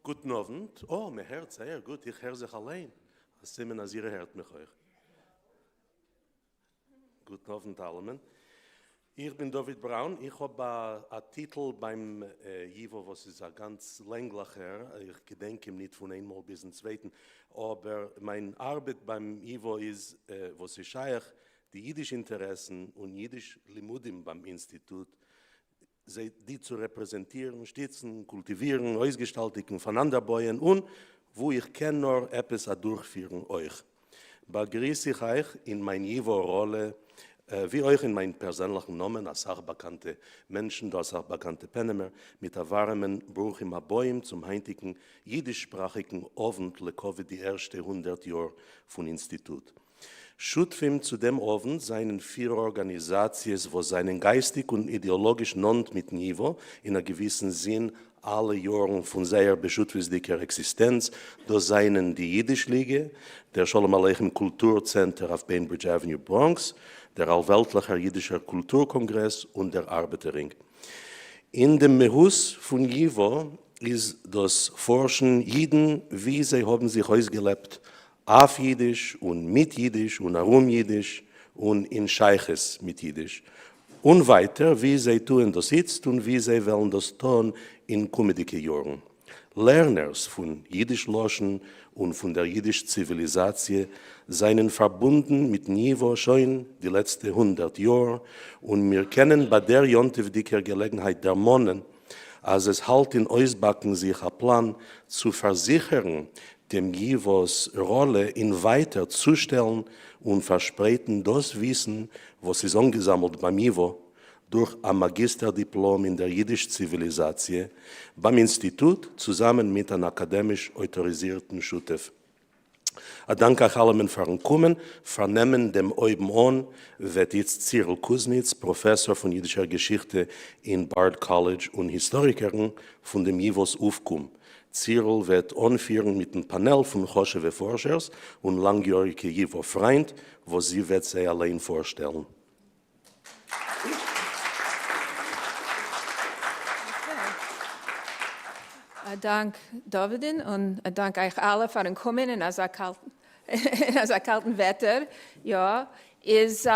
גוטן אָוונט. אָ, מע הערט זייער גוט. איך הער זיך אַליין. אַ סימן, אַז איר הערט מיך אויך. גוטן אָוונט אַלעמען. איך בין דוד בראַון. איך האָב אַ טיטל ביים ייוואָ וואָס איז אַ גאַנץ לענגלעכער. איך געדענק אים ניט פון איין מאָל ביזן צווייטן. אָבער מיין אַרבעט ביים ייוואָ איז, וואָס איז שייך די יידיש-אינטערעסן און יידיש-לימודים ביים אינסטיטוט, זיי די צו רעפרעזענטירן, שטיצן, קולטיווירן, אויסגעשטאלטיגן, פאנאנדערבויען און וואו איך קען נאר עפעס אדורכפירן אויך. באגריס איך אייך אין מיין ייוואו ראלע, ווי אויך אין מיין פערזענליכן נאמען, אסאך באקאנטע מענטשן דא, אסאך באקאנטע פענעמער, מיט א ווארעמען ברוכים הבאים צום היינטיגן יידיש-שפראכיגן אוונט לכבוד די ערשטע 100 יאר פון אינסטיטוט. שותפים צו דעם אָוונט זיינען פיר אָרגאַניזאַציעס וואָס זיינען גייסטיק און אידעאָלאָגיש נאָענט מיטן ייוואָ אין אַ געוויסן זין אַלע יאָרן פון זייער בשותפותדיקער עקסיסטענץ, דאָס זיינען די יידיש-ליגע, דער שלום עליכם קולטור צענטער אויף Bainbridge Avenue בראָנקס, דער אַלוועלטלעכער יידישער קולטור קאָנגרעס און דער אַרבעטער-רינג. אין דעם מהות פון ייוואָ איז דאָס פאָרשן יידן ווי זיי האָבן זיך אויסגעלעבט אויף ייִדיש און מיט ייִדיש און אַרום ייִדיש און אין שײַכות מיט ייִדיש, און ווײַטער ווי זיי טוען דאָס איצט און ווי זיי וועלן דאָס טאָן אין קומעדיקע יאָרן. לערנערס פֿון ייִדיש-לשון און פֿון דער ייִדיש-ציוויליזאַציע זײַנען פֿאַרבונדן מיטן ייִוואָ שוין די לעצטע 100 יאָר, און מיר קענען בײַ דער יום-טובֿדיקער געלעגנהייט דערמאָנען, אז עס האלט אין אויסבאקן זיך א פלאן צו פארזיכערן דעם ייווא'ס ראלע אין ווייטער צושטעלן און פארשפרייטן דאס וויסן וואס איז אנגעזאמלט ביים ייוואו דורך א מאגיסטער דיפלאם אין דער יידיש ציוויליזאציע ביים אינסטיטוט צוזאמען מיט אן אקאדעמיש אויטאריזירטן שותף. א דאנק אייך אלעמען פארן קומען. פארנעמען דעם אויבן אן וועט איצט צירל קוזניץ, פראפעסאר פון אידישער געשיכטע אין Bard College און היסטאריקערין פון דעם ייווא'ס אויפקום. צירל וועט אנפירן מיטן פאנעל פון חשוב'ע פארשערס און לאנגיאריגע ייוואו פריינט וואס זי וועט זיי אליין פארשטעלן. א דאנק דוד'ן און א דאנק אייך אלע פארן קומען אין אזא קאלטן אין אזא קאלטן וועטער, יא, איז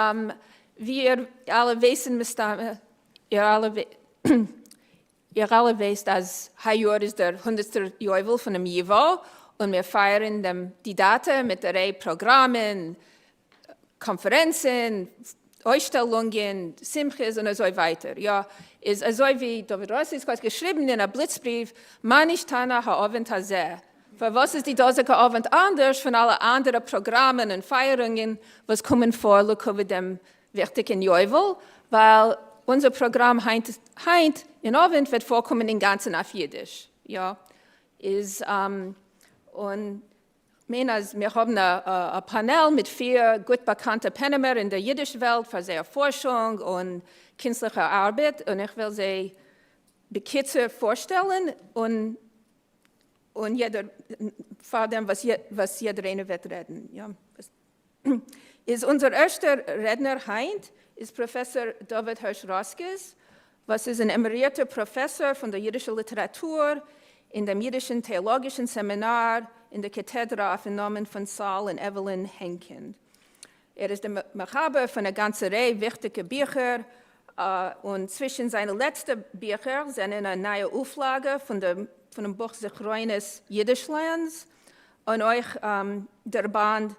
ווי איר אלע ווייסן מסתמא, איר אלע איר אלע ווייסט אז היי יאר איז דער הונדערטסטער יובל פונעם ייוואו, און מיר פייערן דעם די דאטע מיט א ריי פראגראמען, קאנפערענצן, אויסשטעלונגען, שמחות און אזוי ווייטער. יא, איז אזוי ווי דוד ראסיסק האט געשריבן אין א בליצבריוו, מה נשתנה האוונט הזה? פארוואס איז די דאזיגע אוונט אנדערש פון אלע אנדערע פראגראמען און פייערונגען וואס קומען פאר לכבוד דעם וויכטיגן יובל, ווייל אונזער פראגראם היינט היינט אין אוונט וועט פארקומען אינגאנצן אויף אידיש, יא, איז און כ'מיין אז מיר האבן א פאנעל מיט פיר גוט באקאנטע פענעמער אין דער אידיש וועלט פאר זייער פארשונג און קינסטליכע ארבעט, און איך וועל זיי בקיצור פארשטעלן און און יעדער פאר דעם וואס יעדער איינער וועט רעדן, יא. איז אונזער ערשטער רעדנער היינט איז פראפעסאר דוד הערש ראסקעס, וואס איז אן עמערירטער פראפעסאר פון דער יידישער ליטעראטור אין דעם יידישן טעאלאגישן סעמינאר אין דער קעטעדרע אויפן נאמען פון סאל און עוועלין הענקינד. ער איז דער מחבר פון א גאנצע ריי וויכטיקע ביכער, און צווישן זיינע לעצטע ביכער זענען א נייע אויפלאגע פונעם בוך זכרונות יידישלאנדס, און אויך דער באנד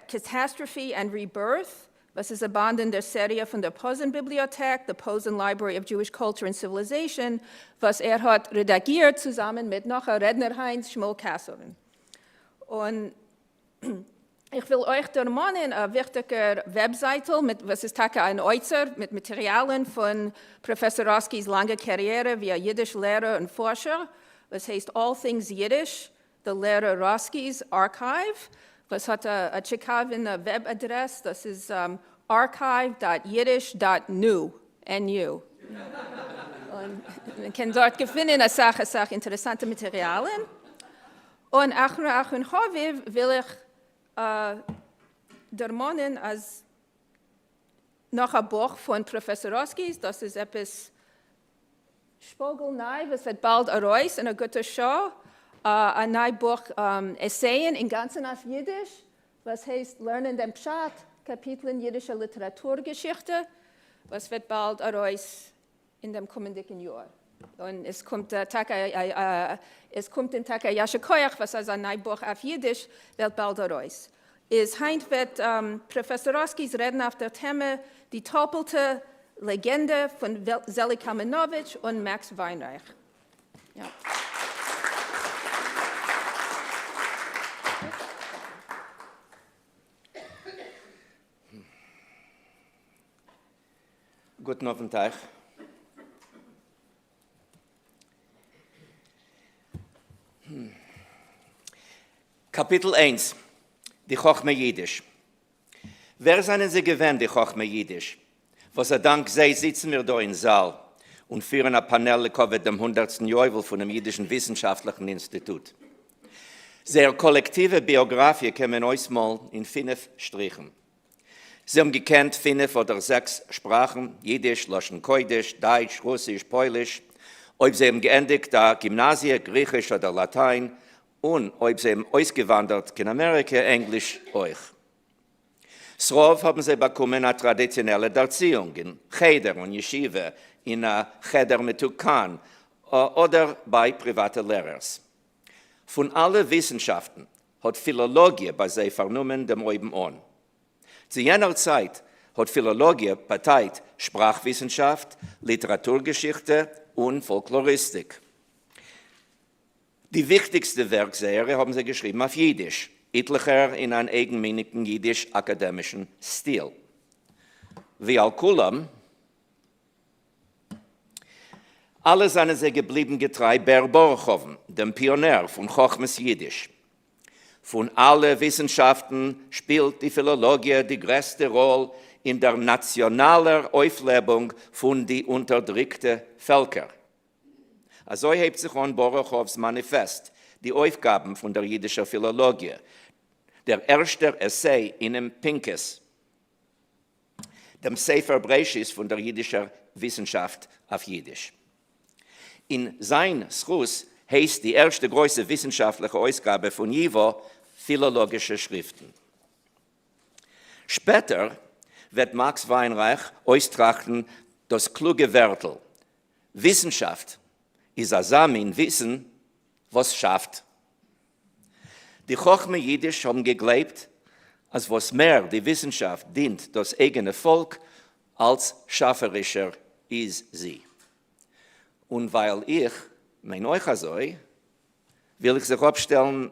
Catastrophe and Rebirth, וואס איז א באנד אין דער סעריע פון דער פאזען ביבליאטעק, The Posen Library of Jewish Culture and Civilization, וואס ער האט רעדאגירט צוזאמען מיט נאך א רעדנער היינט, שמואל קאסאוון. און איך וויל אויך דערמאנען א וויכטיגער וועבזייטל מיט וואס איז טאקע אן אוצר מיט מאטעריאלן פון פראפעסאר ראסקי'ס לאנגע קאריערע ווי א אידיש לערער און פארשער, וואס הייסט All Things Yiddish, The Lera Roskies Archive, וואס האט א טשיקאווענע וועב אדרעס, דאס איז archive dot yiddish dot nu, NU. און מען קען דארט געפינען אסאך אסאך אינטערעסאנטע מאטעריאלן. און אחרון אחרון חביב וויל איך דערמאנען אז נאך א בוך פון פראפעסאר ראסקיס, דאס איז עפעס שפאגל ניי וואס וועט באלד ארויס אין א גוטע שעה. א ניי בוך עסייען אינגאנצן אויף אידיש, וואס הייסט לערנען דעם פשט, קאפיטלען אידישע ליטעראטור-געשיכטע, וואס וועט באלד ארויס אין דעם קומענדיגן יאר. און עס קומט טאקע עס קומט אים טאקע א יישר כח וואס אזא ניי בוך אויף אידיש ווערט באלד ארויס. איז היינט וועט פראפעסאר ראסקיס רעדן אויף דער טעמע די טאפלטע לעגענדע פון זעליג קאלמאנאוויטש און מעקס וויינרייך. יא. גוטן אָוונט אײַך. קאַפּיטל איינס. די חכמי ייִדיש. ווער זײַנען זיי געווען, די חכמי ייִדיש, וואָס אַ דאַנק זיי זיצן מיר דאָ אין זאַל און פֿירן אַ פּאַנעל לכּבֿוד דעם הונדערטסטן יובל פֿונעם ייִדישן וויסנשאַפֿטלעכן אינסטיטוט? זייער קאָלעקטיווע ביאָגראַפֿיע קען מען אויסמאָלן אין פֿינף שטריכן. זיי האבן געקענט פינף אדער זעקס שפראכן, אידיש, לשון קודש, דייטש, רוסיש, פויליש, אויב זיי האבן געענדיגט א גימנאזיע, גריכיש אדער לאטיין, און אויב זיי האבן אויסגעוואנדערט קיין אמעריקע, ענגליש אויך. ס'רוב האבן זיי באקומען א טראדיציאנעלע דערציאונג אין חדר און ישיבה, אין א חדר מתוקן, אדער ביי פריוואטע לערערס. פון אלע וויסנשאפטן האט פילאלאגיע ביי זיי פארנומען דעם אויבן אן. צו יענער צייט האט פילאלאגיע באטייט שפראך-וויסנשאפט, ליטעראטור-געשיכטע און פאלקלאריסטיק. די וויכטיגסטע ווערק זייערע האבן זיי געשריבן אויף יידיש, איטליכער אין אן אייגנמיניקן יידיש-אקאדעמישן סטיל. ועל כולם. אלע זענען זיי געבליבן געטריי בער באראכאוון, דעם פיאנער פון חכמת יידיש. פון אלע וויסנשאפטן שפילט די פילאלאגיע די גרעסטע ראל אין דער נאציאנאלער אויפלעבונג פון די אונטערדריקטע פעלקער. אזוי הייבט זיך אן באראכאוו'ס מאניפעסט, די אויפגאבן פון דער יידישער פילאלאגיע, דער ערשטער עסיי אינעם פנקס. דעם ספר בראשית פון דער יידישער וויסנשאפט אויף יידיש. אין זיין זכות הייסט די ערשטע גרויסע וויסנשאפטליכע אויסגאבע פון ייוואו פילאלאגישע שריפטן. שפעטער וועט מאקס וויינרייך אויסטראכטן דאס קלוגע ווערטל, וויסנשאפט איז אזא מין וויסן וואס שאפט. די חכמי יידיש האבן געגלייבט אז וואס מער די וויסנשאפט דינט דאס אייגענע פאלק, אלץ שאפערישער איז זי. און ווייל איך מיין אויך אזוי, וויל איך זיך אפשטעלן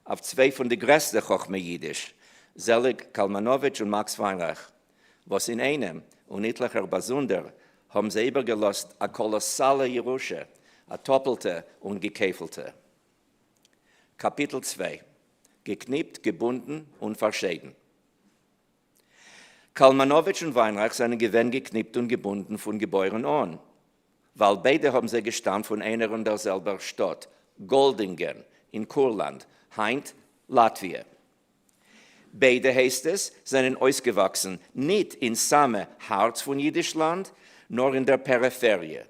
אויף צוויי פון די גרעסטע חכמי יידיש, זעליג קאלמאנאוויטש און מאקס וויינרייך, וואס אינאיינעם און איטליכער באזונדער האבן זיי איבערגעלאזט א קאלאסאלע ירושה, א טאפלטע און געכפלטע. קאפיטל צוויי, געקניפט, געבונדן און פארשיידן. קאלמאנאוויטש און וויינרייך זענען געווען געקניפט און געבונדן פון געבוירן אן, ווייל ביידע האבן זיי געשטאמט פון איינער און דער זעלבער שטאט, גאלדינגען, אין קורלאנד, היינט לאטוויע. ביידע, הייסט עס, זענען אויסגעוואקסן ניט אין סאמע הארץ פון יידישלאנד, נאר אין דער פעריפעריע,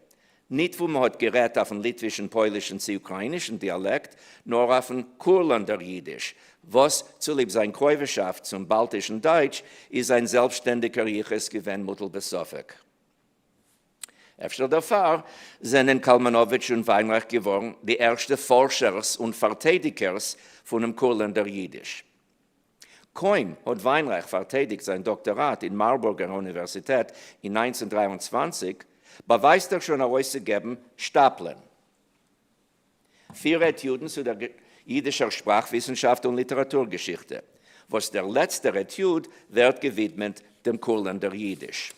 ניט וואו מ'האט גערעדט אויפן ליטווישן, פוילישן צי אוקראינישן דיאלעקט, נאר אויפן קורלאנדער יידיש, וואס, צוליב זיין קרובהשאפט צום באלטישן דייטש, איז זיין זעלבסטשטענדיקער יחוס געווען מוטל בספק. אפשר דערפאר זענען קאלמאנאוויטש און וויינרייך געווארן די ערשטע פארשערס און פארטיידיקערס פונעם קורלענדער יידיש. קוים האט וויינרייך פארטיידיגט זיין דאקטאראט אין מארבורגער אוניווערסיטעט אין 1923, באווייזט ער שוין ארויסצוגעבן שטאפלען. פיר עטיודן צו דער יידישער שפראך-וויסנשאפט און ליטעראטור-געשיכטע, וואס דער לעצטער עטיוד ווערט געווידמעט דעם קורלענדער יידיש.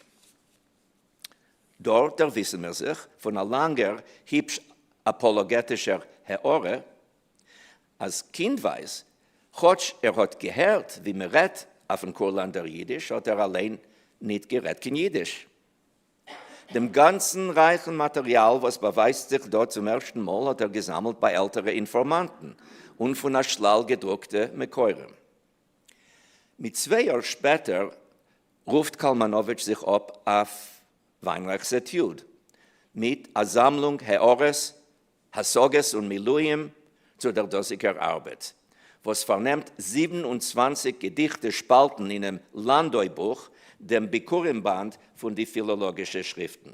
דארט דערוויסן מיר זיך פון א לאנגער, היפש אפאלאגעטישער הערה, אז קינדווייז, כאטש ער האט געהערט ווי מען רעדט אויפן קורלאנדער יידיש, האט ער אליין ניט גערעדט קיין יידיש. דעם גאנצן רייכן מאטעריאל וואס באווייזט זיך דא צום ערשטן מאל האט ער געזאמלט ביי עלטערע אינפארמאנטן און פון א שלל געדרוקטע מקורים. מיט צוויי יאר שפעטער רופט קאלמאנאוויטש זיך אפ אויף וויינרייך'ס עטיוד מיט א זאמלונג הערות, השגות און מילואים. צו דער דאָזיקער אַרבעט, וואָס פֿאַרנעמט 27 געדיכטע שפּאַלטן אינעם לאַנדוי-בוך, דעם ביכּורים-באַנד פֿון די פֿילאָלאָגישע שריפֿטן.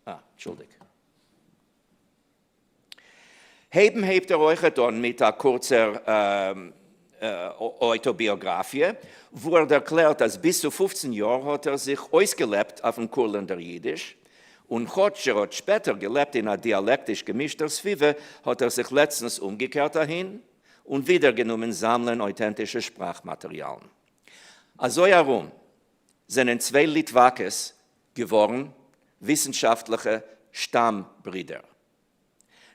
אנטשולדיג. הייבן הייבט ער אויכעט אן מיט א קורצער אויטאביאגראפיע, וואו ער דערקלערט אז ביז צו 15 יאר האט ער זיך אויסגעלעבט אויפן קורלענדער אידיש, און כאטש ער האט שפעטער געלעבט אין א דיאלעקטיש געמישטער סביבה, האט ער זיך לעצטנס אומגעקערט אהין, און ווידער גענומען זאמלען אויטענטישע שפראך-מאטעריאלן. אזוי ארום זענען צוויי ליטוואקעס געווארן וויסנשאפטליכע שטאם-ברידער.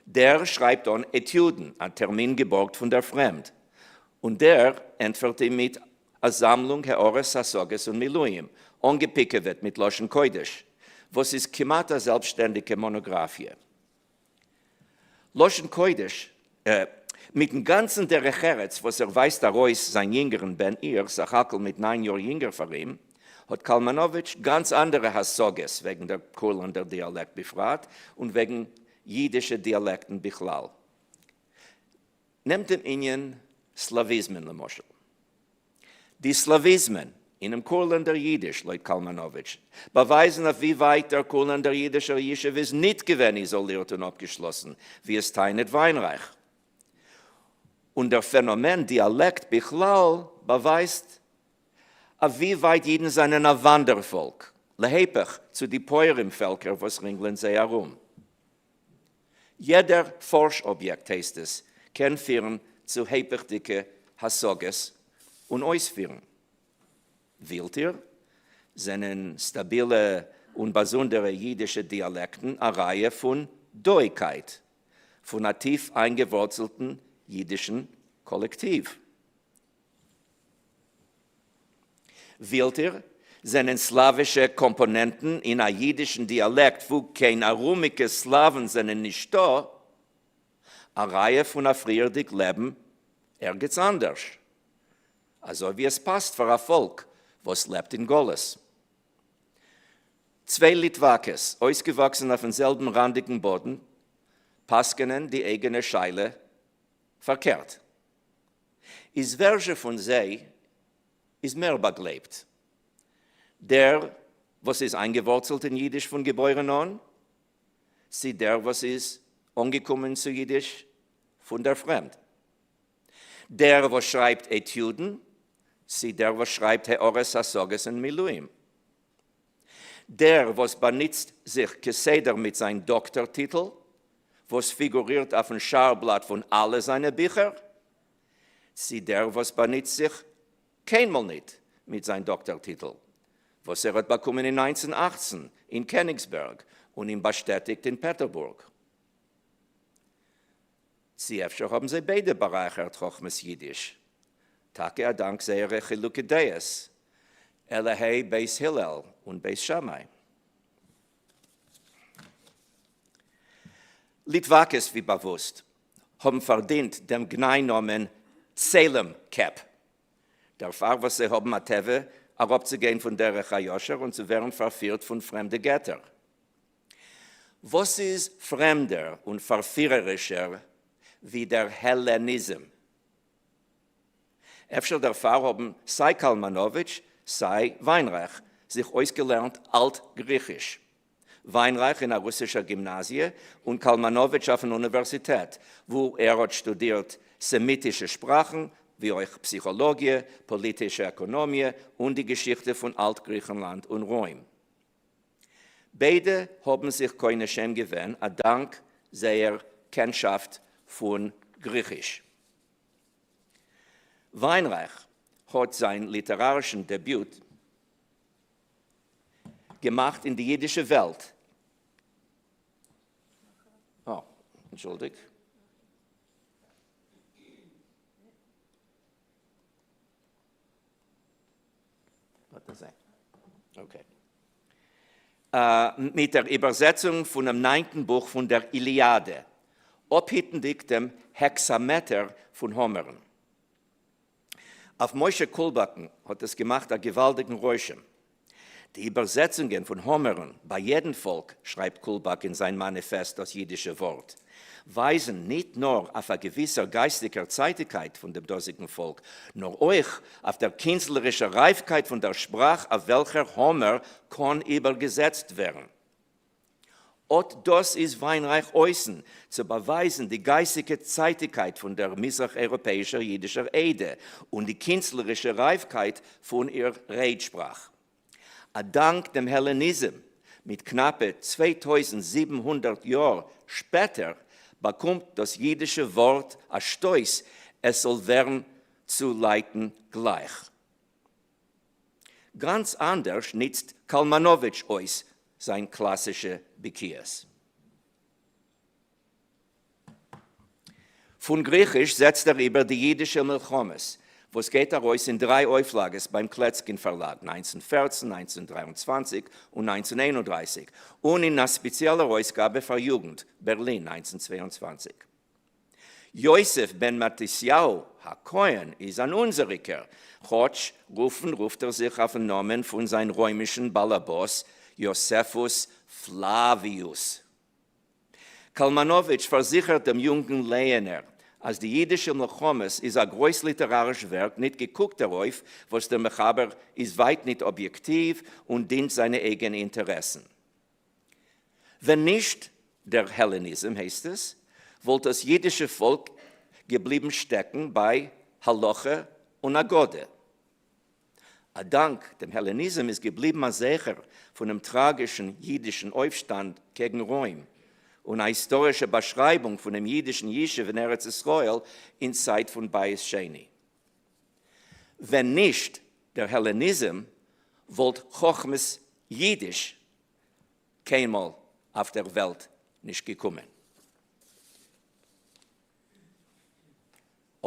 דער שרייבט אן עטיודן, א טערמין געבארגט פון דער פרעמד, און דער ענטפערט אים מיט א זאמלונג הערות השגות און מילואים, אנגעפיקעוועט מיט לשון קודש, וואס איז כמעט א זעלבסטשטענדיגע מאנאגראפיע. לשון קודש, מיטן גאנצן דרך ארץ וואס ער ווייזט ארויס זיין יונגערן בן עיר, סך הכל מיט ניין יאר יונגער פאר אים, האט קאלמאנאוויטש גאנץ אנדערע השגות וועגן דער קורלענדער דיאלעקט בפרט און וועגן יידישע דיאלעקטן בכלל. נעמט דעם ענין סלאוויזמען למשל. די סלאוויזמען אינעם קורלענדער יידיש, לויט קאלמאנאוויטש, באווייזן אויף ווי ווייט דער קורלענדער יידישער יישוב איז ניט געווען איזאלירט און אפגעשלאסן, ווי עס טענה'ט וויינרייך. און דער פענאמען דיאלעקט בכלל באווייזט אויף ווי ווייט יידן זענען א וואנדער-פאלק, להיפך צו די פויערים פעלקער וואס רינגלען זיי ארום. יעדער פארש-אביעקט, הייסט עס, קען פירן צו היפכ'דיגע השגות און אויספירן. ווילט איר, זענען סטאבילע און באזונדערע יידישע דיאלעקטן א ראיה פון דאיקייט, פון א טיף איינגעווארצלטן יידישן קאלעקטיוו. ווילט איר, זענען סלאווישע קאמפאנענטן אין א יידישן דיאלעקט וואו קיין ארומיקע סלאוון זענען נישטא, א ראיה פון א פריערדיג לעבן ערגעץ אנדערש, אזוי ווי עס פאסט פאר א פאלק וואס לעבט אין גלות. צוויי ליטוואקעס, אויסגעוואקסן אויפן זעלבן ראנדיגן באדן, פסק'ענען די אייגענע שאלה פארקערט. איז ווער זשע פון זיי איז מער באגלייבט? דער וואס איז איינגעווארצלט אין אידיש פון געבוירן אן, צי דער וואס איז אנגעקומען צו אידיש פון דער פרעמד? דער וואס שרייבט עטיודן, צי דער וואס שרייבט הערות השגות און מילואים? דער וואס באנוצט זיך כסדר מיט זיין דאקטאר טיטל, וואס פיגורירט אויפן שער בלאט פון אלע זיינע ביכער, צי דער וואס באנוצט זיך קיינמאל ניט מיט זיין דאקטאר טיטל, וואס ער האט באקומען אין 1918 אין קעניגסבערג און אים באשטעטיגט אין פעטערבורג. צי אפשר האבן זיי ביידע בארייכערט חכמת אידיש, טאקע אדאנק זייערע חילוקי דעות, עלעהיי בית הלל און בית שמאי. ליטוואקעס ווי באוואוסט האבן פארדינט דעם גנאי נאמען צלם קעפ, דערפאר וואס זיי האבן א טבע אראפצוגיין פון דרך הישר און צו ווערן פארפירט פון פרעמדע געטער. וואס איז פרעמדער און פארפירערישער ווי דער העלעניזם? אפשר דערפאר האבן סיי קאלמאנאוויטש סיי וויינרייך זיך אויסגעלערנט אלט-גריכיש, וויינרייך אין א רוסישער גימנאזיע און קאלמאנאוויטש אויפן אוניווערסיטעט, וואו ער האט שטודירט סעמיטישע שפראכן, ווי אויך פסיכאלאגיע, פאליטישע עקאנאמיע און די געשיכטע פון אלט-גריכנלאנד און רוים. ביידע האבן זיך קונה שם געווען א דאנק זייער קענשאפט פון גריכיש. וויינרייך האט זיין ליטערארישן דעביוט געמאכט אין די אידישע וועלט. אה, אנטשולדיגט. מיט דער איבערזעצונג פונעם ניינטן בוך פון דער איליאדע, אפהיטנדיק דעם העקסאמעטער פון האמערן. אויף משה קולבאקן האט עס געמאכט א געוואלדיגן רושם. די איבערזעצונגען פון האמערן ביי יעדן פאלק, שרייבט קולבאק אין זיין מאניפעסט דאס יידישע ווארט, ווייזן ניט נאר אויף א געוויסער גייסטיקער צייטיקייט פון דעם דאזיקן פאלק, נאר אויך אויף דער קינסטלערישער רייפקייט פון דער שפראך אויף וועלכער האמער קאן איבערגעזעצט ווערן. אָט דאָס איז וויינרייך אויסן צו באַווייזן די גייסטיקע צייטיקייט פון דער מזרח-אייראָפּעאישער יידישער עדה און די קינסטלערישע רייפקייט פון איר רעדשפּראַך. אַ דאַנק דעם העלעניזם, מיט קנאַפּע 2700 יאָר שפּעטער, באַקומט דאָס יידישע וואָרט אַ שטויס עס זאָל ווערן צו לייטן גלייך. גאנץ אנדערש ניצט קאלמאנאוויטש אויס זיין קלאסישע בקיאות. פון גריכיש זעצט ער איבער די אידישע מלחמות, וואס גייט ארויס אין דריי אויפלאגעס ביים קלעצקין פארלאג, 1914, 1923 און 1931, און אין א ספעציעלער אויסגאבע פאר יוגנט, בערלין, 1922. יוסף בן מתתיהו הכהן איז אן אונזעריקער, כאטש רופן רופט ער זיך אויפן נאמען פון זיין רוימישן באלעבאס יוספוס פלאוויוס. קאלמאנאוויטש פארזיכערט דעם יונגן לייענער אז די אידישע מלחמות איז א גרויס ליטעראריש ווערק ניט געקוקט דערויף וואס דער מחבר איז ווייט ניט אביעקטיוו און דינט זיינע אייגענע אינטערעסן. ווען נישט דער העלעניזם, הייסט עס, וואלט דאס אידישע פאלק געבליבן שטעקן ביי הלכה און אגדה. א דאנק דעם העלעניזם איז געבליבן א זכר פונעם טראגישן אידישן אויפשטאנד קעגן רוים, און א היסטארישע באשרייבונג פונעם אידישן ישוב אין ארץ ישראל אין צייט פון בית שני. ווען נישט דער העלעניזם וואלט חכמת יידיש קיינמאל אויף דער וועלט נישט געקומען.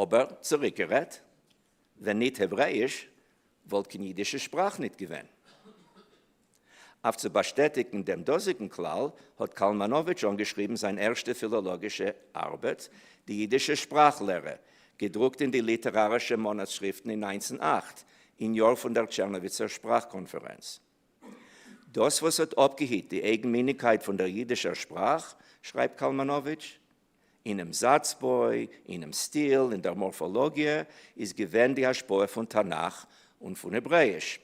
אבער צוריקגערעדט, ווען ניט העברעאיש וואלט קיין יידישע שפראך ניט געווען. אויף צו באשטעטיקן דעם דאזיקן כלל האט קאלמאנאוויטש אנגעשריבן זיין ערשטע פילאלאגישע ארבעט, די יידישע שפראך-לערע, געדרוקט אין די ליטערארישע מאנאטשריפטן אין 1908, אין יאר פון דער טשערנאוויצער שפראך-קאנפערענץ. דאס וואס האט אפגעהיט די אייגנמיניקייט פון דער יידישער שפראך, שרייבט קאלמאנאוויטש, אינעם זאצבוי, אינעם סטיל, אין דער מארפאלאגיע, איז געווען די השפעה פון תנך און פון העברעאיש.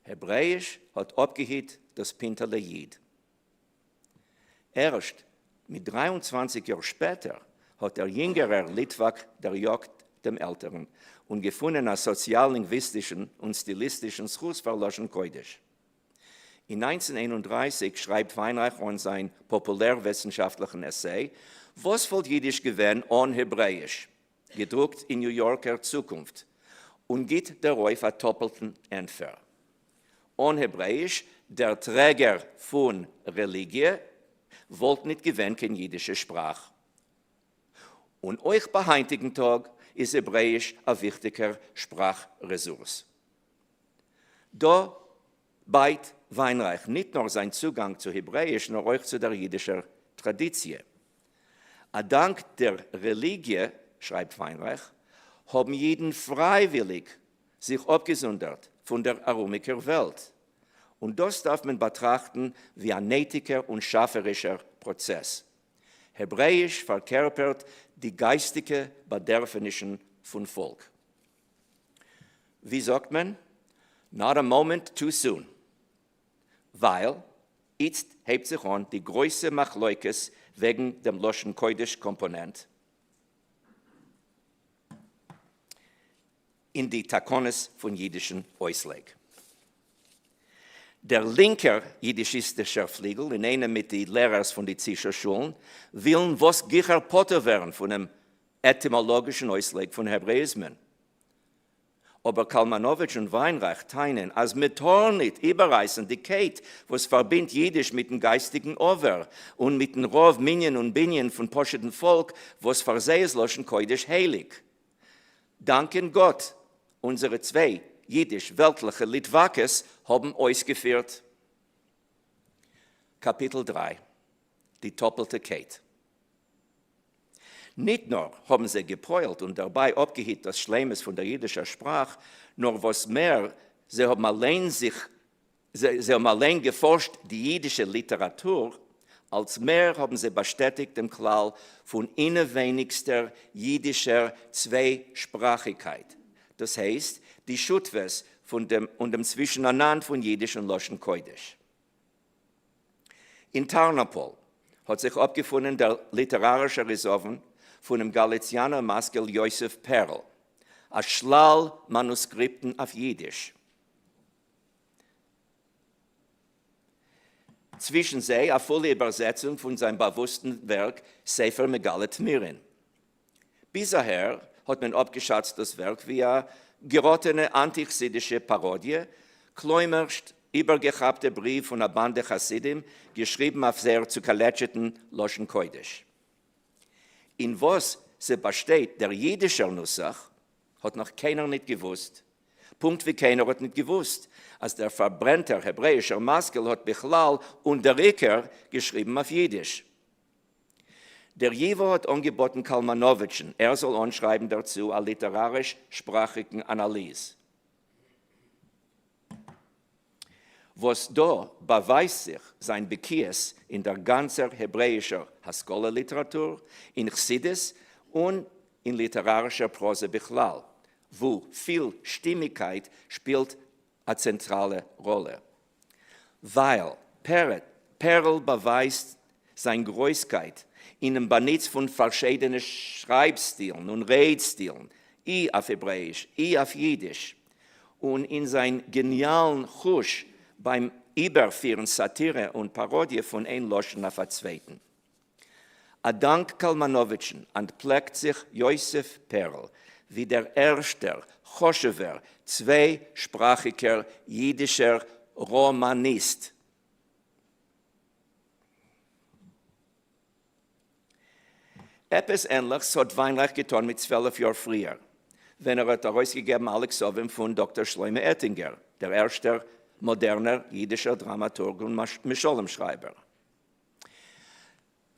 העברעאיש האט אפגעהיט דאס פינטעלע איד. ערשט מיט 23 יאר שפעטער האט דער יונגערער ליטוואק דעריאגט דעם עלטערן און געפונען א סאציאל-לינגוויסטישן און סטיליסטישן זכות פאר לשון קודש. אין 1931 שרייבט וויינרייך אן זיין פאפולער-וויסנשאפטליכן עסיי וואס וואלט אידיש געווען אן העברעאיש? געדרוקט אין ניו יארקער צוקונפט, און גיט דערויף א טאפלטן ענטפער. אן העברעאיש, דער טרעגער פון רעליגיע, וואלט ניט געווען קיין אידישע שפראך. און אויך ביי היינטיגן טאג איז העברעאיש א וויכטיגער שפראך-רעסורס. דא בייט וויינרייך ניט נאר זיין צוגאנג צו העברעאיש נאר אויך צו דער אידישער טראדיציע. א דאנק דער רעליגיע, שרייבט וויינרייך, האבן אידן פרייוויליג זיך אפגעזונדערט פון דער ארומיקער וועלט, און דאס דארף מען באטראכטן ווי א נעטיגער און שאפערישער פראצעס. העברעאיש פארקערפערט די גייסטיקע באדערפענישן פון פאלק. ווי זאגט מען? Not a moment too soon. ווייל איצט הייבט זיך אן די גרויסע מחלוקת וועגן דעם לשון קודש קאמפאנענט אין די תקנות פון אידישן אויסלייג. דער לינקער אידישיסטישער פליגל אינאיינעם מיט די לערערס פון די צישא שולן ווילן וואס גיכער פטור ווערן פונעם עטימאלאגישן אויסלייג פון העברעאיזמען. אבער קאלמאנאוויטש און וויינרייך טענה'ן אז מ'טאר ניט איבעררייסן די קייט וואס פארבינדט אידיש מיטן גייסטיגן עבר און מיטן רוב מנין און בנין פון פשוט'ן פאלק וואס פאר זיי איז לשון קודש הייליג. דאנקען גאט אונזערע צוויי אידיש-וועלטליכע ליטוואקעס האבן אויסגעפירט. קאפיטל 3, די טאפלטע קייט. ניט נאָר האָבן זיי געפּועלט און דערביי אָפּגעהיט דאָס שלימות פון דער יידישער שפּראַך, נאָר וואָס מער, זיי האָבן אַליין זיך זיי האבן אליין געפארשט די אידישע ליטעראטור, אלץ מער האבן זיי באשטעטיגט דעם כלל פון אינעווייניגסטער אידישער צוויי-שפראכיקייט, דאס הייסט, די שותפות פון דעם און דעם צווישנאנאנד פון אידיש און לשון קודש. אין טארנאפאל האט זיך אפגעפונען דער ליטערארישער עזבון פונעם גאליציאנער משכיל יוסף פערל, א שלל מאנוסקריפטן אויף אידיש, צווישן זיי א פולע איבערזעצונג פון זיין באוואוסטן ווערק ספר מגלה טמירין. ביז אהער האט מען אפגעשאצט דאס ווערק ווי א געראטענע אנטי-חסידישע פאראדיע, כלומר'שט איבערגעכאפטע בריוו פון א באנדע חסידים געשריבן אויף זייער צוקאלעטשעטן לשון קודש. אין וואס ס'באשטייט דער אידישער נוסח האט נאך קיינער ניט געוואוסט, פונקט ווי קיינער האט ניט געוואוסט, אז דער פארברענטער העברעאישער משכיל האט בכלל און דער עיקר געשריבן אויף יידיש. דער ייווא האט אנגעבאטן קאלמאנאוויטשן ער זאל אנשרייבן דערצו א ליטעראריש-שפראכיקן אנאליז. וואס דא באווייזט זיך זיין בקיאות אין דער גאנצער העברעאישער השכלה-ליטעראטור, אין חסידות און אין ליטערארישער פראזע בכלל, וואו פיל-שטימיקייט שפילט א צענטראלע ראלע. ווייל פערל באווייזט זיין גרויסקייט אינעם באנוץ פון פארשיידענע שרייב-סטילן און רעד-סטילן, אי אויף העברעאיש אי אויף אידיש, און אין זיין געניאלן חוש ביים איבערפירן סאטירע און פאראדיע פון איין לשון אויף א צווייטן. א דאנק קאלמאנאוויטשן אנטפלעקט זיך יוסף פערל ווי דער ערשטער חשוב'ער צוויי-שפראכיקער אידישער ראמאניסט. עפעס ענליכס האט וויינרייך געטאן מיט 12 יאר פריער, ווען ער האט ארויסגעגעבן אלע כתבים פון דאקטאר שלמה עטינגער, דער ערשטער מאדערנער אידישער דראמאטורג און משלים שרייבער.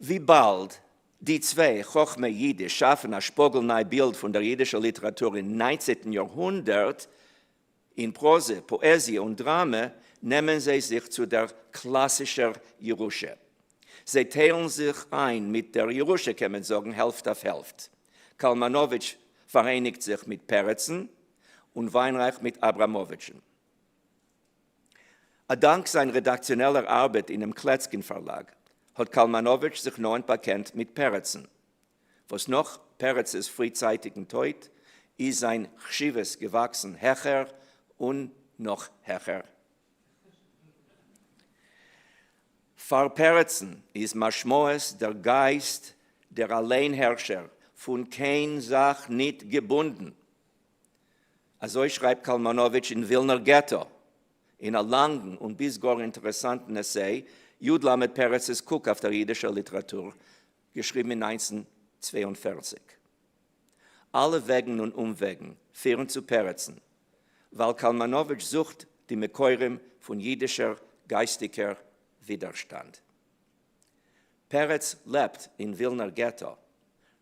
וויבאלד די צוויי חכמי אידיש שאפן א שפאגל ניי בילד פון דער אידישער ליטעראטור אין ניינצעטן יארהונדערט, אין פראזע, פאעזיע און דראמע, נעמען זיי זיך צו דער קלאסישער ירושה. זיי טיילן זיך איין מיט דער ירושה, קען מען זאגן, העלפט אויף העלפט. קאלמאנאוויטש פאראייניגט זיך מיט פרצן, און וויינרייך מיט אבראמאוויטשן. א דאנק זיין רעדאקציאנעלער ארבעט אינעם קלעצקין פארלאג, האט קאלמאנאוויטש זיך נאענט באקענט מיט פרצן, וואס נאך פרצ'ס פריצייטיגן טויט איז זיין חשיבות געוואקסן העכער און נאך העכער. פאר פרצן איז משמעות דער גייסט דער אליינהערשער פון קיין זאך ניט געבונדן. אזוי שרייבט קאלמאנאוויטש אין ווילנער געטא, אין א לאנגן און ביז גאר אינטערעסאנטן עסיי, י ל פרצ'ס קוק אויף דער אידישער ליטעראטור, געשריבן אין 1942. אלע וועגן און אומוועגן פירן צו פרצן, ווייל קאלמאנאוויטש זוכט די מקורים פון אידישער גייסטיקער ווידערשטאנד. פרץ לעבט אין ווילנער געטא,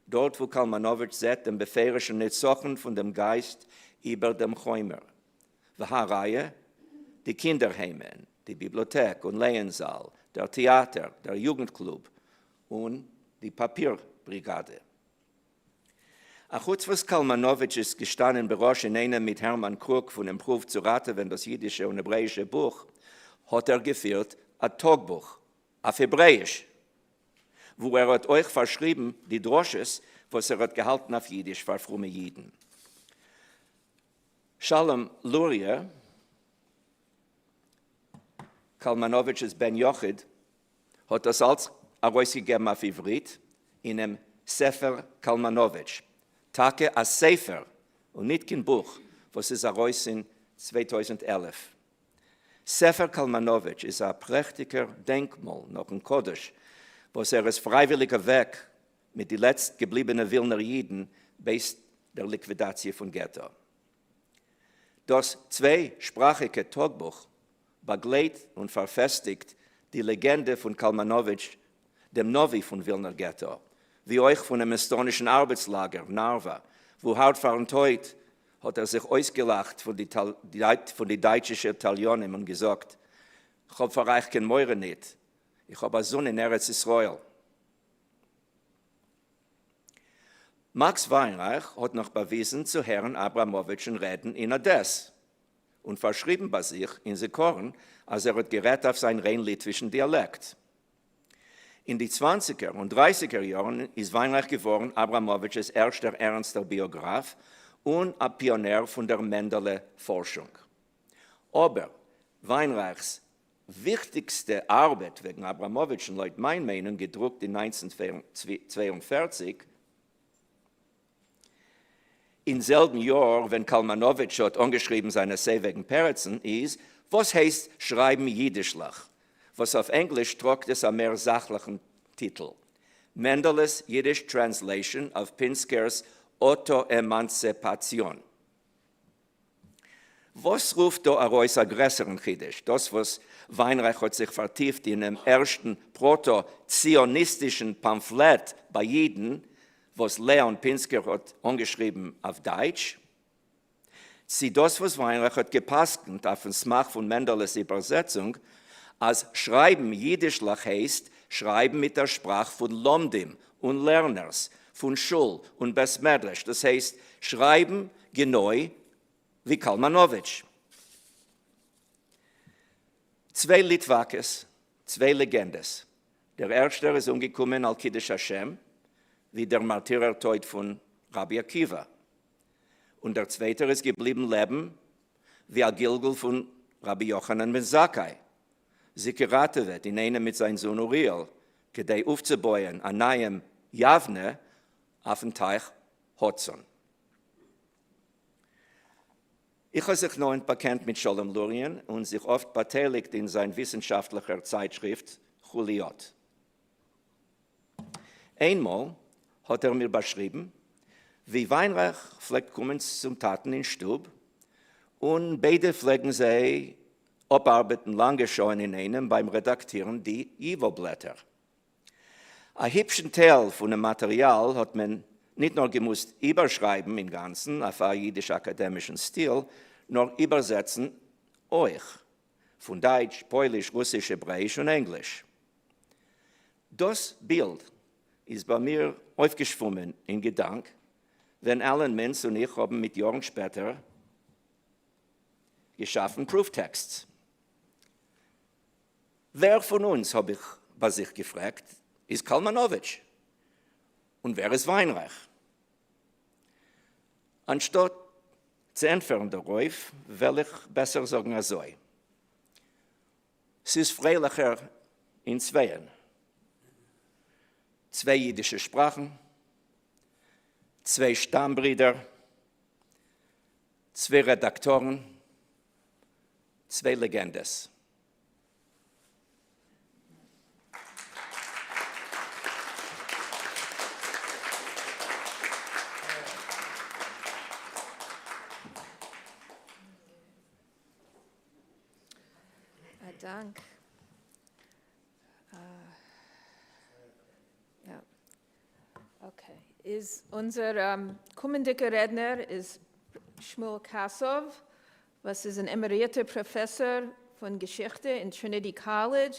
דארט וואו קאלמאנאוויטש זעט דעם בפירוש'ן נצחון פון דעם גייסט איבער דעם חומר. והא ראיה, די קינדער-היימען, די ביבליאטעק און לייען-זאל, דער טעאטער, דער יוגנט-קלוב און די פאפיר-בריגאדע. אחוץ וואס קאלמאנאוויטש איז געשטאנען בראש אינאיינעם מיט הערמאן קרוק פונעם פרואוו צו ראטעווען דאס אידישע און העברעאישע בוך, האט ער געפירט א טאגבוך אויף העברעאיש, וואו ער האט אויך פארשריבן די דרשות וואס ער האט געהאלטן אויף אידיש פאר פרומע אידן. שלום לוריא, קאלמאנאוויטש'ס בן יחיד, האט דאס אלץ ארויסגעגעבן אויף עברית אינעם ספר קאלמאנאוויטש, טאקע א ספר און ניט קיין בוך, וואס איז ארויס אין 2011. ספר קאלמאנאוויטש איז א פרעכטיגער דענקמאל נאכן קדוש וואס ער איז פרייוויליג אוועק מיט די לעצט געבליבענע ווילנער אידן בעת דער ליקווידאציע פון געטא. דאס צוויי שפראכיגע טאגבוך באגלייט און פארפעסטיגט די לעגענדע פון קאלמאנאוויטש דעם נביא פון ווילנער געטא, ווי אויך פונעם עסטאנישן ארבעטס לאגער נארווא, וואו הארט פארן טויט האט ער זיך אויסגעלאכט פון די דייטשישע תליונים און געזאגט. כ'האב פאר אייך קיין מורא ניט, איך האב א זון אין ארץ ישראל. מאקס וויינרייך האט נאך באוויזן צו הערן אבראמאוויטשן רעדן אין אדעס, און פארשריבן ביי זיך אין זיכרון אז ער האט גערעדט אויף זיין ריין ליטווישן דיאלעקט. אין די צוואנציגער און דרייסיגער יארן איז וויינרייך געווארן אבראמאוויטש'ס ערשטער ערנסטער ביאגראף און א פיאנער פון דער מענדעלע פארשונג. אבער וויינרייך'ס וויכטיגסטע ארבעט וועגן אבראמאוויטשן לויט מיין מיינונג געדרוקט אין 1942, אין זעלבן יאר ווען קאלמאנאוויטש האט אנגעשריבן זיין עסיי וועגן פרצן, איז וואס הייסט שרייבן אידישליך, וואס אויף ענגליש טראגט עס א מער זאכליכן טיטל, Mendele's Yiddish Translation of Pinsker's Auto-Emanzipation. וואס רופט דא ארויס א גרעסערן חידוש, דאס וואס וויינרייך האט זיך פארטיפט אינעם ערשטן פראטא-ציוניסטישן פאמפלעט ביי אידן וואס לעאן פינסקער האט אנגעשריבן אויף דייטש, צי דאס וואס וויינרייך האט גע'פסק'נט אויפ'ן סמך פון מענדעלע'ס איבערזעצונג אז שרייבן אידישליך הייסט שרייבן מיט דער שפראך פון לומדים און לערנערס, פון שול און בית מדרש, דאס הייסט שרייבן גענוי ווי קאלמאנאוויטש. צוויי ליטוואקעס, צוויי לעגענדעס. דער ערשטער איז אומגעקומען על קידוש השם, ווי דער מארטירער טויט פון רבי עקיבא. און דער צווייטער איז געבליבן לעבן ווי א גלגול פון רבי יוחנן בן זכאי, זיך געראטעוועט אינאיינעם מיט זיין זון אוריאל כדי אויפצובויען א נייעם יבנה אויפן טייך האדסאן. איך האב זיך נאענט באקענט מיט שלום לוריען און זיך אפט באטייליגט אין זיין וויסנשאפטליכער צייטשריפט חוליות. איינמאל האט ער מיר באשריבן ווי וויינרייך פלעגט קומען צום טאטן אין שטוב און ביידע פלעגן זיי אפארבעטן לאנגע שעה'ן אינאיינעם ביים רעדאקטירן די ייוואו בלעטער. א היפשן טייל פונעם מאטעריאל האט מען ניט נאר געמוזט איבערשרייבן אינגאנצן אויף א יידיש-אקאדעמישן סטיל, נאר איבערזעצן אויך, פון דייטש, פויליש, רוסיש, העברעאיש און ענגליש. דאס בילד איז ביי מיר אויפגעשוואומען אין געדאנק ווען אלען מינץ און איך האבן מיט יארן שפעטער געשאפן Proof Texts. ווער פון אונז, האב איך ביי זיך געפרעגט, איז קאלמאנאוויטש און ווער איז וויינרייך? אנשטאט צו ענטפערן דערויף וועל איך בעסער זאגן אזוי, ס'איז פרייליכער אין צווייען. צוויי אידישע שפראכן, צוויי שטאם-ברידער, צוויי רעדאקטארן, צוויי לעגענדעס. א דאנק. יא. Okay. איז אונזער קומענדיגער רעדנער איז שמואל קאסוב, וואס איז אן עמערירטער פראפעסאר פון געשיכטע אין Trinity College,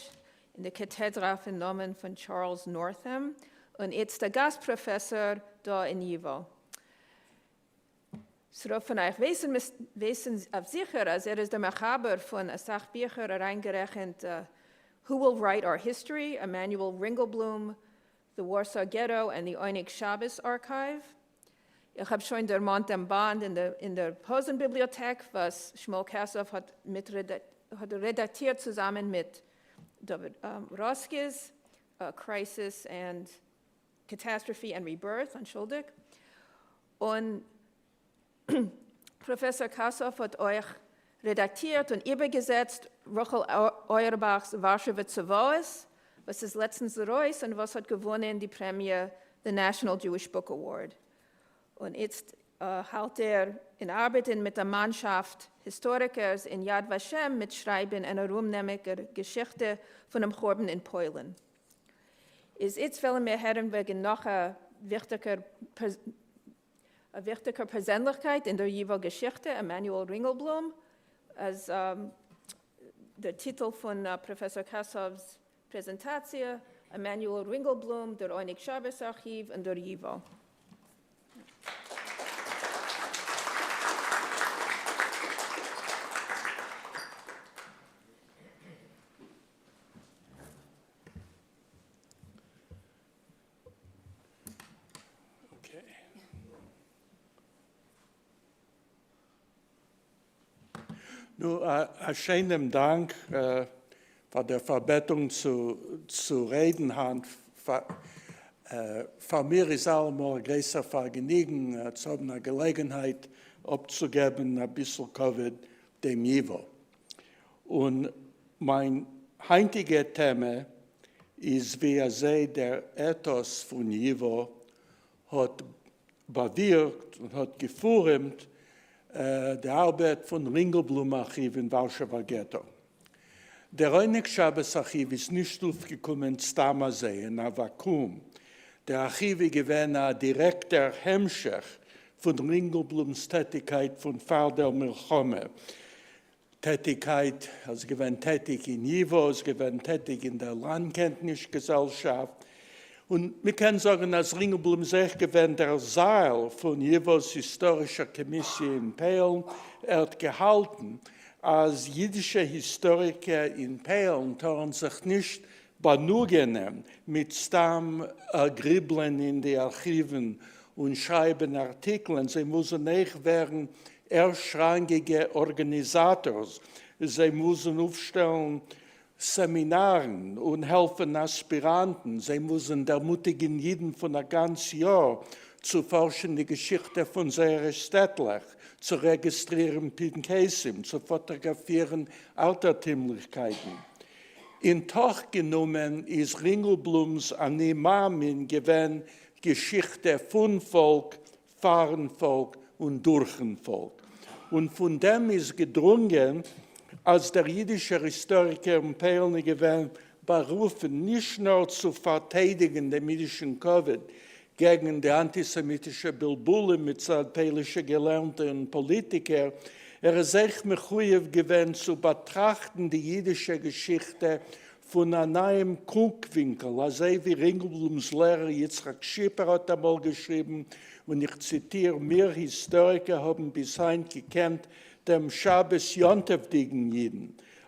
אין די קאטעדרע אויפן נאמען פון טשארלס נארטהעם, און איצט א גאסט פראפעסאר דא אין ייוואו. ס'רוב פון אייך ווייסן ווייסן אויף זיכער אז ער איז דער מחבר פון אסאך ביכער אריינגערעכנט Who Will Write Our History, Emanuel Ringelblum, The Warsaw Ghetto and the Oneg Shabbos Archive. איך האב שוין דערמאנט דעם באנד אין דער פאזען ביבליאטעק וואס שמואל קאסוב האט האט רעדאקטירט צוזאמען מיט דוד ראסקיס, Crisis and Catastrophe and Rebirth, אנטשולדיג. און פראפעסאר קאסוב האט אויך רעדאקטירט און איבערגעזעצט רחל אויערבאך'ס ווארשעווער צוואות, וואס איז לעצטנס ארויס און וואס האט געוואונען די פרעמיע The National Jewish Book Award. און איצט האלט ער אין ארבעטן מיט א מאנשאפט היסטאריקערס אין יד ושם מיט שרייבן אן ארומנעמיגער געשיכטע פונעם חורבן אין פוילן. איז איצט וועלן מיר הערן וועגן נאך א וויכטיגער א וויכטיגער פערזענליכקייט אין דער ייוואו געשיכטע, עמנואל רינגעלבלום, אז דער טיטל פון פראפעסאר קאסאוו'ס פרעזענטאציע, עמנואל רינגעלבלום, דער עונג שבת ארכיוו און דער ייווא. נו, א שיינעם דאנק פאר דער פארבעטונג צו רעדן היינט. פאר מיר איז אלעמאל א גרויסער פארגעניגן צו האבן א געלעגנהייט אפצוגעבן אביסל כבוד דעם ייווא. און מיין היינטיגע טעמע איז ווי אזוי דער עטאס פון ייווא האט באווירקט און האט געפורעמט די ארבעט פון רינגעלבלום ארכיוו אין ווארשעווער געטא. דער עונג שבת ארכיוו איז נישט אויפגעקומען סתם אזוי אין א וואקום. דער ארכיוו איז געווען א דירעקטער המשך פון רינגעלבלומ'ס טעטיקייט פון פאר דער מלחמה. טעטיקייט, ער איז געווען טעטיק אין ייווא, איז געווען טעטיק אין דער לאנדקענטניש געזעלשאפט, און מען קען זאגן אז רינגעלבלום איז אויך געווען דער זייל פון ייווא'ס היסטארישער קאמיסיע אין פוילן, ער האט געהאלטן אז יידישע היסטאריקער אין פוילן טארן זיך נישט באנוגענען מיט סתם גריבלען אין די ארכיוון און שרייבן ארטיקלען, זיי מוזן אויך ווערן ערשטראנגיגע ארגאניזאטארס, זיי מוזן אויפשטעלן סעמינארן און העלפן אספיראנטן, זיי מוזן דערמוטיגן אידן פון א גאנץ יאר צו פארשן די געשיכטע פון זייערע שטעטלעך, צו רעגיסטרירן פנקסים, צו פאטאגראפירן אלטערטימליכקייטן. אין תוך גענומען איז רינגעלבלומס אני מאמין געווען געשיכטע פון פאלק, פארן פאלק און דורכן פאלק, און פון דעם איז געדרונגען אז דער אידישער היסטאריקער אין פוילן איז געווען בארופן נישט נאר צו פארטיידיגן דעם אידישן כבוד געגן די אנטיסעמיטישע בלבולים מצד פוילישע געלערנטע און פאליטיקער, ער איז אויך מחויב געווען צו באטראכטן די אידישע געשיכטע פון א נייעם קוק-ווינקל, אזוי ווי רינגלבלומ'ס לערער יצחק שיפער האט אמאל געשריבן, און איך ציטיר, מיר היסטאריקער האבן ביז היינט געקענט דעם שבת יום טוב'דיגן אידן,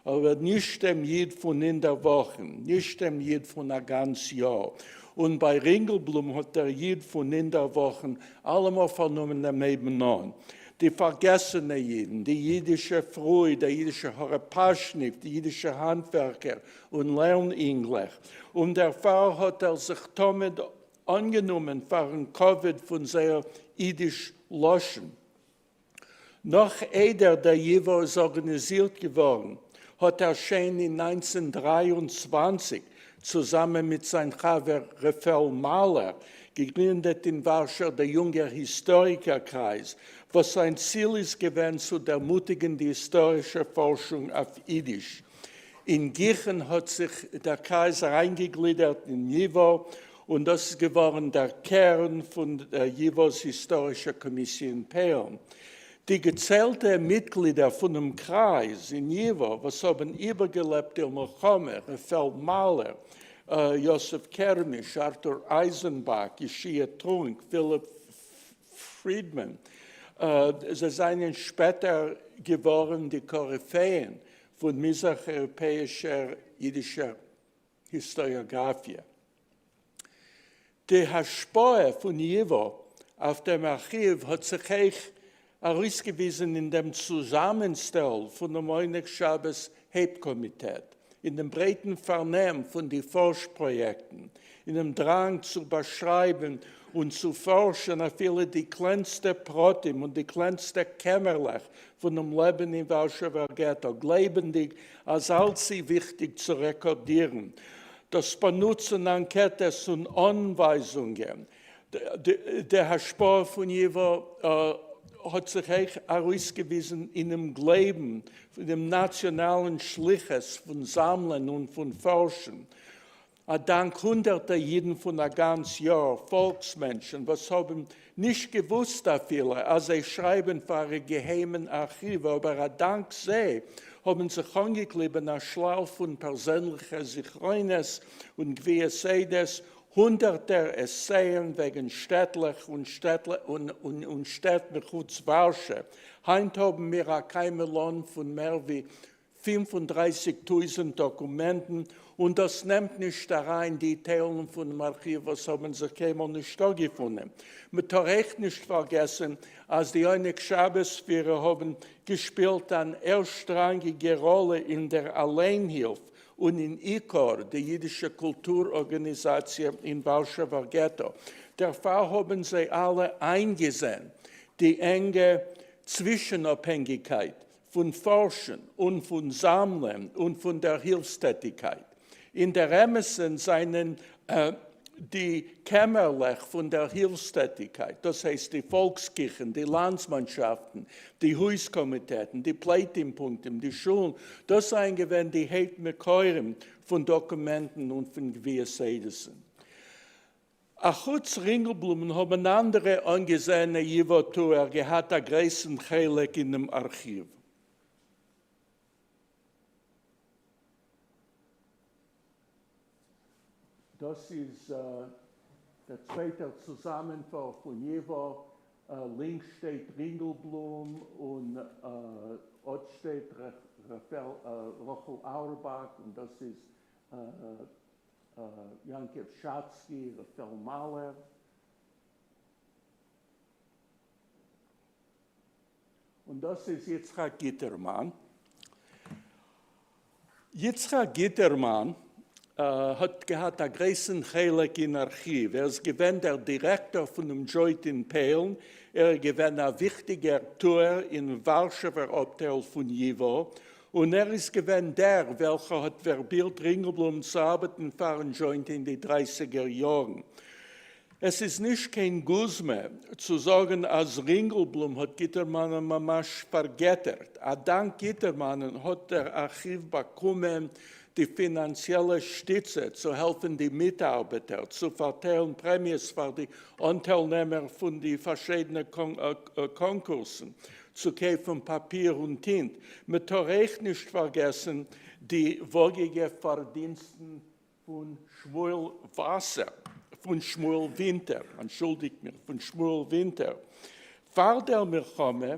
אבער נישט דעם איד פון אינדערוואכן, נישט דעם איד פון א גאנץ יאר, און ביי רינגלבלום האט דער איד פון אינדערוואכן אלעמאל פארנומען דעם אויבנאן. די פארגעסענע אידן, די אידישע פרוי, דער אידישער הארעפאשניק, די אידישע האנטווערקער און לערן-אינגלעך, און דערפאר האט ער זיך תמיד אנגענומען פארן כבוד פון זייער אידיש לשון. נאך איידער דער ייווא איז ארגאניזירט געווארן, האט ער שוין אין 1923, צוזאמען מיט זיין חבר רפאל מאלער, געגרינדעט אין ווארשא דער יונגער היסטאריקער קרייז, וואס זיין ציל איז געווען צו דערמוטיגן די היסטארישע פארשונג אויף אידיש. אין גיכן האט זיך דער קרייז אריינגעגלידערט אין ייווא, און דאס איז געווארן דער קערן פון דער ייווא'ס היסטארישע קאמיסיע אין פוילן. די געציילטע מיטגלידער פונעם קרייז אין ייווא וואס האבן איבערגעלעבט די מלחמה, רפאל מאלער, יוסף קערמיש, ארטור אייזענבאק, ישעי' טרונק, פיליפ פרידמאן, זיי זענען שפעטער געווארן די קאריפעען פון מזרח אייראפעאישער אידישער היסטאריאגראפיע. די השפעה פון ייווא אויף דעם ארכיוו האט זיך אויך ארויסגעוויזן אין דעם צוזאמענשטעל פונעם עונג שבת הויפט קאמיטעט, אין דעם ברייטן פארנעם פון די פארש פראיעקטן, אינעם דראנג צו באשרייבן און צו פארשן אפילו די קלענסטע פרטים און די קלענסטע קעמערלעך פונעם לעבן אין ווארשעווער געטא, גלייבנדיג אז אלץ איז וויכטיג צו רעקארדירן, דאס באנוצן אנקעטעס און אנווייזונגען. די השפעה פון ייווא האט זיך אויך ארויסגעוויזן אינעם גלייבן פון דעם נאציאנאלן שליחות פון זאמלען און פון פארשן. א דאנק הונדערטער אידן פון א גאנץ יאר, פאלקס-מענטשן וואס האבן נישט געוואוסט אפילו אז זיי שרייבן פאר א געהיימען ארכיוו, אבער א דאנק זיי האבן זיך אנגעקליבן א שלל פון פערזענליכע זכרונות און גביית עדות, הונדערטער עסייען וועגן שטעטלעך און שטעט מחוץ ווארשע. היינט האבן מיר א קיימא לן פון מער ווי 35 טויזנט דאקומענטן, און דאס נעמט נישט אריין די טיילן פונעם ארכיוו וואס האבן זיך קיינמאל נישט אפגעפונען. מ'טאר אויך נישט פארגעסן אז די עונג שבת פירער האבן געשפילט אן ערשטראנגיגע ראלע אין דער אליינהילף און אין איקאר, די אידישע קולטור ארגאניזאציע אין ווארשעווער געטא. דערפאר האבן זיי אלע איינגעזען די ענגע צווישנאפהענגיקייט פון פארשן און פון זאמלען און פון דער הילפסטעטיקייט. אין דער אמת'ן זיינען די קעמערלעך פון דער הילפסטעטיקייט, דאס הייסט די פאלקסקיכן, די לאנדסמאנשאפטן, די הויז-קאמיטעטן, די פליטים-פונקטן, די שולן, דאס זיינען געווען די הויפט מקורים פון דאקומענטן און פון גביית עדות'ן. אחוץ רינגלבלומען האבן אנדערע אנגעזעענע ייוואו-טוער געהאט א גרויסן חלק אינעם ארכיוו. דאס איז דער צווייטער צוזאמענפאר פון ייוואו, לינקס שטייט רינגלבלום און אט שטייט רחל אויערבאך און דאס איז יעקב שאצקי, רפאל מאלער. און דאס איז יצחק גיטערמאן. יצחק גיטערמאן האט געהאט א גרויסן חלק אין ארכיוו, ער איז געווען דער דירעקטאר פונעם דזשוינט אין פוילן, ער איז געווען א וויכטיגער טוער אין ווארשעווער אפטייל פון ייוואו, און ער איז געווען דער וועלכער האט ווערבירט רינגלבלום צו ארבעטן פארן דזשוינט אין די דרייסיגער יארן. עס איז נישט קיין גוזמא צו זאגן אז רינגלבלום האט גיטערמאנען ממש פארגעטערט. א דאנק גיטערמאנען האט דער ארכיוו באקומען די פינאנציעלע שטיצע צו העלפן די מיטארבעטער, צו פארטיילן פרעמיעס פאר די אנטיילנעמער פון די פארשידענע קאנקורסן, צו קויפן פאפיר און טינט. מען טאר אויך נישט פארגעסן די וואגיגע פארדינסטן פון שמואל וואסער, פון שמואל ווינטער, אנטשולדיגט מיר, פון שמואל ווינטער. פאר דער מלחמה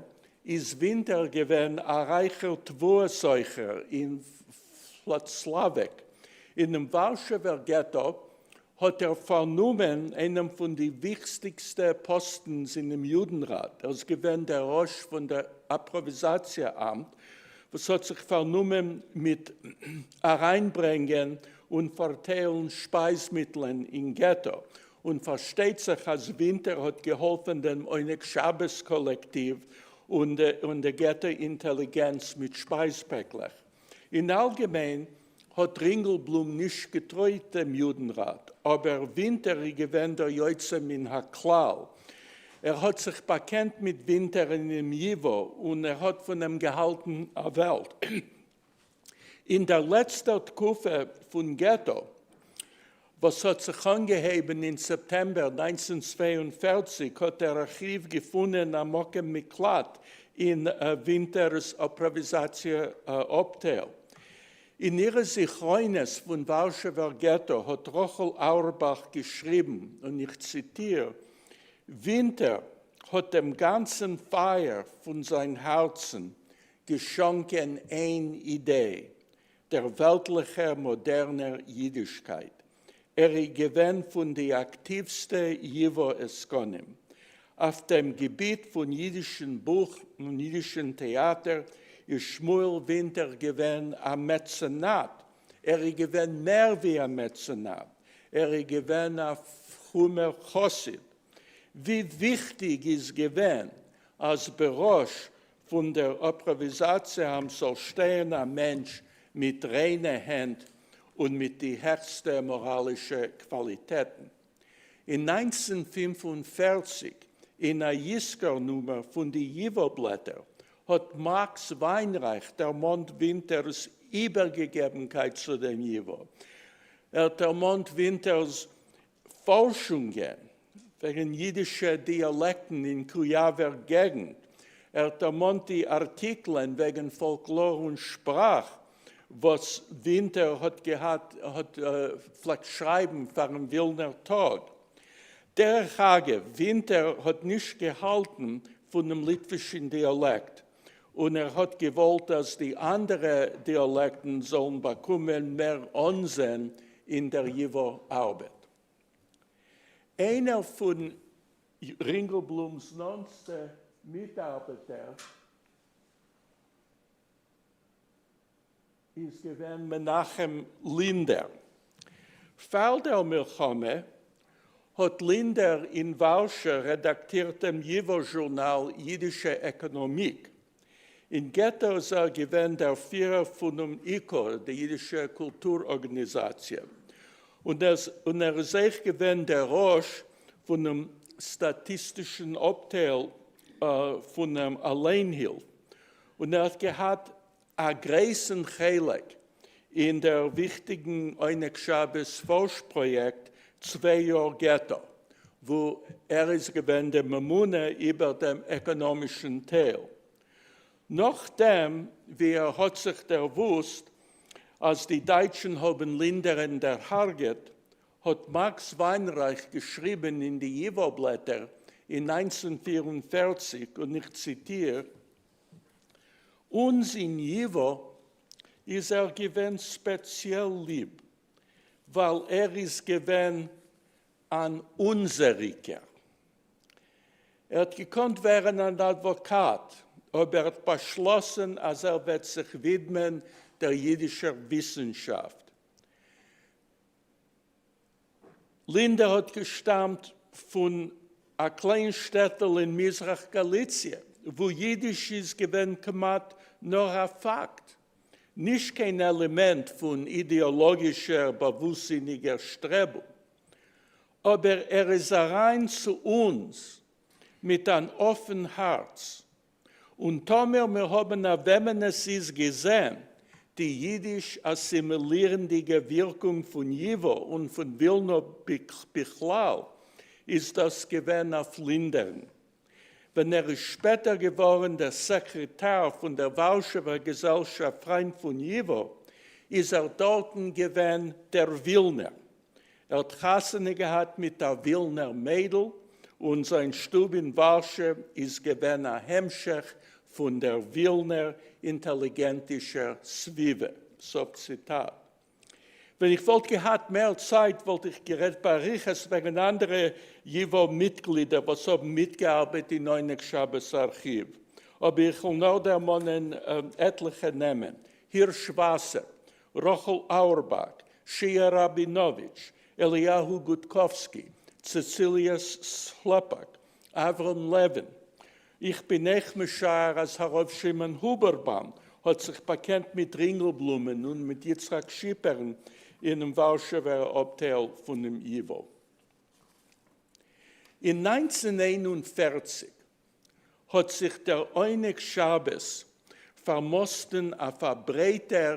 איז ווינטער געווען א רייכער תבואה סוחר אין וולאצלאוועק. אינעם ווארשעווער געטא האט ער פארנומען איינעם פון די וויכסטיגסטע פאסטנס אינעם יודנראט, ער איז געווען דער ראש פון דער אפראוויזאציע אמט, וואס האט זיך פארנומען מיט אריינברענגען און פארטיילן שפייזמיטלען אין געטא, און פארשטייט זיך אז ווינטער האט געהאלפן דעם עונג שבת קאלעקטיוו און די געטא אינטעליגענץ מיט שפייז פעקלעך. אין אלגעמיין האט רינגלבלום נישט געטרויט דעם יודנראט, אבער ווינטער איז געווען דער יוצא מן הכלל. ער האט זיך באקענט מיט ווינטער אינעם ייוואו און ער האט פון אים געהאלטן א וועלט. אין דער לעצטער תקופה פון געטא, וואס האט זיך אנגעהויבן אין סעפטעמבער 1942, האט דער ארכיוו געפונען א מקום מקלט אין ווינטער'ס אפראוויזאציע אפטייל. אין אירע זכרונות פון ווארשעווער געטא האט רחל אויערבאך געשריבן, און איך ציטיר, ווינטער האט דעם גאנצן פייער פון זיין הארצן געשאנקען איין אידעע, דער וועלטליכער מאדערנער אידישקייט. ער איז געווען פון די אקטיווסטע ייוואו עסקנים אויף דעם געביט פון אידישן בוך און אידישן טעאטער איז שמואל ווינטער געווען א מעצענאט, ער איז געווען מער ווי א מעצענאט, ער איז געווען א פרומער חסיד. ווי וויכטיג איז געווען אז בראש פון דער אפראוויזאציע-אמט זאל שטייען א מענטש מיט ריינע הענט און מיט די העכסטע מאראלישע קוואליטעטן. אין 1945, אין א יזכור נומער פון די ייוואו בלעטער, האט מאקס וויינרייך דערמאנט ווינטער'ס איבערגעגעבנקייט צו דעם ייוואו. ער האט דערמאנט ווינטער'ס פארשונגען וועגן יידישע דיאלעקטן אין קויאווער געגנט. ער האט דערמאנט די ארטיקלען וועגן פאלקלאר און שפראך וואס ווינטער האט געהאט האט פלעגט שרייבן פארן ווילנער טאג. דרך אגב, ווינטער האט נישט געהאלטן פונעם ליטווישן דיאלעקט, און ער האט געוואלט אז די אנדערע דיאלעקטן זאלן באקומען מער אנזען אין דער ייוואו ארבעט. איינער פון רינגעלבלומ'ס נאנטסטע מיטארבעטער איז געווען מנחם לינדער. פאר דער מלחמה האט לינדער אין ווארשע רעדאקטירט דעם ייוואו זשורנאל יידישע עקאנאמיק. אין געטא איז ער געווען דער פירער פונעם איקא, די יידישע קולטור ארגאניזאציע, און ער איז אויך געווען דער ראש פונעם סטאטיסטישן אפטייל פונעם אליינהילף, און ער האט געהאט א גרויסן חלק אין דער וויכטיגן עונג שבת פארש פראיעקט צוויי יאר געטא, וואו ער איז געווען דער ממונה איבער דעם עקאנאמישן טייל. נאכדעם ווי ער האט זיך דערוואוסט אז די דייטשן האבן לינדערן דערהרגעט, האט מאקס וויינרייך געשריבן אין די ייוואו בלעטער אין 1944, און איך ציטיר, אונז אין ייוואו איז ער געווען ספעציעל ליב, ווייל ער איז געווען אן אונזעריגער. ער האט געקאנט ווערן אן אדוואקאט, אבער ער האט באשלאסן אז ער וועט זיך ווידמען דער יידישער וויסנשאפט. לינדער האט געשטאמט פון א קליין שטעטל אין מזרח גאליציע, וואו יידיש איז געווען כמעט נאר א פאקט, נישט קיין עלעמענט פון אידעאלאגישער באוואוסטזיניגער שטרעבונג. אבער ער איז אריין צו אונז מיט אן אפן הארץ, און טאמער מיר האבן אויף וועמען עס איז געזען די יידיש אסימילירנדיגע ווירקונג פון ייוואו און פון ווילנא בכלל, איז דאס געווען אויף לינדערן. ווען ער איז שפעטער געווארן דער סעקרעטאר פון דער ווארשעווער געזעלשאפט פריינט פון ייוואו, איז ער דארטן געווען דער ווילנער. ער האט חתונה געהאט מיט א ווילנער מיידל, און זיין שטוב אין ווארשע איז געווען א המשך פון דער ווילנער אינטעליגענטישער סביבה. סוף ציטאט. ווען איך וואלט געהאט מער צייט וואלט איך גערעדט באריכות וועגן אנדערע ייוואו מיטגלידער וואס האבן מיטגעארבעט אין עונג שבת ארכיוו, אבער איך וועל נאר דערמאנען עטליכע נעמען, הירש וואסער, רחל אויערבאך, שיע ראבינאוויטש, אליהו גוטקאווסקי, צעציליע סלעפאק, אברהם לעווין. איך בין אויך משער אז הרב שמעון הובערבאום האט זיך באקענט מיט רינגעלבלומען און מיט יצחק שיפערן אינעם ווארשעווער אפטייל פונעם ייוואו. אין 1941 האט זיך דער עונג שבת פארמאסטן אויף א ברייטער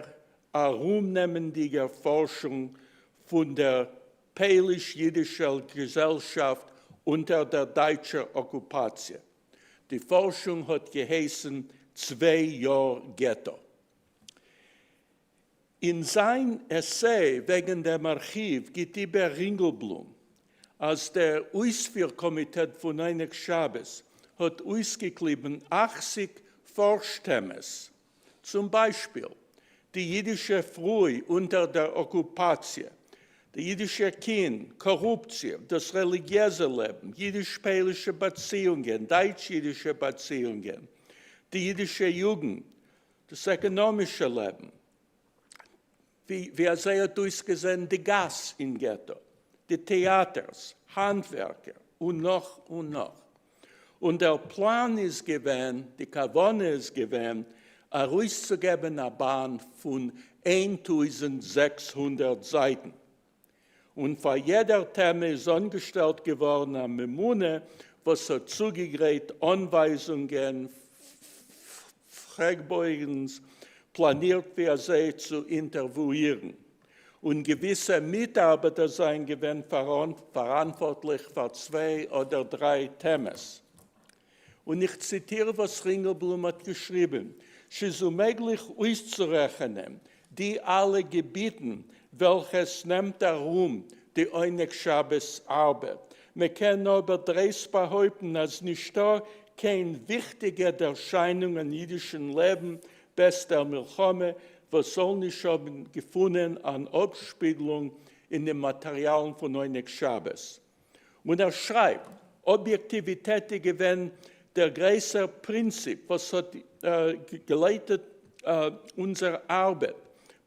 ארומנעמענדיגער פארשונג פון דער פויליש-יידישער געזעלשאפט אונטער דער דייטשער אקופאציע. די פארשונג האט געהייסן צוויי יאר געטא. אין זיין עסיי וועגן דעם ארכיוו גיט איבער רינגעלבלום אז דער אויספיר קאמיטעט פון עונג שבת האט אויסגעקליבן 80 פארש-טעמעס, צום ביישפיל, די אידישע פרוי אונטער דער אקופאציע, די אידישע קינד, קארופציע, דאס רעליגיעזע לעבן, אידיש-פוילישע באציאונגען, דייטש-אידישע באציאונגען, די אידישע יוגנט, דאס עקאנאמישע לעבן, ווי אזוי האט אויסגעזען די גאס אין געטא, די טעאטערס, האנטווערקער, און נאך און נאך. און דער פלאן איז געווען, די כוונה איז געווען, ארויסצוגעבן א באנד פון 1600 זייטן. און פאר יעדער טעמע איז אנגעשטעלט געווארן א ממונה וואס האט צוגעגרייט אנווייזונגען, פרעגבויגנס, פלאנירט ווי אזוי צו אינטערוויאירן, און געוויסע מיטארבעטער זענען געווען פאראנטווארטליך פאר צוויי אדער דריי טעמעס. און איך ציטיר וואס רינגעלבלום האט געשריבן, ס'איז אוממעגליך אויסצורעכענען די אלע געביטן וועלכע עס נעמט ארום די עונג שבת ארבעט, מען קען אבער דרייסט באהויפטן אז נישטא קיין וויכטיגע ערשיינונג אין אידישן לעבן בעת דער מלחמה וואס זאל נישט האבן געפונען אן אפשפיגלונג אין די מאטעריאלן פון עונג שבת. און ער שרייבט, אביעקטיוויטעט איז געווען דער גרויסער פרינציפ וואס האט געלייטעט אונזער ארבעט,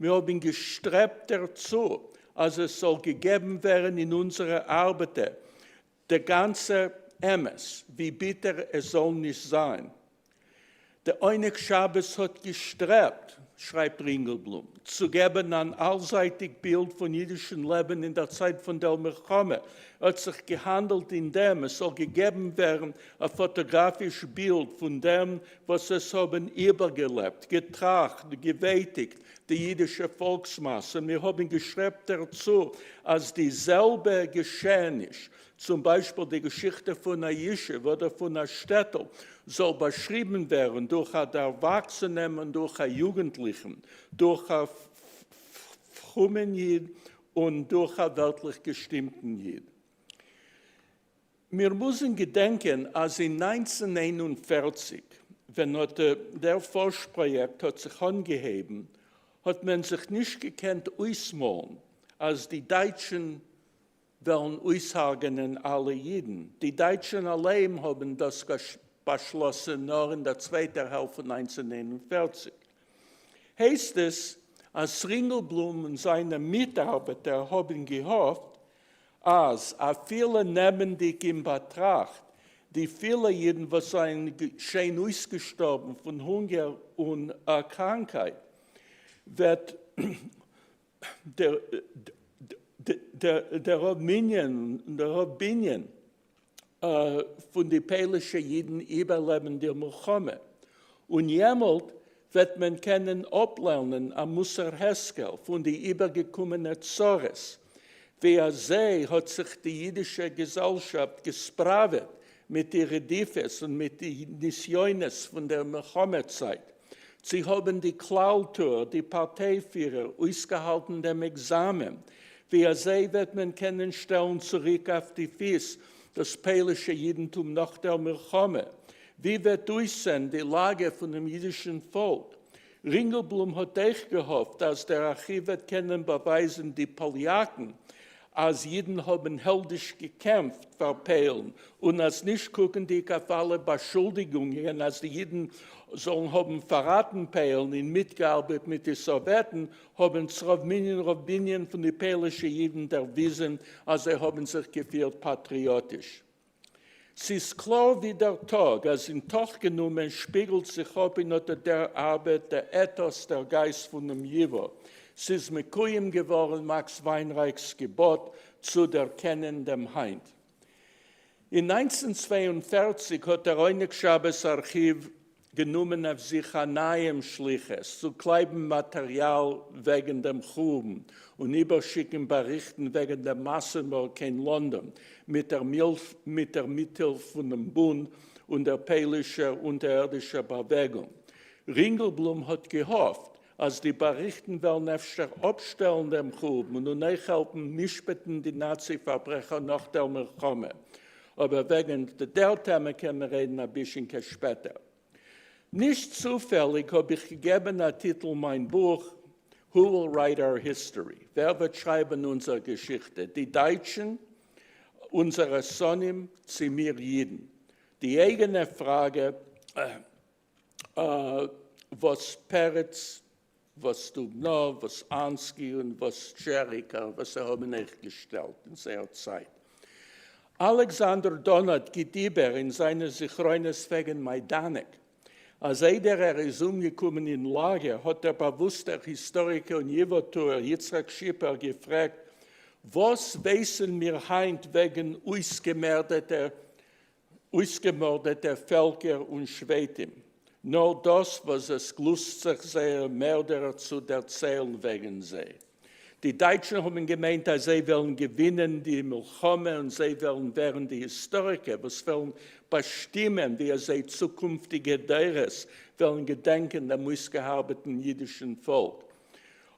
מיר האבן געשטרעבט דערצו אז עס זאל געגעבן ווערן אין אונזערע ארבעטער דער גאנצער אמת, ווי ביטער עס זאל נישט זיין. דער עונג שבת האט געשטרעבט, שרייבט רינגעלבלום, צו געבן אן אלזייטיג בילד פון אידישן לעבן אין דער צייט פון דער מלחמה. ער האט זיך געהאנדלט אין דעם עס זאל געגעבן ווערן א פאטאגראפיש בילד פון דעם וואס עס האבן איבערגעלעבט, געטראכט, געווייטיגט די אידישע פאלקסמאסע. מיר האבן געשטרעבט דערצו אז די זעלבע געשעעניש צום ביישפיל די געשיכטע פון א ישוב אדער פון א שטעטל זאל באשריבן ווערן דורך א דערוואקסענעם און דורך א יוגנטליכן, דורך א פרומען איד און דורך א וועלטליך געשטימטן איד. מיר מוזן געדענקען אז אין 1941 ווען אט דער פארש-פראיעקט האט זיך אנגעהויבן האט מען זיך נישט געקענט אויסמאלן אז די דייטשן וועלן אויסהרגענען אלע אידן. די דייטשן אליין האבן דאס באשלאסן נאר אין דער צווייטער העלפט פון 1941. הייסט עס אז רינגעלבלום און זיינע מיטארבעטער האבן געהאפט אז אפילו נעמענדיג אין באטראכט די פילע אידן וואס זענען שוין אויסגעשטארבן פון הונגער און קראנקייט, וועט דער רוב מנין און דער רוב בנין פון די פוילישע אידן איבערלעבן די מלחמה, און יעמאלט וועט מען קענען אפלערנען א מוסר השכל פון די איבערגעקומענע צרות, ווי אזוי האט זיך די אידישע געזעלשאפט געספראוועט מיט די רדיפות און מיט די נסיונות פון דער מלחמה צייט. צי האבן די כלל-טוער, די פארטיי-פירער, אויסגעהאלטן דעם עקזאמען? ווי אזוי וועט מען קענען שטעלן צוריק אויף די פיס דאס פוילישע אידנטום נאך דער מלחמה? ווי וועט אויסזען די לאגע פונעם אידישן פאלק? רינגעלבלום האט אויך געהאפט אז דער ארכיוו וועט קענען באווייזן די פאליאקן אז אידן האבן העלדיש געקעמפט פאר פוילן, און אז נישט קוקנדיג אויף אלע באשולדיגונגען אז די אידן זאלן האבן פארראטן פוילן און מיטגעארבעט מיט די סאוועטן, האבן ס'רוב מנין רוב בנין פון די פוילישע אידן דערוויזן אז זיי האבן זיך געפירט פאטריאטיש. ס'איז קלאר ווי דער טאג אז אין תוך גענומען שפיגלט זיך אפ אין אט דער ארבעט דער עטאס, דער גייסט פונעם ייווא. ס'איז מקוים געווארן מאקס וויינרייכ'ס געבאט צו דערקענען דעם היינט. אין 1942 האט דער עונג שבת ארכיוו גענומען אויף זיך א נייעם שליחות צו קלייבן מאטעריאל וועגן דעם חורבן און איבערשיקן באריכטן וועגן דעם מאסן-מארד קיין לאנדאן מיט דער מיטהילף פונעם בונד און דער פוילישער אונטערערדישער באוועגונג. רינגעלבלום האט געהאפט אז די באריכטן וועלן אפשר אפשטעלן דעם חורבן און אויך העלפן משפט'ן די נאצי פארברעכער נאך דער מלחמה. אבער וועגן דער טעמע קען מען רעדן א בישינקע שפעטער. נישט צופעליג האב איך געגעבן א טיטל מיין בוך Who will write our history? ווער וועט שרייבן אונזער געשיכטע? די דייטשן? אונזערע שונאים? צי מיר אידן? די אייגענע פראגע וואס פרץ, וואס דובנאוו, וואס אנסקי און וואס טשעריקאוו וואס זיי האבן אויך געשטעלט אין זייער צייט. אלעקסאנדער דאנאט גיט איבער אין זיינע זכרונות וועגן מיידאנעק, אז איידער ער איז אומגעקומען אין לאגער האט דער באוואוסטער היסטאריקער און ייווא-טוער יצחק שיפער געפרעגט, וואס ווייסן מיר היינט וועגן אויסגעמערדעטע אויסגעמארדעטע פעלקער און שבטים, נאר דאס וואס עס גלוסט זיך זייערע מערדער צו דערציילן וועגן זיי. די דייטשן האבן געמיינט אז זיי וועלן געווינען די מלחמה און זיי וועלן ווערן די היסטאריקער וואס וועלן באשטימען ווי אזוי צוקונפטיגע דורות וועלן געדענקען דעם אויסגעהארבעטן אידישן פאלק.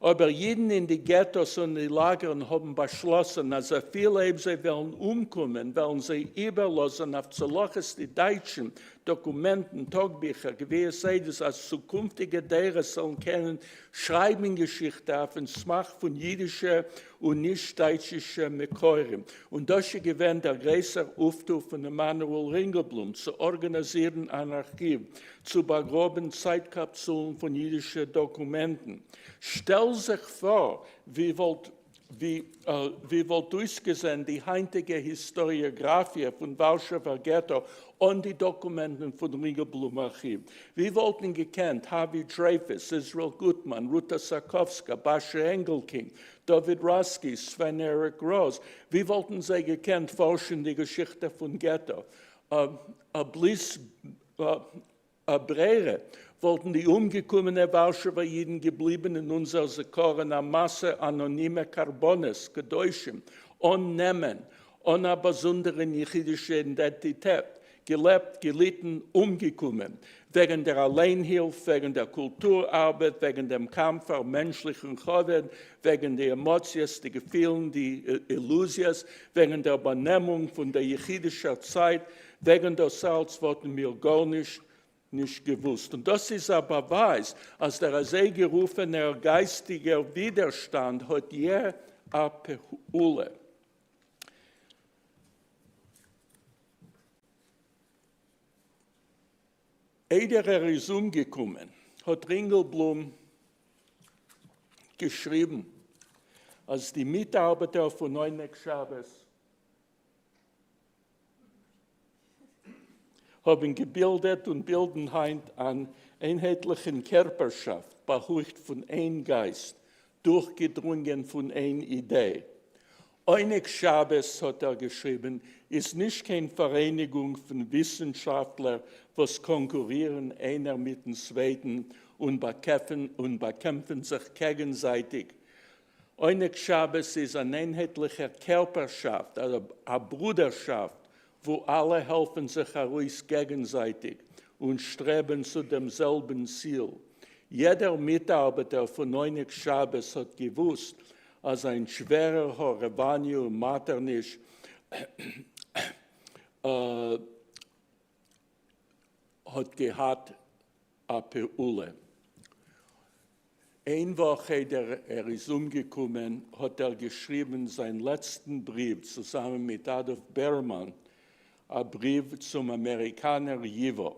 אבער אידן אין די געטאס און די לאגערן האבן באשלאסן אז אפילו אויב זיי וועלן אומקומען וועלן זיי איבערלאזן אויף צלחות די דייטשן דאקומענטן, טאגביכער, גביית עדות אז צוקונפטיגע דורות זאלן קענען שרייבן געשיכטע אויפן סמך פון אידישע און נישט דייטשישע מקורים, און דאס איז געווען דער גרויסער אויפטו פון עמנואל רינגעלבלום צו ארגאניזירן אן ארכיוו צו באגראבן צייט-קאפסולן פון אידישע דאקומענטן. שטעל זיך פאר ווי וואלט ווי וואלט אויסגעזען די היינטיגע היסטאריאגראפיע פון ווארשעווער געטא אן די דאקומענטן פון רינגעלבלום ארכיוו? ווי וואלטן געקענט האווי דרייפוס, איזראעל גוטמאן, רוטא סאקאווסקא, באשע ענגעלקינג, דוד ראסקי, סווען עריק ראוז, ווי וואלטן זיי געקענט פארשן די געשיכטע פון געטא? בלית ברירה, וואלטן די אומגעקומענע ווארשעווער אידן געבליבן אין אונזער זכרון א מאסע אנאנימע קרבנות, קדושים, אן נעמען, אן א באזונדערע יחידישע אידענטיטעט, געלעבט, געליטן, אומגעקומען, וועגן דער אליינהילף, וועגן דער קולטור-ארבעט, וועגן דעם קאמף פאר מענטשליכן כבוד, וועגן די עמאציעס, די געפילן, די אילוזיעס, וועגן דער באנעמונג פון דער יחידישער צייט, וועגן דאס אלץ וואלטן מיר גארנישט נישט געוואוסט, און דאס איז א באווייז אז דער אזוי גערופענער גייסטיגער ווידערשטאנד האט יע א פעולה. איידער ער איז אומגעקומען האט רינגעלבלום געשריבן אז די מיטארבעטער פון עונג שבת האבן געבילדעט און בילדן היינט אן איינהייטליכן קערפערשאפט באהויכט פון איין גייסט, דורכגעדרונגען פון איין אידעע. עונג שבת, האט ער געשריבן, איז נישט קיין פאראייניגונג פון וויסנשאפטלער וואס קאנקורירן איינער מיטן צווייטן און באקעמפן זיך קעגנזייטיג, עונג שבת איז אן איינהייטליכע קערפערשאפט, א ברודערשאפט, וואו אלע העלפן זיך ארויס געגנזייטיג און שטרעבן צו דעם זעלבן ציל. יעדער מיטארבעטער פון עונג שבת האט געוואוסט אז זיין שווערער הארעוואניע און מאטערניש האט געהאט א פעולה. איין וואך איידער ער איז אומגעקומען האט ער געשריבן זיין לעצטן בריוו צוזאמען מיט אדולף בערמאן, א בריוו צום אמעריקאנער ייווא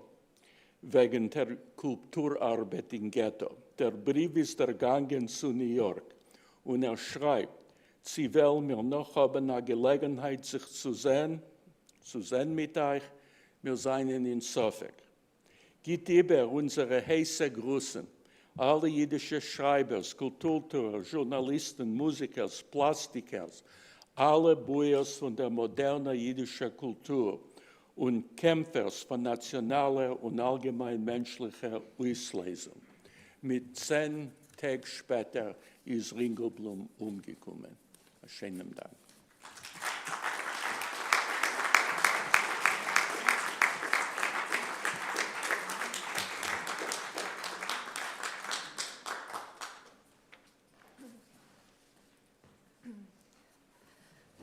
וועגן דער קולטור ארבעט אין געטא. דער בריוו איז דערגאנגען צו ניו יארק און ער שרייבט, צי וועלן מיר נאך האבן א געלעגנהייט זיך צו זען, צו זען מיט אייך, מיר זיינען אין ספק. גיט איבער אונזערע הייסע גרוסן, אלע אידישע שרייבערס, קולטורטוער, זשורנאליסטן, מוזיקערס, פלאסטיקערס, אלע בויערס פון דער מאדערנער אידישער קולטור און קעמפערס פאר נאציאנאלער און אלגעמיין מענטשליכער אויסלייזונג. מיט 10 טעג שפעטער איז רינגעלבלום אומגעקומען. א שיינעם דאנק.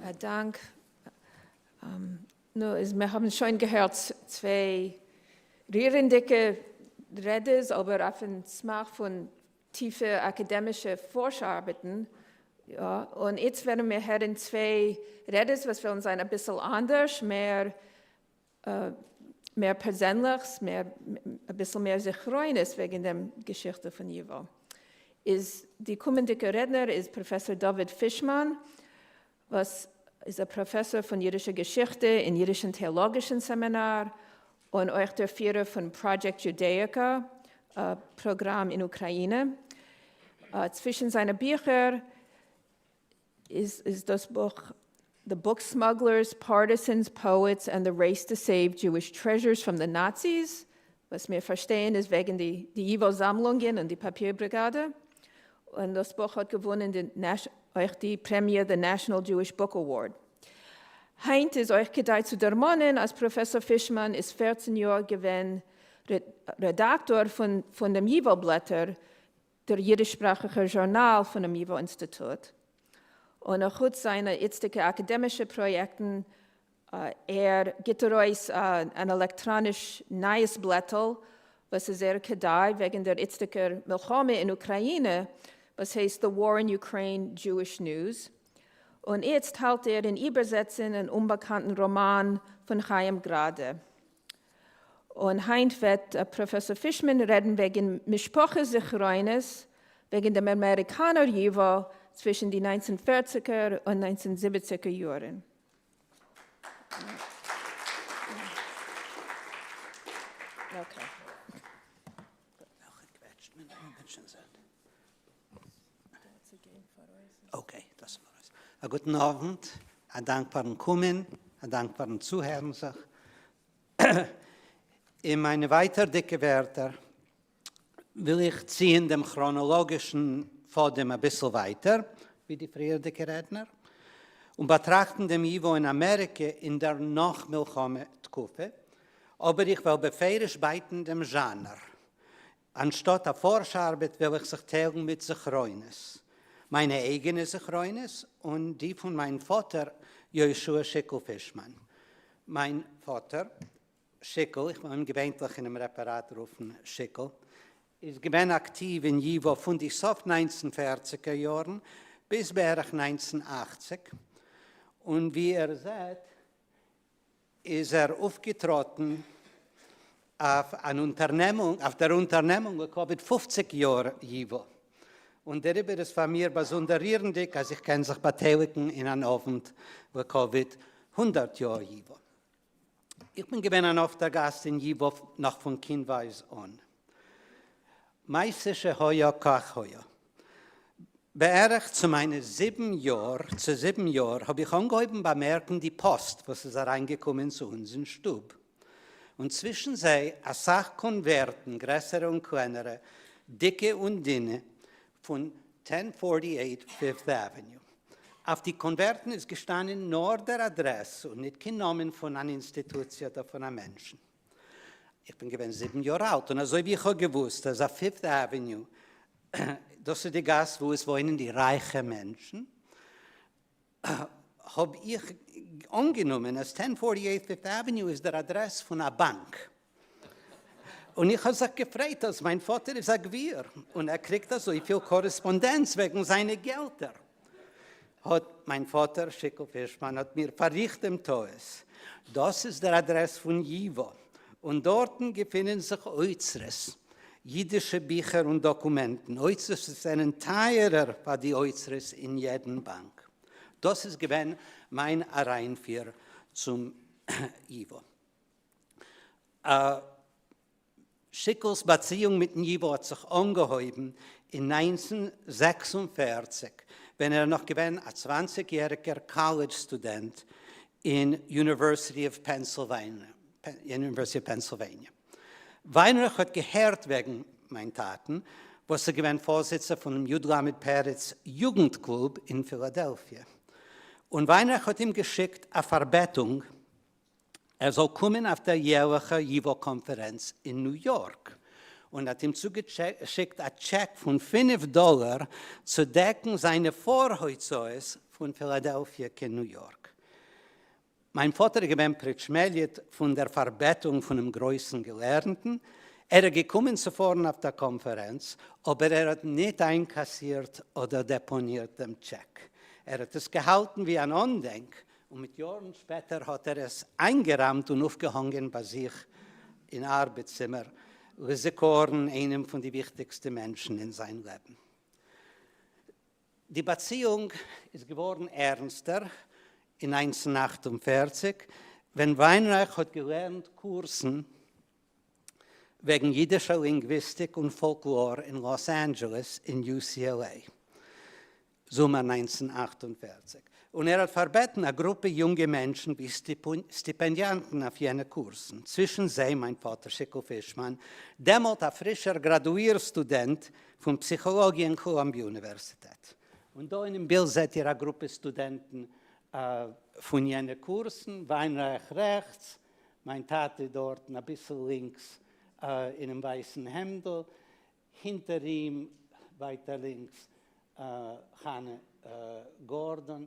א דאנק. נו, איז מיר האבן שוין געהערט צוויי רירנדיקע רעדעס, אבער אויפן סמך פון טיפע אקאדעמישע פארש-ארבעטן, יא, און איצט וועלן מיר הערן צוויי רעדעס וואס וועלן זיין אביסל אנדערש, מער מער פערזענליכס, מער אביסל מער זכרונות וועגן דעם געשיכטע פון ייווא. איז די קומענדיגע רעדנער איז פראפעסאר דוד פישמאן, וואס איז א פראפעסאר פון אידישע געשיכטע אין אידישן טעאלאגישן סעמינאר, און אויך דער פירער פון Project Judaica פראגראם אין אוקראינע. צווישן זיינע ביכער איז דאס בוך The Book Smugglers, Partisans, Poets and the Race to Save Jewish Treasures from the Nazis, וואס מיר פארשטייען איז וועגן די ייווא זאמלונגען און די פאפיר בריגאדע. און דאס בוך האט געוואונען די אויך די פרעמיע The National Jewish Book Award. היינט איז אויך כדאי צו דערמאנען אז פראפעסאר פישמאן איז 14 יאר געווען רעדאקטאר פון דעם ייוואו בלעטער, דער יידיש-שפראכיכער זשורנאל פונעם ייוואו אינסטיטוט. און אחוץ זיינע איצטיגע אקאדעמישע פראיעקטן, ער גיט ארויס אן עלעקטראניש נייעס בלעטל וואס איז זייער כדאי וועגן דער איצטיגער מלחמה אין אוקראינע, וואס הייסט The War in Ukraine Jewish News, און איצט האלט ער אין איבערזעצן אן אומבאקאנטן ראמאן פון חיים גראדע. און היינט וועט פראפעסאר פישמאן רעדן וועגן משפחה זכרונות וועגן דעם אמעריקאנער ייוואו צווישן די ניינצן פערציגער און ניינצן זיבעציגער יארן. Okay, דאס פאראויס. א גוטן אוונט, א דאנק פארן קומען, א דאנק פארן צוהערן זיך. אין מיינע ווייטערדיגע ווערטער וויל איך ציען דעם כראנאלאגישן פאדעם אביסל ווייטער ווי די פריערדיגע רעדנער, און באטראכטן דעם ייוואו אין אמעריקע אין דער נאך-מלחמה תקופה, אבער איך וועל בפירוש בייטן דעם זשאנער. אנשטאט א פארש-ארבעט וועל איך זיך טיילן מיט זכרונות, מיינע אייגענע זכרונות און די פון מיין פאטער יהושע שיקל פישמאן. מיין פאטער, שיקל, איך וועל אים געווענטליך אינעם רעפעראט רופן שיקל, איז געווען אקטיוו אין ייוואו פון די סוף ניינצן פערציגער יארן ביז בערך 1980, און ווי איר זעט איז ער אויפגעטראטן אויף אן אונטערנעמונג, אויף דער אונטערנעמונג לכבוד 50 יאר ייוואו, און דעריבער איז פאר מיר באזונדער רירנדיג אז איך קען זיך באטייליגן אין אן אוונט לכבוד 100 יאר ייוואו. איך בין געווען אן אפטער גאסט אין ייוואו נאך פון קינדווייז אן. מעשה שהיה כך היה. בערך צו מיינע 7 יאר, צו 7 יאר, האב איך אנגעהויבן באמערקן די פאסט וואס איז אריינגעקומען צו אונז אין שטוב. און צווישן זיי אסאך קאנווערטן, גרעסערע און קלענערע, דיקע און דינע, פון 1048 Fifth Avenue. אויף די קאנווערטן איז געשטאנען נאר דער אדרעס און ניט קיין נאמען פון אן אינסטיטוציע אדער פון א מענטשן. איך בין געווען 7 יאר אלט, און אזוי ווי איך האב געוואוסט אז אויף Fifth Avenue, דאס איז די גאס וואו עס וואוינען די רייכע מענטשן, האב איך אנגענומען אז 1048 Fifth Avenue איז דער אדרעס פון א באנק. און איך האב זיך געפרייט אז מיין פאטער איז א גביר און ער קריגט אזויפיל קארעספאנדענץ וועגן זיינע געלטער. האט מיין פאטער שיקל פישמאן האט מיר פארריכט דעם טעות, דאס איז דער אדרעס פון ייוואו, און דארטן געפינען זיך אוצרות, אידישע ביכער און דאקומענטן, אוצרות וואס זענען טייערער פאר די אוצרות אין יעדן באנק. דאס איז געווען מיין אריינפיר צום ייוואו. שיקל'ס באציאונג מיטן ייוואו האט זיך אנגעהויבן אין 1946 ווען ער איז נאך געווען א 20 יעריגער קאלעדזש סטודענט אין University of Pennsylvania. University of Pennsylvania. וויינרייך האט געהערט וועגן מיין טאטן וואס איז געווען פארזיצער פונעם י ל פרץ יוגנט קלוב אין פילאדעלפיע, און וויינרייך האט אים געשיקט א פארבעטונג ער זאל קומען אויף דער יערליכער ייוואו קאנפערענץ אין ניו יארק, און האט אים צוגעשיקט א טשעק פון 5 דאלער צו דעקן זיינע פאר-הוצאות פון פילאדעלפיע קיין ניו יארק. מיין פאטער איז געווען פריטשמעליעט פון דער פארבעטונג פונעם גרויסן געלערנטן, ער איז געקומען צו פארן אויף דער קאנפערענץ, אבער ער האט ניט איינקאסירט אדער דעפאנירט דעם טשעק. ער האט עס געהאלטן ווי אן אנדענק און מיט יארן שפעטער האט ער עס איינגעראמט און אויפגעהאנגען ביי זיך אין ארבעט צימער, לזכרון איינעם פון די וויכטיגסטע מענטשן אין זיין לעבן. די באציאונג איז געווארן ערנסטער אין 1948, ווען וויינרייך האט געלערנט קורסן וועגן אידישער לינגוויסטיק און פאלקלאר אין לאס אנדזשעלעס אין UCLA. זומער 1948, און ער האט פארבעטן א גרופע יונגע מענטשן ווי סטיפענדיאנטן אויף יענע קורסן, צווישן זיי מיין פאטער שיקל פישמאן, דעמאלט א פרישער גראדואיר-סטודענט פון פסיכאלאגיע אין קאלאמביע אוניווערסיטעט. און דא אינעם בילד זעט איר א גרופע סטודענטן פון יענע קורסן, וויינרייך רעכטס, מיין טאטע דארטן אביסל לינקס אינעם ווייסן העמדל, הינטער אים ווייטער לינקס חנה גארדאן,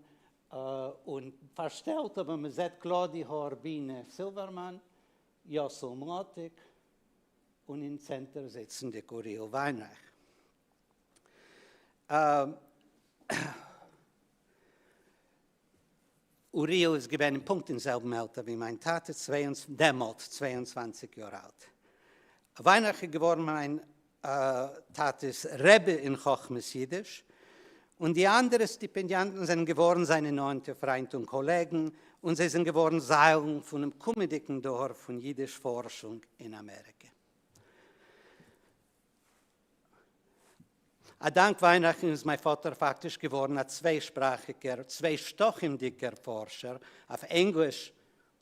און פארשטעלט אבער מען זעט קלאר די האר בינה סילווערמאן, יאסל מלאטיק, און אין צענטער זיצנדיג אוריאל וויינרייך. אוריאל איז געווען אין פונקט אין זעלבן עלטער ווי מיין טאטע, דעמאלט 22 יאר אלט. וויינרייך איז געווארן מיין טאטע'ס רבי אין חכמת אידיש, און די אנדערע סטיפענדיאנטן זענען געווארן זיינע נאענטע פריינט און קאלעגן, און זיי זענען געווארן זיילן פונעם קומענדיגן דור פון אידיש פארשונג אין אמעריקע. א דאנק וויינרייכן איז מיין פאטער פאקטיש געווארן א צוויי-שפראכיגער, צוויי-שטחים'דיגער פארשער, אויף ענגליש,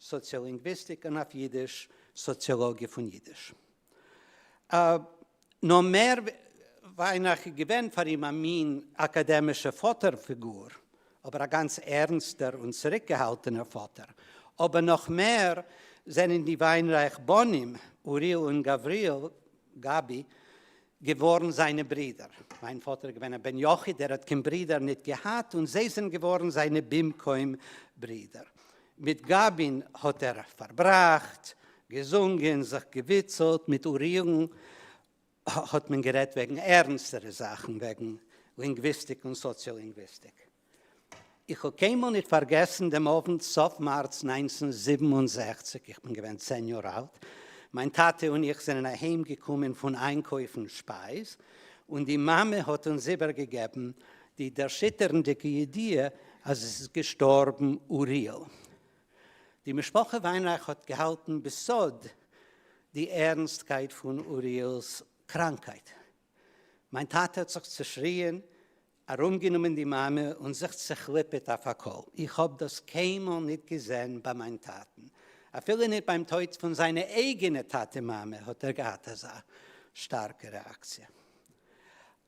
סאציאלינגוויסטיק און אויף אידיש, סאציאלאגיע פון אידיש. נאר מער וויינרייך איז געווען פאר אים א מין אקאדעמישע פאטער-פיגור, אבער א גאנץ ערנסטער און צוריקגעהאלטענער פאטער. אבער נאך מער זענען די וויינרייך בנים, אוריאל און גבריאל, גבי, געווארן זיינע ברידער. מיין פאטער איז געווען א בן יחיד, ער האט קיין ברידער ניט געהאט, און זיי זענען געווארן זיינע במקום ברידער. מיט גבי'ן האט ער פארבראכט, געזונגען, זיך געוויצלט, מיט אוריאל'ן האט מען גערעדט וועגן ערנסטערע זאכן, וועגן לינגוויסטיק און סאציאלינגוויסטיק. איך האב קיינמאל ניט פארגעסן דעם אוונט סוף מארץ 1967, איך בין געווען 10 יאר אלט, מיין טאטע און איך זענען אהיים געקומען פון איינקויפן שפייז, און די מאמע האט אונז איבערגעגעבן די דערשיטערנדיקע ידיעה אז עס איז געשטארבן אוריאל. די משפחה וויינרייך האט געהאלטן בסוד די ערנסטקייט פון אוריאל'ס קראנקייט. מיין טאטע האט זיך צעשריען, ארומגענומען די מאמע און זיך צעכליפעט אויף א קול. איך האב דאס קיינמאל ניט געזען ביי מיין טאטן. אפילו ניט ביים טויט פון זיינע אייגענע טאטע-מאמע האט ער געהאט אזא שטארקע רעאקציע.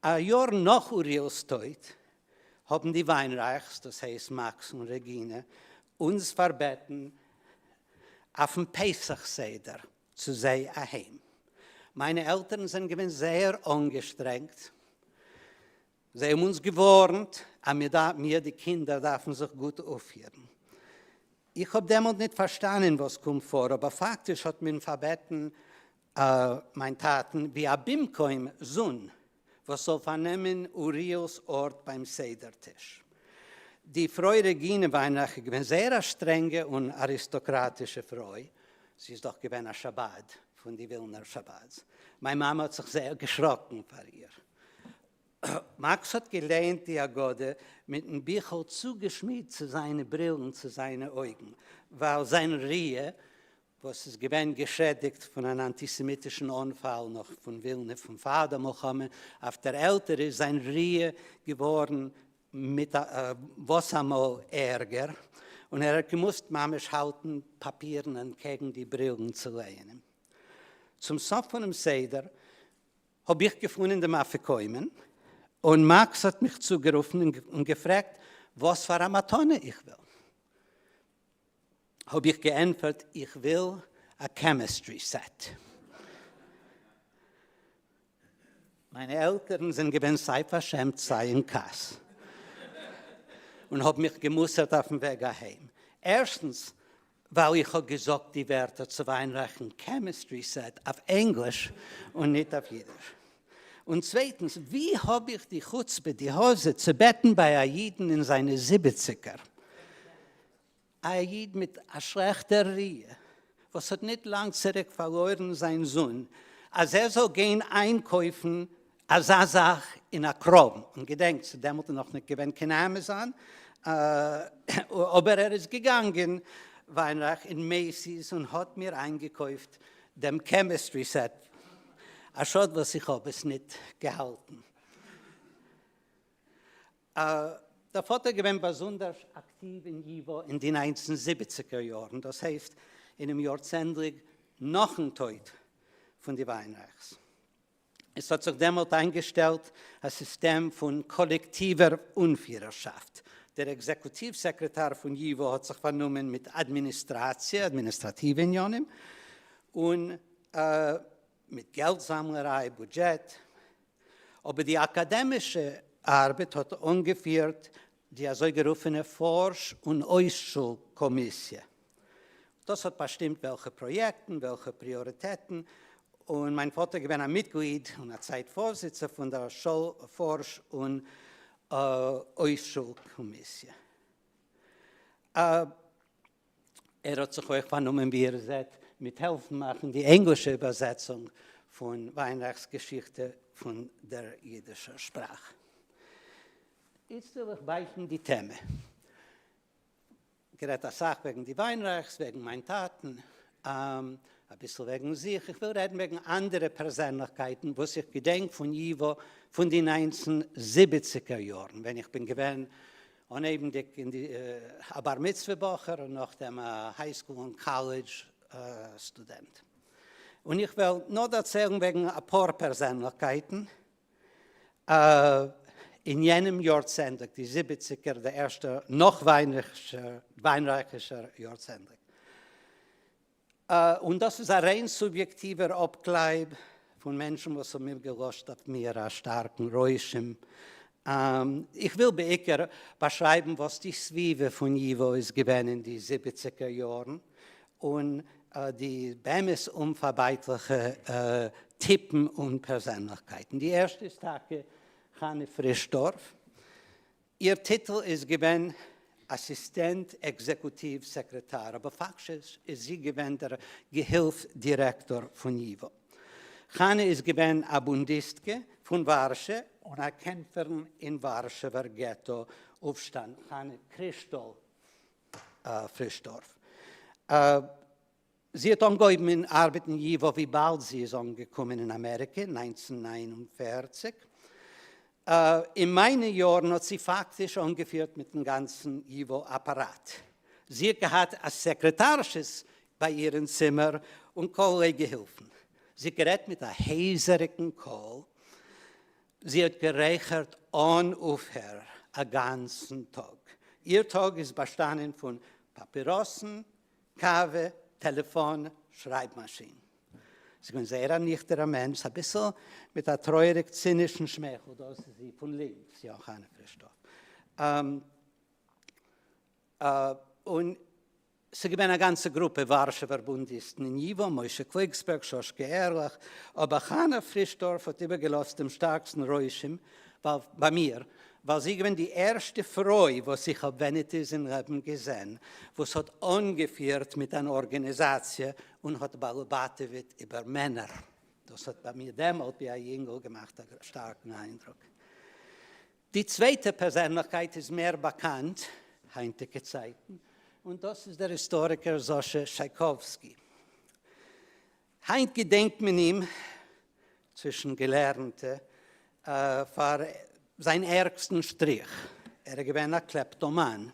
א יאר נאך אוריאל'ס טויט האבן די וויינרייכס, דאס הייסט מאקס און רעגינע, אונז פארבעטן אויפן פסח סדר צו זיי אהיים. מיינע עלטערן זענען געווען זייער אנגעשטרענגט, זיי האבן אונז געווארנט אז מיר די קינדער דארפן זיך גוט אויפפירן. איך האב דעמאלט ניט פארשטאנען וואס קומט פאר, אבער פאקטיש האט מען פארבעטן מיין טאטן ווי א במקום זון וואס זאל פארנעמען אוריאל'ס ארט ביים סדר טיש. די פרוי רעגינע וויינרייך איז געווען זייער א שטרענגע און אריסטאקראטישע פרוי, זי איז דאך געווען א שבד פון די ווילנער שבד'ס. מיין מאמע האט זיך זייער געשראקן פאר איר. מאקס האט געלייענט די הגדה מיטן ביכל צוגעשמידט צו זיינע ברילן צו זיינע אויגן, ווייל זיין ראי' וואס איז געווען געשעדיגט פון אן אנטיסעמיטישן אנפאל נאך פון ווילנע פון פאר דער מלחמה, אויף דער עלטער איז זיין ראי' געווארן מיט וואס אמאל ערגער, און ער האט געמוזט ממש האלטן פאפירן אנטקעגן די ברילן צו לייענען. צום סוף פונעם סדר האב איך געפונען דעם אפיקומן, און מאקס האט מיך צוגערופן און געפרעגט וואס פאר א מתנה איך וויל. האב איך געענטפערט איך וויל א chemistry set. מיינע עלטערן זענען געווען סיי פארשעמט סיי אין כעס, און האבן מיך גע'מוסר'ט אויפן וועג אהיים. ערשטנס ווייל איך האב געזאגט די ווערטער צו וויינרייכן chemistry set אויף ענגליש און ניט אויף אידיש. און צווייטנס, ווי האב איך די חוצפה, די העזה צו בעטן ביי א אידן אין זיינע זיבעציגער, א איד מיט א שלעכטער ראי' וואס האט ניט לאנג צוריק פארלוירן זיין זון, אז ער זאל גיין איינקויפן אזא זאך אין א קראם, און געדענקט, ס'איז דעמאלט נאך ניט געווען קיין עמעזאן, אבער ער איז געגאנגען, וויינרייך, אין מעיסיס און האט מיר איינגעקויפט דעם chemistry set. א שאד וואס איך האב עס ניט געהאלטן. דער פאטער איז געווען באזונדערש אקטיוו אין ייווא אין די ניינצן זיבעציגער יארן, דאס הייסט אינעם יארצענדליג נאכן טויט פון די וויינרייכס. עס האט זיך דעמאלט איינגעשטעלט א סיסטעם פון קאלעקטיווער אנפירערשאפט. דער עקזעקוטיוו סעקרעטאר פון ייווא האט זיך פארנומען מיט אדמיניסטראציע, אדמיניסטראטיווע עניינים, און מיט געלט זאמלעריי, בודזשעט, אבער די אקאדעמישע ארבעט האט אנגעפירט די אזוי גערופענע פארש און אויסשול קאמיסיע. דאס האט באשטימט וועלכע פראיעקטן, וועלכע פריאריטעטן, און מיין פאטער איז געווען א מיטגליד און א צייט פארזיצער פון דער פארש און אויסשול קאמיסיע. ער האט זיך אויך פארנומען ווי איר זעט מיט העלפן מאכן די ענגלישע איבערזעצונג פון וויינרייכ'ס געשיכטע פון דער יידישער שפראך. איצט וויל איך בייטן די טעמע. גערעדט אסאך וועגן די וויינרייכס, וועגן מיין טאטן, אביסל וועגן זיך, איך וויל רעדן וועגן אנדערע פערזענליכקייטן וואס איך געדענק פון ייווא פון די ניינצן זיבעציגער יארן ווען איך בין געווען אנהייבנדיג אין די א בר מצוה בחור און נאכדעם א high school און קאלעדזש סטודענט. און איך וועל נאר דערציילן וועגן אפאר פערזענליכקייטן אין יענעם יארצענדליג, די זיבעציגער, די ערשטע נאך וויינרייכישער יארצענדליג. און דאס איז א ריין סוביעקטיווער אפקלייב פון מענטשן וואס האבן איבערגעלאזט אויף מיר א שטארקן רושם. איך וויל בעיקר באשרייבן וואס די סביבה פון ייווא איז געווען אין די זיבעציגער יארן, און די באמת אומפארבייטליכע טיפן און פערזענליכקייטן. די ערשטע איז טאקע חנה פרישדארף. איר טיטל איז געווען אסיסטענט עקזעקוטיוו סעקרעטאר, אבער פאקטיש איז זי געווען דער געהילף דירעקטאר פון ייווא. חנה איז געווען א בונדיסטקע פון ווארשע און א קעמפערין אין ווארשעווער געטא אויפשטאנד, חנה קרישטאל פרישדארף. זי האט אנגעהויבן אין ארבעטן אין ייווא וויבאלד זי איז אנגעקומען אין אמעריקע אין 1949. אין מיינע יארן האט זי פאקטיש אנגעפירט מיטן גאנצן ייווא אפאראט. זי האט געהאט א סעקרעטארשעס ביי איר אין צימער און כלערליי געהילפן. זי האט גערעדט מיט א הייזעריגן קול. זי האט גערייכערט אן אויפהער א גאנצן טאג. איר טאג איז באשטאנען פון פאפיראסן, קאווע, טעלעפאן, שרייב מאשין. זי איז געווען זייער א ניכטערע מענטש, אביסל מיט א טרויעריג צינישן שמייכל, דאס איז זי פון לינקס, יא, חנה פרישדארף. און ס'איז געווען א גאנצע גרופע ווארשעווער בונדיסטן אין ייווא, משה קליגסבערג, שושקע ערליך, אבער חנה פרישדארף האט איבערגעלאזט דעם שטארקסטן רושם ביי מיר, ווייל זי איז געווען די ערשטע פרוי וואס איך האב ווען ניט איז אין לעבן געזען וואס האט אנגעפירט מיט אן ארגעניזאציע און האט באלעבאטעוועט איבער מענער. דאס האט ביי מיר דעמאלט ווי א יונגל געמאכט א שטארקן איינדרוק. די צווייטע פערזענליכקייט איז מער באקאנט היינטיגע צייטן, און דאס איז דער היסטאריקער זאשע שייקאווסקי. היינט געדענקט מען אים צווישן געלערנטע פאר זיין ערגסטן שטריך, ער איז געווען א קלעפטאמאן,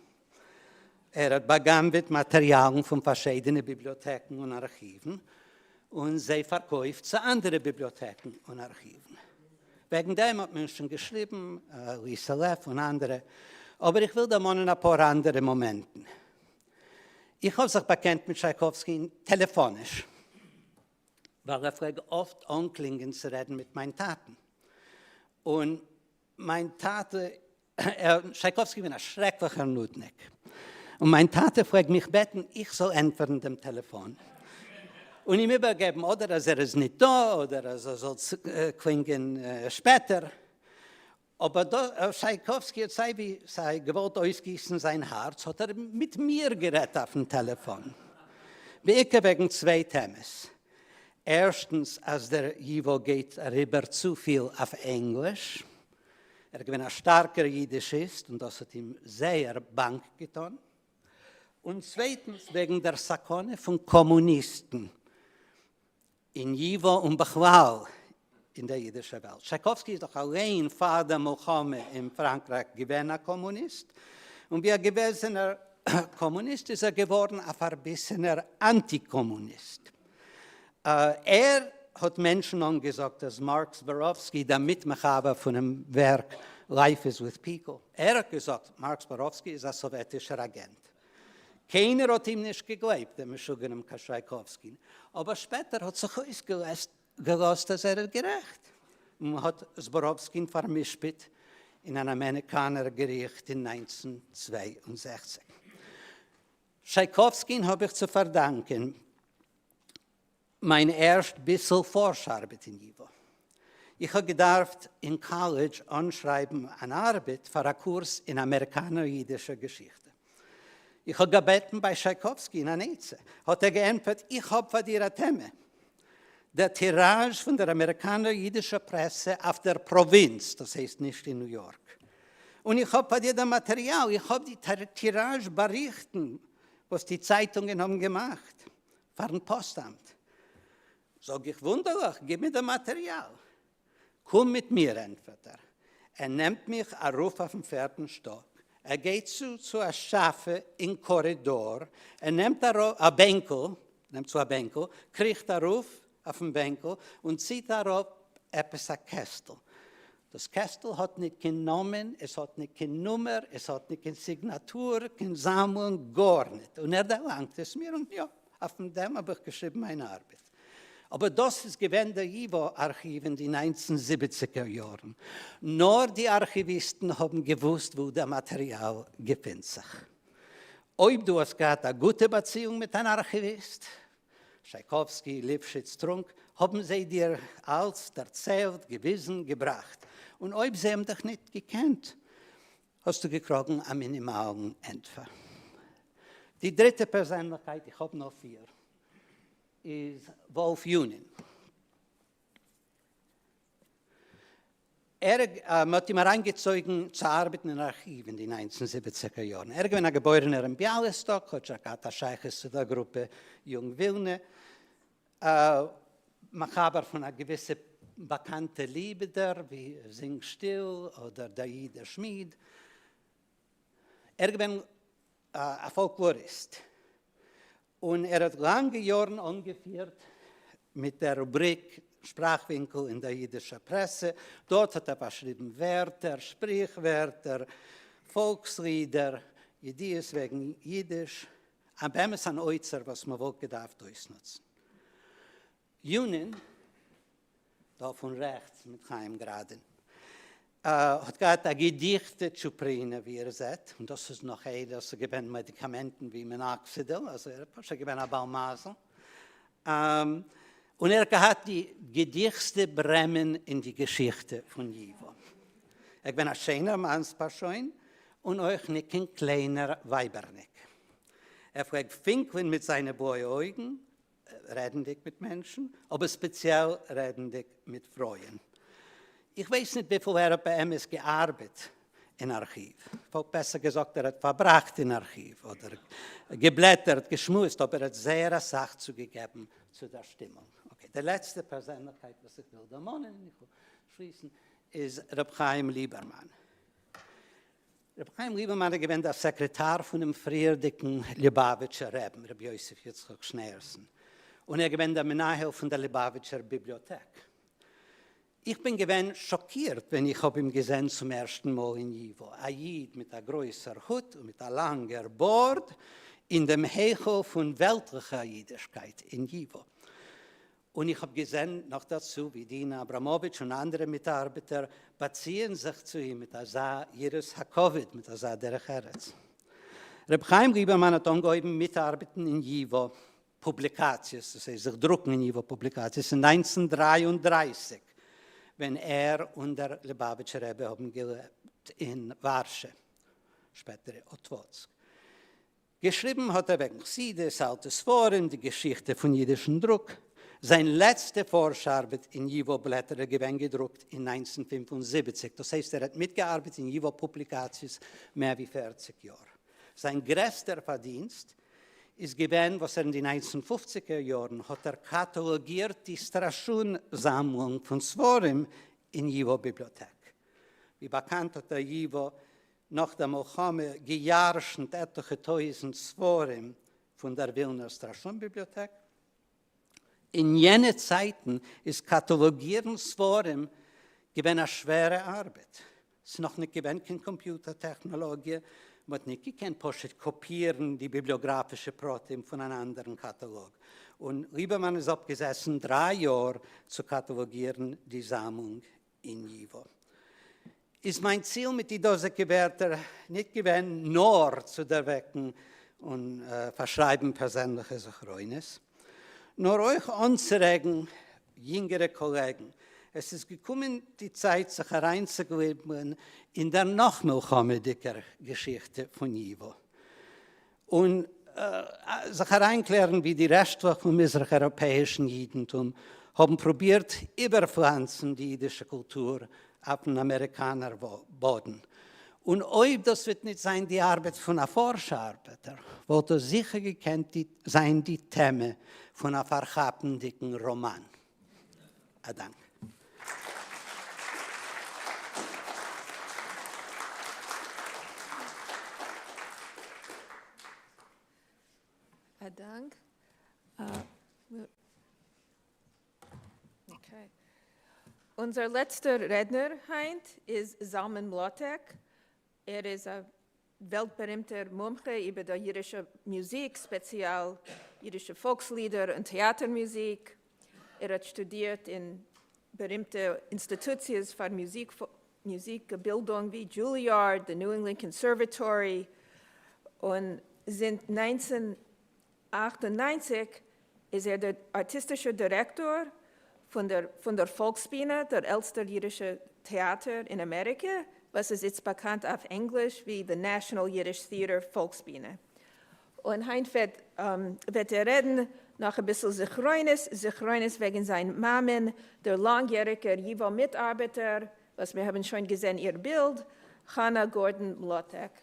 ער האט בא'גנב'עט מאטעריאלן פון פארשיידענע ביבליאטעקן און ארכיוון און זיי פארקויפט צו אנדערע ביבליאטעקן און ארכיוון. וועגן דעם האט מען שוין געשריבן, ליסא לעף און אנדערע, אבער איך וויל דערמאנען אפאר אנדערע מאמענטן. איך האב זיך באקענט מיט טשייקאווסקין טעלעפאניש, ווייל ער פלעג אפט אנקלינגען צו רעדן מיט מיין טאטן, און מיין טאטע, טשייקאווסקי איז געווען א שרעקליכער נודניק, און מיין טאטע פלעג מיך בעטן איך זאל ענטפערן דעם טעלעפאן, און אים איבערגעבן אדער אז ער איז ניט דא, אדער אז ער זאל קלינגען שפעטער, אבער דא טשייקאווסקי האט סיי ווי סיי געוואלט אויסגיסן זיין הארץ האט ער מיט מיר גערעדט אויפן טעלעפאן, בעיקר וועגן צוויי טעמעס, ערשטנס אז דער ייווא גייט אריבער צופיל אויף ענגליש, ער איז געווען א שטארקער יידישיסט און דאס האט אים זייער באנק געטאן, און צווייטנס וועגן דער סכנה פון קאמוניסטן אין ייווא און בכלל. אין דער יידישער וועלט. טשייקאווסקי איז דאך אליין פאר דער מלחמה אין פראנקרייך געווען א קאמוניסט, און ווי א געוועזענער קאמוניסט איז ער געווארן א פארביסענער אנטי-קאמוניסט. ער האט מענטשן אנגעזאגט אז מארק זבאראווסקי, דער מיטמחבר פונעם ווערק Life is with People, ער האט געזאגט מארק זבאראווסקי איז א סאוועטישער אגענט. קיינער האט אים נישט געגלייבט, דעם משוגענעם טשייקאווסקין, אבער שפעטער האט זיך אויסגעלאזט אז ער איז גערעכט, און מען האט זבאראווסקין פאר'משפט אין אן אמעריקאנער געריכט אין 1962. טשייקאווסקין האב איך צו פארדאנקען מיין ערשט ביסל פארש-ארבעט אין ייווא. איך האב געדארפט אין קאלעדזש אנשרייבן אן ארבעט פאר א קורס אין אמעריקאנער אידישער געשיכטע. איך האב געבעטן ביי טשייקאווסקין אן עצה, האט ער געענטפערט, איך האב פאר דיר א טעמע, דער טיראזש פון דער אמעריקאנער אידישער פרעסע אויף דער פראווינץ, דאס הייסט נישט אין ניו יארק. און איך האב פאר דיר דעם מאטעריאל, איך האב די טיראזש באריכטן וואס די צייטונגען האבן געמאכט פארן פאסטאמט. זאג איך, וואונדערליך, גיב מיר דעם מאטעריאל. קום מיט מיר, ענטפערט ער. ער נעמט מיך ארויף אויפן פערטן שטאק, ער גייט צו צו א שאפע אין קארידאר, ער נעמט ארויף א בענקל, נעמט צו א בענקל, קריכט ארויף אויפן בענקל און ציט אראפ עפעס א קעסטל. דאס קעסטל האט ניט קיין נאמען, עס האט ניט קיין נומער, עס האט ניט קיין סיגנאטור, קיין זאמלונג, גארניט. און ער דערלאנגט עס מיר און יא, אויף דעם האב איך געשריבן מיין ארבעט. אבער דאס איז געווען דער ייווא ארכיוו אין די ניינצן זיבעציגער יארן. נאר די ארכיוויסטן האבן געוואוסט וואו דער מאטעריאל געפינט זיך. אויב דו האסט געהאט א גוטע באציאונג מיט אן ארכיוויסט, טשייקאווסקי, ליפשיץ, טרונק, האבן זיי דיר אלץ דערציילט, געוויזן, געבראכט. און אויב זיי האבן דיך ניט געקענט, האסטו געקראגן א מינימאלן ענטפער. די דריטע פערזענליכקייט, איך האב נאר פיר, איז וואלף יונין. ער, מען האט אים אריינגעצויגן צו ארבעטן אין ארכיוו אין די ניינצן זיבעציגער יארן. ער איז געווען א געבוירענער אין ביאליסטאק, כאטש ער האט געהאט א שייכות צו דער גרופע יונג ווילנע. מחבר פון א געוויסע באקאנטע לידער ווי זינג שטיל אדער דער איד דער שמיד. ער איז געווען א פאלקלאריסט. און ער האט לאנגע יארן אנגעפירט מיט דער רובריק שפראכווינקל אין דער אידישער פרעסע. דארט האט ער באשריבן ווערטער, שפריכווערטער, פאלקסלידער, ידיעות וועגן אידיש, א באמת אן אוצר וואס מען וואלט געדארפט אויסנוצן. יונין, דא פון רעכטס מיט חיים גראדען, האט געהאט א געדיכטע טשופרינע ווי איר זעט, און דאס איז נאך איידער ס'איז געווען מעדיקאמענטן ווי מינאקסידיל, אז ער איז פשוט געווען א בעל מזל, און ער האט געהאט די געדיכסטע ברעמען אין די געשיכטע פון ייווא. ער איז געווען א שענער מאנספארשוין און אויך ניט קיין קליינער ווייבערניק. ער פלעגט פינקלען מיט זיינע בלויע אויגן, רעדנדיק מיט מענטשן, אבער ספעציעל רעדנדיק מיט פרויען. איך ווייס ניט וויפיל ער האט באמת געארבעט אין ארכיוו, כ'וואלט בעסער געזאגט ער האט פארבראכט אין ארכיוו, אדער געבלעטערט, געשמועסט, אבער ער האט זייער אסאך צוגעגעבן צו דער שטימונג. Okay, די לעצטע פערזענליכקייט וואס איך וויל דערמאנען, און איך וועל שליסן, איז ר' חיים ליבערמאן. רבי חיים ליבערמאן איז געווען דער סעקרעטאר פונעם פריערדיגן ליובאוויטשער רעבן, רבי יוסף יצחק שניאורסאן, און ער איז געווען דער מנהל פון דער ליובאוויטשער ביבליאטעק. איך בין געווען שאקירט ווען איך האב אים געזען צום ערשטן מאל אין ייווא, א איד מיט א גרויסער הוט און מיט א לאנגער בארד, אין דעם היכל פון וועלטליכער אידישקייט אין ייווא. און איך האב געזען נאך דערצו ווי דינה אבראמאוויטש און אנדערע מיטארבעטער באציען זיך צו אים מיט אזא יראת הכבוד, מיט אזא דרך ארץ. ר' חיים ליבערמאן האט אנגעהויבן מיטארבעטן אין ייווא פובליקאציעס, דאס הייסט זיך דרוקן אין ייווא פובליקאציעס אין 1933, ווען ער און דער ליובאוויטשער רבי האבן געלעבט אין ווארשע, שפעטער אטוואצק. געשריבן האט ער וועגן חסידות, אלטע ספרים, די געשיכטע פון אידישן דרוק. זיין לעצטע פארש-ארבעט אין ייווא בלעטער איז געווען געדרוקט אין 1975, דאס הייסט ער האט מיטגעארבעט אין ייווא פובליקאציעס מער ווי פערציג יאר. זיין גרעסטער פארדינסט איז געווען וואס ער אין די ניינצן פופציגער יארן האט ער קאטאלאגירט די סטראשון זאמלונג פון ספרים אין ייווא ביבליאטעק. ווי באקאנט האט דער ייווא נאך דער מלחמה געירשנט עטליכע טויזנט ספרים פון דער ווילנער סטראשון ביבליאטעק. אין יענע צייטן איז קאטאלאגירן ספרים געווען א שווערע ארבעט. ס'איז נאך ניט געווען קיין קאמפיוטער טעכנאלאגיע, מ'האט ניט געקענט פשוט קאפירן די ביבליאגראפישע פרטים פון אן אנדערן קאטאלאג, און ליבערמאן איז אפגעזעסן דריי יאר צו קאטאלאגירן די זאמלונג אין ייווא. איז מיין ציל מיט די דאזיגע ווערטער ניט געווען נאר צו דערוועקן און פארשרייבן פערזענליכע זכרונות, נאר אויך אנצורעגן יונגערע קאלעגן, עס איז געקומען די צייט זיך אריינצוגליבלען אין דער נאך-מלחמה'דיגער געשיכטע פון ייווא, און זיך אריינקלערן ווי די רעשטלעך פון מזרח-אייראפעאישן אידנטום האבן פרובירט איבערפלאנצן די אידישע קולטור אויפן אמעריקאנער באדן. און אויב דאס וועט ניט זיין די ארבעט פון א פארש-ארבעטער, וואלט דאס זיכער געקענט זיין די טעמע פון א פארכאפנדיקן ראמאן. א דאנק. א דאנק. Okay. אונזער לעצטער רעדנער היינט איז זלמן מלאטעק. ער איז א וועלט-בארימטער מומחה איבער דער יידישער מוזיק, ספעציעל יידישע פאלקס-לידער און טעאטער-מוזיק. ער האט שטודירט אין בארימטע אינסטיטוציעס פאר מוזיק בילדונג ווי דזשוליארד, די New England Conservatory, און זינט 1998 איז ער דער ארטיסטישער דירעקטאר פון דער פון דער פאלקסבינע, דער עלטסטער יידישער טעאטער אין אמעריקע, וואס איז איצט באקאנט אויף ענגליש ווי The National Yiddish Theatre פאלקסבינע. און היינט וועט וועט ער רעדן נאך אביסל זכרונות, זכרונות וועגן זיין מאמען, דער לאנגיעריגער ייוואו מיטארבעטער, וואס מיר האבן שוין געזען איר בילד, חנה גארדאן מלאטעק.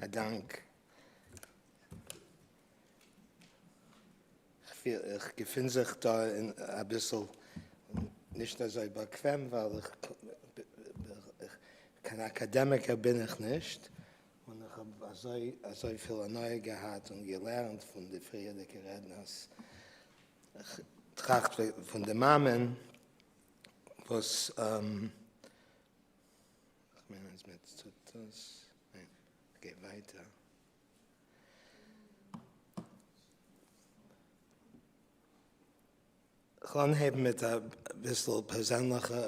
א דאנק. איך געפין זיך דא אין אביסל נישט אזוי באקוועם ווייל איך קיין אקאדעמיקער בין איך נישט, און איך האב אזוי אזויפיל הנאה געהאט און געלערנט פון די פריערדיגע רעדנערס. איך טראכט פון די מאמען וואס איך מיין אז מען טוט דאס, ניין, כ'גיי ווייטער. כ'וועל אנהייבן מיט אביסל פערזענליכע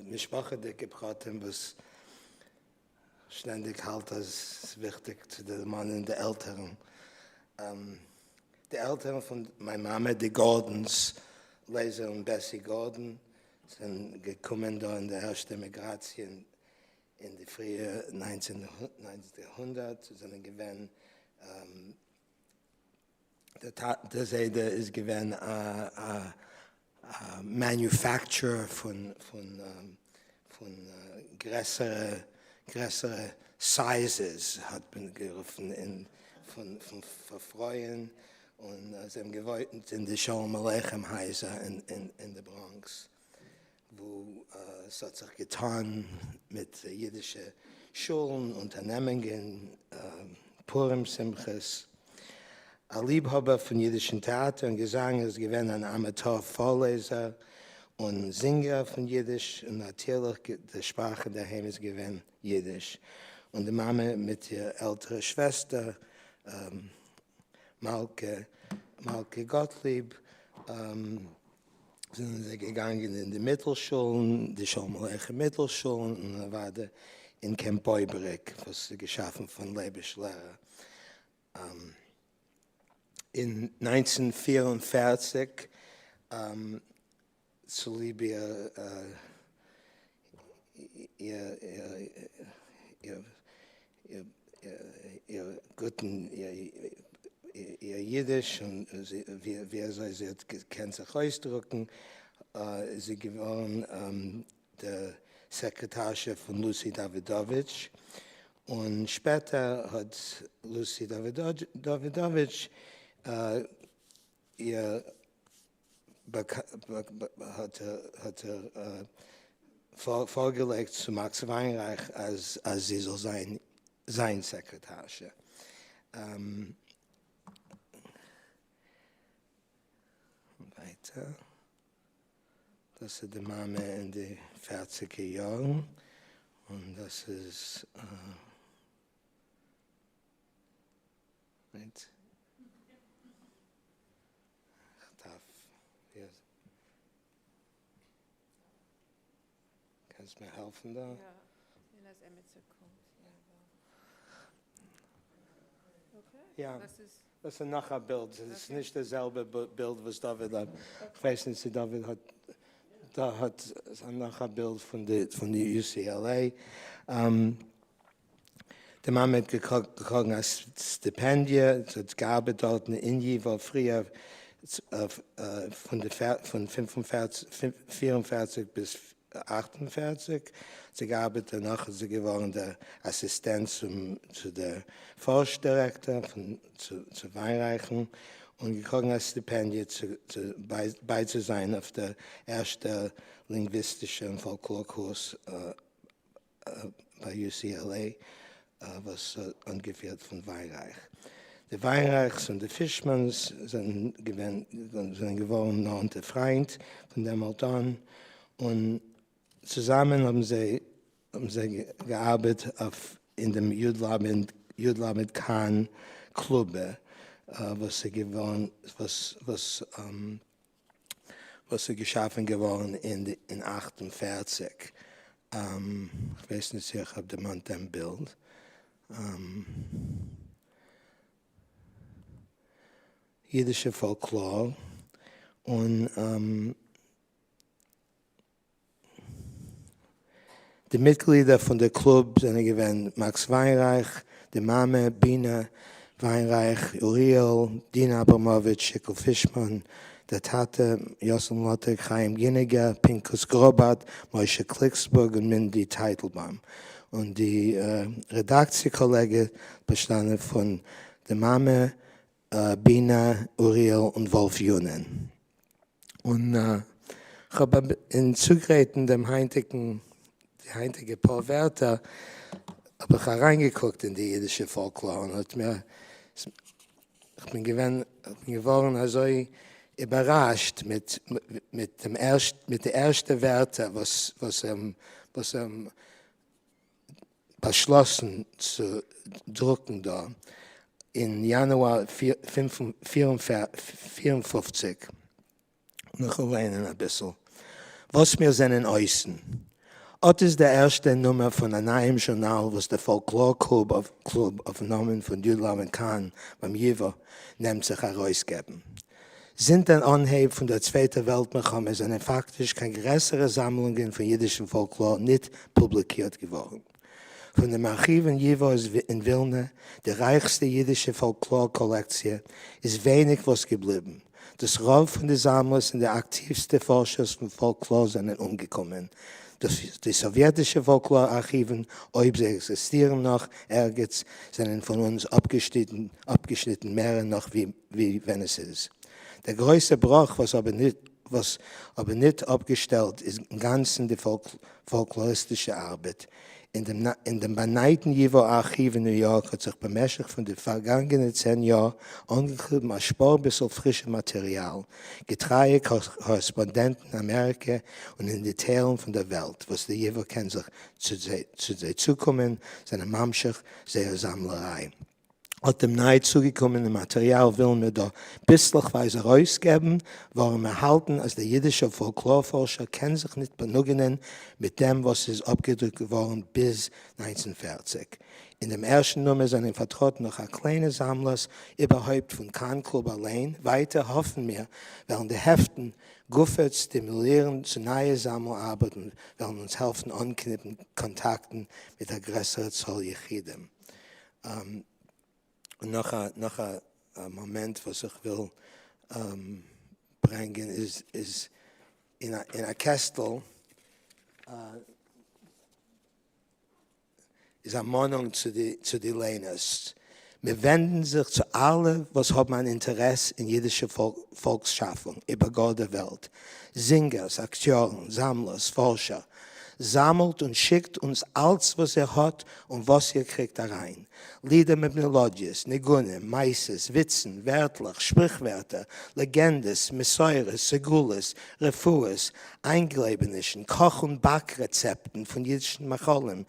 משפחה'דיגע פרטים וואס שטענדיג האלט אז ס'איז וויכטיג צו דערמאנען די עלטערן. די עלטערן פון מיין מאמע, די גארדאנס, לייזער און בעסי גארדאן, זענען געקומען דא אין די ערשטע אימיגראציע אין די פריע ניינצנטע יארהונדערט, זענען געווען, דער זיידע איז געווען א manufacturer פון פון גרעסערע גרעסערע sizes האט מען גערופן אין פון פאר פרויען, און זיי האבן געוואוינט אין די שלום עליכם הייזער אין די בראנקס, וואו ס'האט זיך געטאן מיט אידישע שולן, אונטערנעמונגען, פורים שמחות. א ליבהאבער פון אידישן טעאטער און געזאנג, ער איז געווען אן אמאטאר פארלעזער און זינגער פון אידיש, און נאטירליך די שפראך אינדערהיים איז געווען אידיש, און די מאמע מיט איר עלטערע שוועסטער מלכה מלכה גאטליב זענען זיי געגאנגען אין די מיטלשולן, די שלום עליכם מיטלשולן, און אוודאי אין קעמפ בויבעריק וואס איז געשאפן פון לייביש לערער. אין 1944 צוליב איר איר גוטן איר אידיש און ווי אזוי זי האט געקענט זיך אויסדרוקן. איז זי געווארן די סעקרעטארשע פון לוסי דאווידאוויטש, און שפעטער האט לוסי דאווידאוויטש איר האט ער פארגעלייגט צו מאקס וויינרייך אז זי זאל זיין זיין סעקרעטארשע. ווייטער, דאס איז די מאמע אין די פערציגער יארן, און דאס איז right. איך דארף, קענסט מיר העלפן דא? יא, זען אז עמיצער קומט. יא, דאס איז נאך א בילד, עס איז נישט די זעלבע בילד וואס דוד האט, איך ווייס נישט צו דוד האט, דא האט נאך א בילד פון די פון די UCLA. די מאמע האט געקראגן א סטיפענדיע, זי האט געארבעט דארטן אין ייווא פריער פון די פון 44 ביז 48 האט זי געארבעט, דערנאך איז זי געווארן דער אסיסטענט צום צו דער פארש דירעקטאר פון צו וויינרייכן, און געקראגן א סטיפענדיע צו בייצוזיין אויף דער ערשטער לינגוויסטישער און פאלקלאר קורס ביי UCLA וואס אנגעפירט פון וויינרייך. די וויינרייכס און די פישמאנס זענען געווען זענען געווארן נאענטע פריינט פון דעמאלט אן, און צוזאמען האבן זיי האבן זיי געארבעט אויף אין דעם י ל קאהן קלוב וואס איז געווארן וואס וואס וואס איז געשאפן געווארן אין 48. כ'ווייס נישט צו איך האב דערמאנט דעם בילד. אידישע פאלקלאר און די מיטגלידער פון די קלוב זענען געווען מאקס וויינרייך, די מאמע, בינה וויינרייך, אוריאל, דינה אבראמאוויטש, שיקל פישמאן, דער טאטע, יאסל מלאטעק, חיים גיניגער, פינקוס גראבאט, משה קליקסבורג און מינדי טייטלבאום. און די רעדאקציע קאלעגע באשטאנען פון די מאמע, בינה, אוריאל און וואלף יונען. און כ'האב אין צוגרייטן דעם היינטיגן, די היינטיגע פאר ווערטער, האב איך אריינגעקוקט אין די אידישע פאלקלאר און האט מיר, כ'בין געווען, כ'בין געווארן אזוי איבערראשט מיט מיט דעם ערשט, מיט די ערשטע ווערטער וואס וואס וואס באשלאסן צו דרוקן דא אין יאנואר 54, און איך וועל ליינען אביסל וואס מיר זענען אויסן. אט איז דער ערשטער נומער פון א נייעם זשורנאל וואס דער פאלקלאר קלוב אויפן נאמען פון י ל קאהן ביים ייווא נעמט זיך ארויסגעבן. זינט דער אנהייב פון דער צווייטער וועלט מלחמה זענען פאקטיש קיין גרעסערע זאמלונגען פון יידישן פאלקלאר ניט פובליקירט געווארן. פון דעם ארכיוו אין ייווא אין ווילנע, די רייכסטע יידישע פאלקלאר קאלעקציע, איז ווייניק וואס געבליבן. דאס רוב פון די זאמלערס און די אקטיווסטע פארשערס פון פאלקלאר זענען אומגעקומען. די סאוויעטישע פאלקלאר ארכיוון, אויב זיי עקזיסטירן נאך ערגעץ, זענען פון אונז אפגעשניטן מערער נאך ווי ווען עס איז דער גרויסער בראך וואס אבער ניט וואס אבער ניט אפגעשטעלט איז אינגאנצן די פאלקלאריסטישע ארבעט. אין דעם אין דעם באנייטן ייווא ארכיוו אין ניו יארק האט זיך במשך פון די פארגאנגענע 10 יאר אנגעקליבן א שפאר ביסל פרישע מאטעריאל, געטרייע קארעספאנדענטן אין אמעריקע און אין די טיילן פון דער וועלט וואס די ייווא קען זיך צו זיי צוקומען, זענען ממשיך זייער זאמלעריי. אָט דעם נײַ צוגעקומענעם מאַטעריאַל ווילן מיר דאָ ביסלעכווײַז אַרויסגעבן, וואָרעם מיר האַלטן, אַז דער ייִדישער פֿאָלקלאָר-פֿאָרשער קען זיך ניט באַנוגענען מיט דעם, וואָס איז אָפּגעדרוקט געוואָרן ביז 1940. אין דעם ערשטן נומער זענען פֿאַרטראָטן נאָך אַ קליינע זאַמלערס, איבערהויפּט פֿון קאַן-קלוב אַליין. ווײַטער, האָפֿן מיר, וועלן די העפֿטן גופֿא סטימולירן צו נײַע זאַמל-אַרבעטן, וועלן אונדז העלפֿן אָנקניפּן קאָנטאַקטן מיט אַ גרעסערער צאָל יחידים. און נאך א נאך א מאמענט וואס איך וויל ברענגען איז איז. אין א קעסטל איז א מאנונג צו די ליינערס. מיר ווענדן זיך צו אלע וואס האבן אן אינטערעס אין אידישע פאלקס-שאפונג איבער גאר דער וועלט, זינגערס, אקטיארן, זאמלערס, פארשער. זאמלט און שיקט אונז אלץ וואס איר האט און וואס איר קריגט אריין. לידער מיט מעלאדיעס, ניגונים, מעשות, וויצן, ווערטלעך, שפריכווערטער, לעגענדעס, מסורות, סגולות, רפואות, איינגלייבענישן, קאך און באק רעצעפטן פון אידישן מאכלים,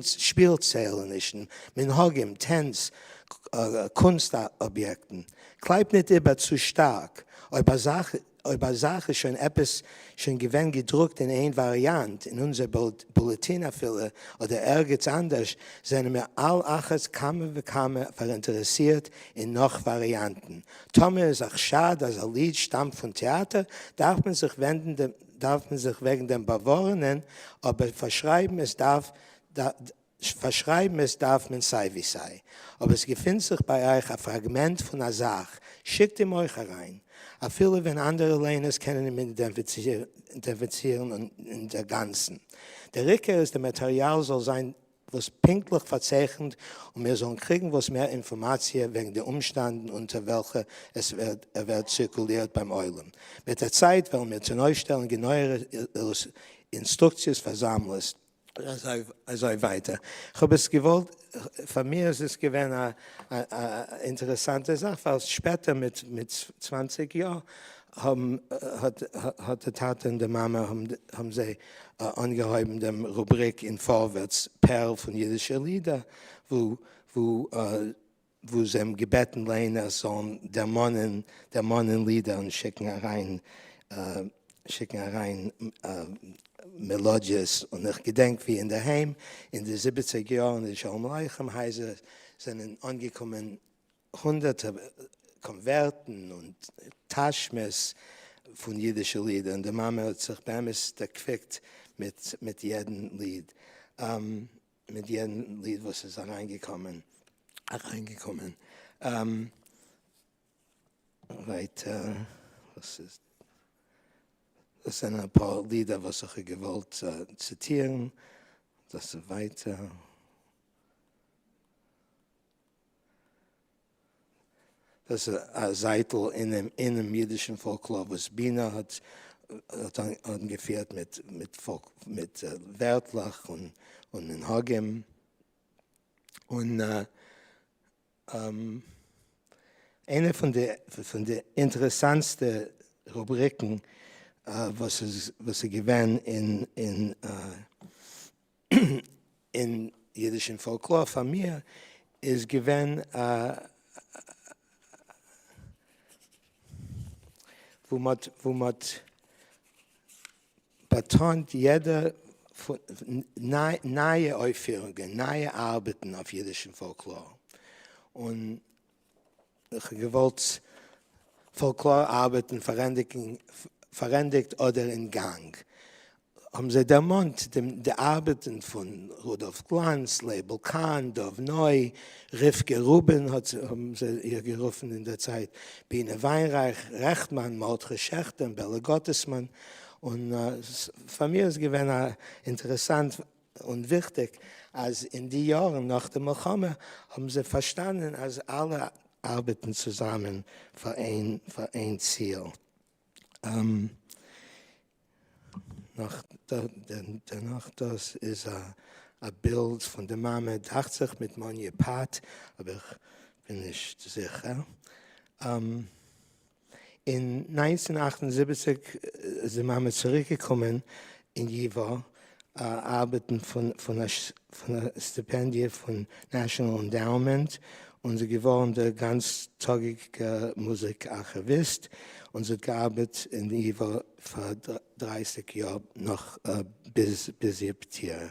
שפילציילענישן, מנהגים, טענץ, קונסט אביעקטן. קלייבט ניט איבער צו שטארק, אויב א זאך אויב א זאך איז שוין עפעס שוין געווען געדרוקט אין איין וואריאנט, אין אונזער בולעטין אפילו, אדער ערגעץ אנדערש, זענען מיר על אחת כמה וכמה פאראינטערעסירט אין נאך וואריאנטן. טאמער איז א חשד אז א ליד שטאמט פון טעאטער, דארף מען זיך ווענדן דעם דארף מען זיך וועגן דעם באווארענען, אבער פארשרייבן עס דארף פארשרייבן עס דארף מען סיי ווי סיי. אויב עס געפינט זיך ביי אייך א פראגמענט פון א זאך, שיקט אים אויך אריין. אפילו ווען אנדערע ליינערס קענען אים אידענטיפיצירן אינגאנצן. דער עיקר איז די מאטעריאל זאל זיין וואס פונקטליך פארצייכנט און מיר זאלן קריגן וואס מער אינפארמאציע וועגן די אומשטאנדן אונטער וועלכע עס ווערט צירקולירט ביים עולם. מיט דער צייט וועלן מיר צונויפשטעלן גענויערע אינסטרוקציעס פאר זאמלערס. אזוי ווייטער. כ'האב עס געוואלט, פאר מיר איז עס געווען א אינטערעסאנטע זאך, ווייל שפעטער מיט מיט 20 יאר האבן האט האט די טאטע און די מאמע האבן זיי אנגעהויבן דעם רובריק אין פארווערטס פערל פון אידישע לידער, וואו וואו וואו זיי האבן געבעטן ליינערס זאלן דערמאנען דערמאנען לידער און שיקן אריין שיקן אריין מעלאדיעס, און איך געדענק ווי אינדערהיים אין די זיבעציג יאר אין די שלום עליכם הייזער זענען אנגעקומען הונדערטער קאנווערטן און טאשמעס פון אידישע לידער, און די מאמע האט זיך באמת דערקוויקט מיט מיט יעדן ליד. מיט יעדן ליד וואס איז אריינגעקומען אריינגעקומען. ווייטער, וואס איז דאס זענען אפאר לידער וואס איך האב געוואלט ציטירן, דאס איז ווייטער. דאס איז א זייטל אינעם אינעם אידישן פאלקלאר וואס בינה האט האט אנגעפירט מיט מיט מיט ווערטלעך און און מנהגים און איינע פון די פון די אינטערעסאנטסטע רובריקן וואס איז וואס איז געווען אין אין אין אידישן פאלקלאר פאר מיר איז געווען וואו מ'האט וואו מ'האט באטאנט יעדע נייע אויפפירונגען, נייע ארבעטן אויף אידישן פאלקלאר, און איך האב געוואלט פאלקלאר ארבעטן פארענדיגט אדער אין גאנג, האבן זיי דערמאנט די ארבעטן פון רודאלף גלאנץ, לייבל קאהן, דוב נוי, רבקה רובין האבן זיי איר גערופן אין דער צייט, בינה וויינרייך, רעכטמאן, מרדכי שעכטער, בעלע גאטעסמאן, און פאר מיר איז געווען אינטערעסאנט און וויכטיג אז אין די יארן נאך די מלחמה האבן זיי פארשטאנען אז אלע ארבעטן צוזאמען פאר איין פאר איין ציל. נאך דערנאך דאס איז א בילד פון די מאמע דאכט זיך מיט מאניע פאט אבער איך בין נישט זיכער. אין 1978 איז די מאמע צוריקגעקומען אין ייווא ארבעטן פון א סטיפענדיע פון National Endowment און זי איז געווארן דער גאנצטאגיגער מוזיק ארכיוויסט און זי האט געארבעט אין ייווא פאר 30 יאר נאך ביז איר פטירה.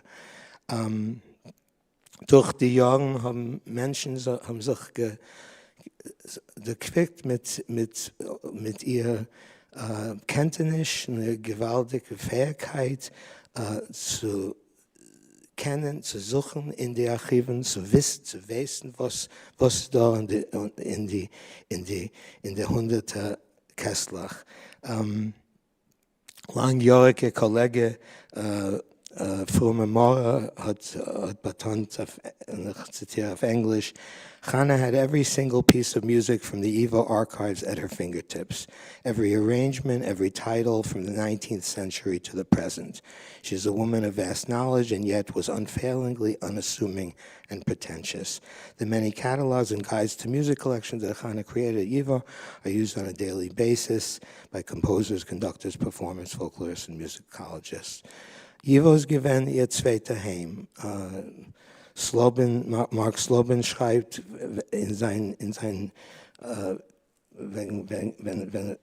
דורך די יארן האבן מענטשן האבן זיך דערקוויקט מיט מיט מיט איר קענטעניש און איר געוואלדיגע פעאיגקייט צו קענען צו זוכן אין די ארכיוון צו וויסן צו וויסן וואס וואס איז דא אין די אין די אין די אין די הונדערטער קעסטלעך. לאנגיאריגע קאלעגע פרומע מארע האט באטאנט אויף, און איך ציטיר אויף ענגליש, Chana had every single piece of music from the YIVO archives at her fingertips, every arrangement, every title from the 19th century to the present. She is a woman of vast knowledge and yet was unfailingly unassuming and pretentious. The many catalogs and guides to music collections that Chana created at YIVO are used on a daily basis by composers, conductors, performers, folklorists, and musicologists. ייִוואָ איז געווען איר צווייטע היים. סלאָבין, מאַרק סלאָבין שרײַבט אין זײַן אין זײַן וועגן ווען ווען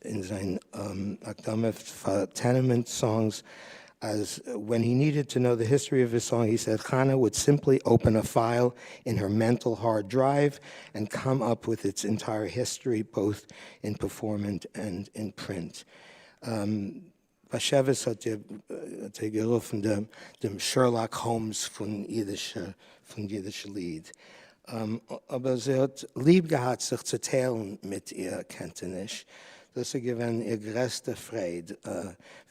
אין זײַן הקדמה פֿאַר Tenement Songs אַז when he needed to know the history of his song, he said Chana would simply open a file in her mental hard drive and come up with its entire history, both in performance and in print. באשעוויס האט איר גערופן דעם Sherlock Holmes פון אידישע ליד. אבער זי האט ליב געהאט זיך צו טיילן מיט איר קענטעניש. דאס איז געווען איר גרעסטע פרייד,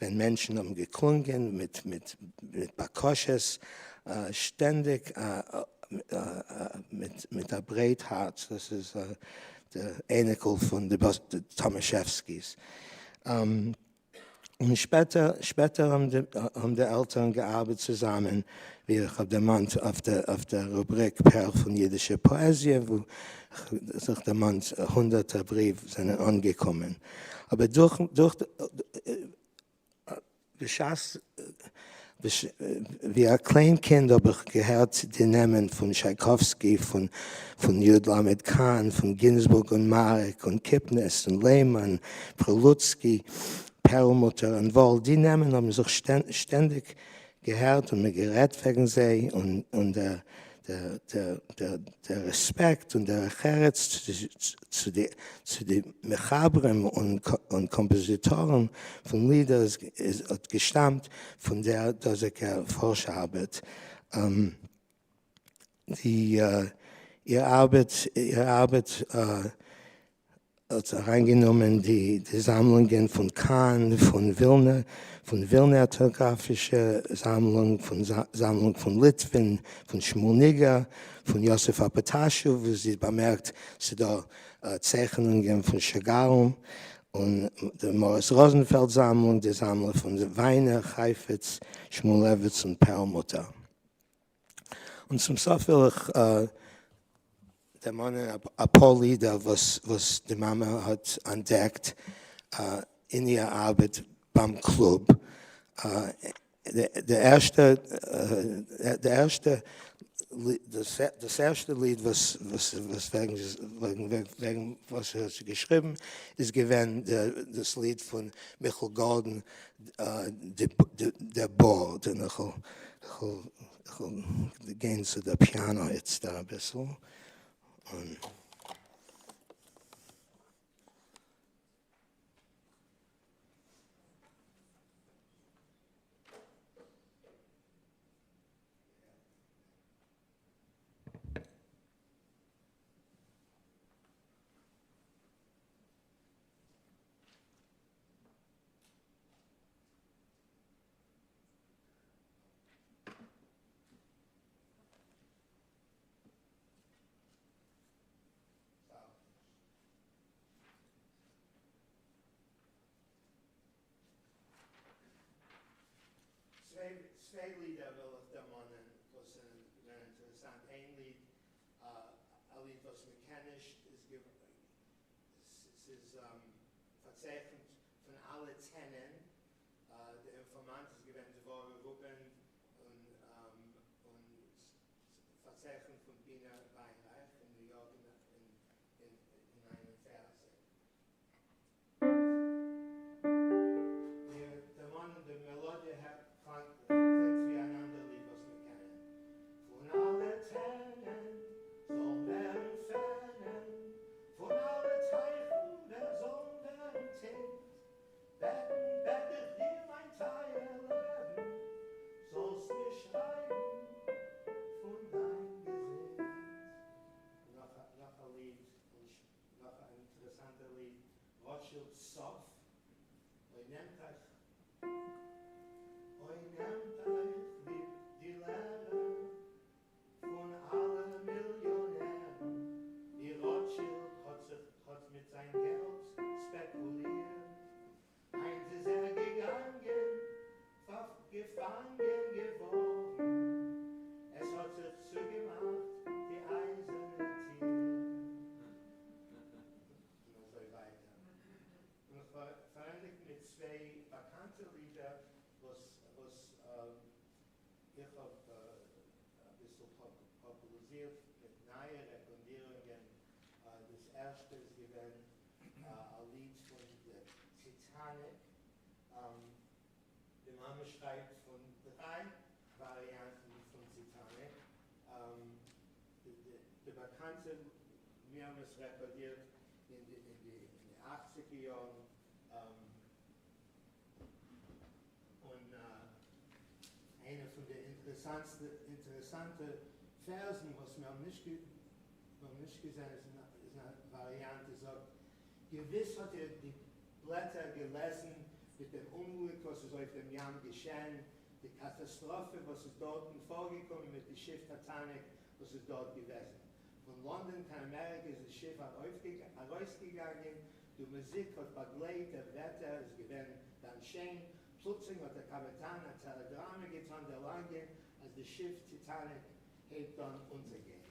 ווען מענטשן האבן געקלונגען מיט בקשות, שטענדיג מיט א ברייט הארץ. דאס איז די אייניקל פון די טאמאשעווסקיס. און שפעטער, שפעטער האבן די עלטערן געארבעט צוזאמען, ווי איך האב דערמאנט אויף דער רובריק פּערל פון יידישער פאעזיע, וואו זיך דערמאנט הונדערטער בריוו זענען אנגעקומען. אבער דורך, דורך, בשעת ווי א קליין קינד האב איך געהערט די נעמען פון טשייקאווסקי, פון י. ל. קאהן, פון גינזבורג און מארעק און קיפניס און לעמאן, פרילוצקי, פערלמוטער און וואלד, די נעמען האבן זיך שטענדיג געהערט און מען גערעדט וועגן זיי, און דער רעספעקט און דרך ארץ צו די מחברים און קאמפאזיטארן פון לידער האט געשטאמט פון דער דאזיגער פארש-ארבעט. איר ארבעט האט אריינגענומען די זאמלונגען פון קאהן, פון ווילנע, פון ווילנער עטנאגראפישע זאמלונג, פון זאמלונג פון ליטווין, פון שמואל ניגער, פון יוסף אפאטאשו, וואו זי באמערקט ס'דא צייכענונגען פון שאגאלן, און די מאריס ראזענפעלד זאמלונג, די זאמלונג פון וויינער, חייפץ, שמואלעוויץ און פערלמוטער. און צום סוף וויל איך דערמאנען אפאר לידער וואס די מאמע האט אנטדעקט אין איר ארבעט ביים קלוב. די ערשטע, די ערשטע, דאס ערשטע ליד וואס וועגן וועגן וואס זי האט געשריבן איז געווען דאס ליד פון מיכל גארדאן דער בארד, און איך וועל גיין צו דער פיאנא איצטער אביסל, און. צוויי לידער וויל איך דערמאנען וואס זענען געווען אינטערעסאנט, איין ליד, א ליד וואס מען קען נישט, ס'איז פארצייכנט פון אלע טענען, די אינפארמאנט איז געווען דבורה רובין און פארצייכנט פון בינה וויינרייך אין ניו יארק אין 49. מיר דערמאנען די מעלאדיע קלינגט ווי אן אנדער ליד וואס מיר קענען. פון אלע טענען זאלן ווערן פענען, פון אלע טייכן ווער זאלן ווערן טינט, בעטן בעט איך דיר מיין טייער לעבן, זאלסט מיר שרייבן פון דיין געזונט. נאך א ליד נאך א אינטערעסאנטער ליד, רוטשילד'ס סוף, אוי נעמט אייך. לעצטע לידער, וואס וואס איך האב אביסל פאפולאריזירט מיט נייע רעקארדירונגען. דאס ערשטע איז געווען א ליד פון די Titanic. די מאמע שרייבט פון דריי וואריאנטן פון Titanic. די באקאנטע, מיר האבן עס רעקארדירט אין די 80ער יארן, און איינע פון די אינטערעסאנטסטע אינטערעסאנטע ווערסן, וואס מיר האבן נישט געזען, איז א וואריאנט, וואס זאגט: געוויס האט איר די בלעטער געלעזן מיט דעם אומגליק, וואס איז אויף דעם ים געשען, די קאטאסטראפע, וואס איז דארט פארגעקומען מיט די שיף Titanic, וואס איז דארט געוועזן. פון לאנדאן קיין אמעריקע איז די שיף ארויסגעגאנגען, די מוזיק האט באגלייט, דער וועטער איז געווען גאנץ שיין. פלוצלינג האט דער קאפיטאן א טעלעגראמע געטאן דערלאנגען, אז די שיף Titanic הייבט אן אונטערגיין.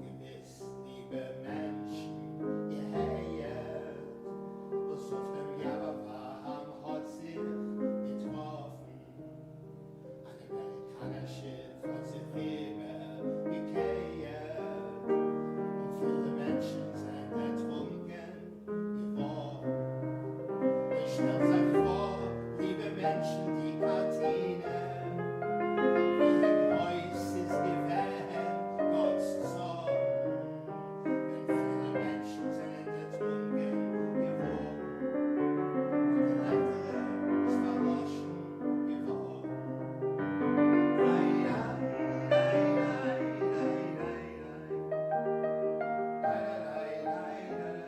געוויס, ליבע מענטשן, געהערט, וואס אויף דעם ים האט זיך געטראפן. אן אמעריקאנער שיף האט זיך איבערגעקערט, און פילע מענטשן זענען דערטרונקען געווארן. און שטעלט זיך פאר, ליבע מענטשן, די קארטינע, ווי גרויס איז געווען גאט'ס צארן, ווען פילע מענטשן זענען דערטרונקען געווארן, און די לעקטער איז פארלאשן געווארן. איי, איי, איי, איי, איי, איי, איי. איי, איי, איי, איי, איי, איי.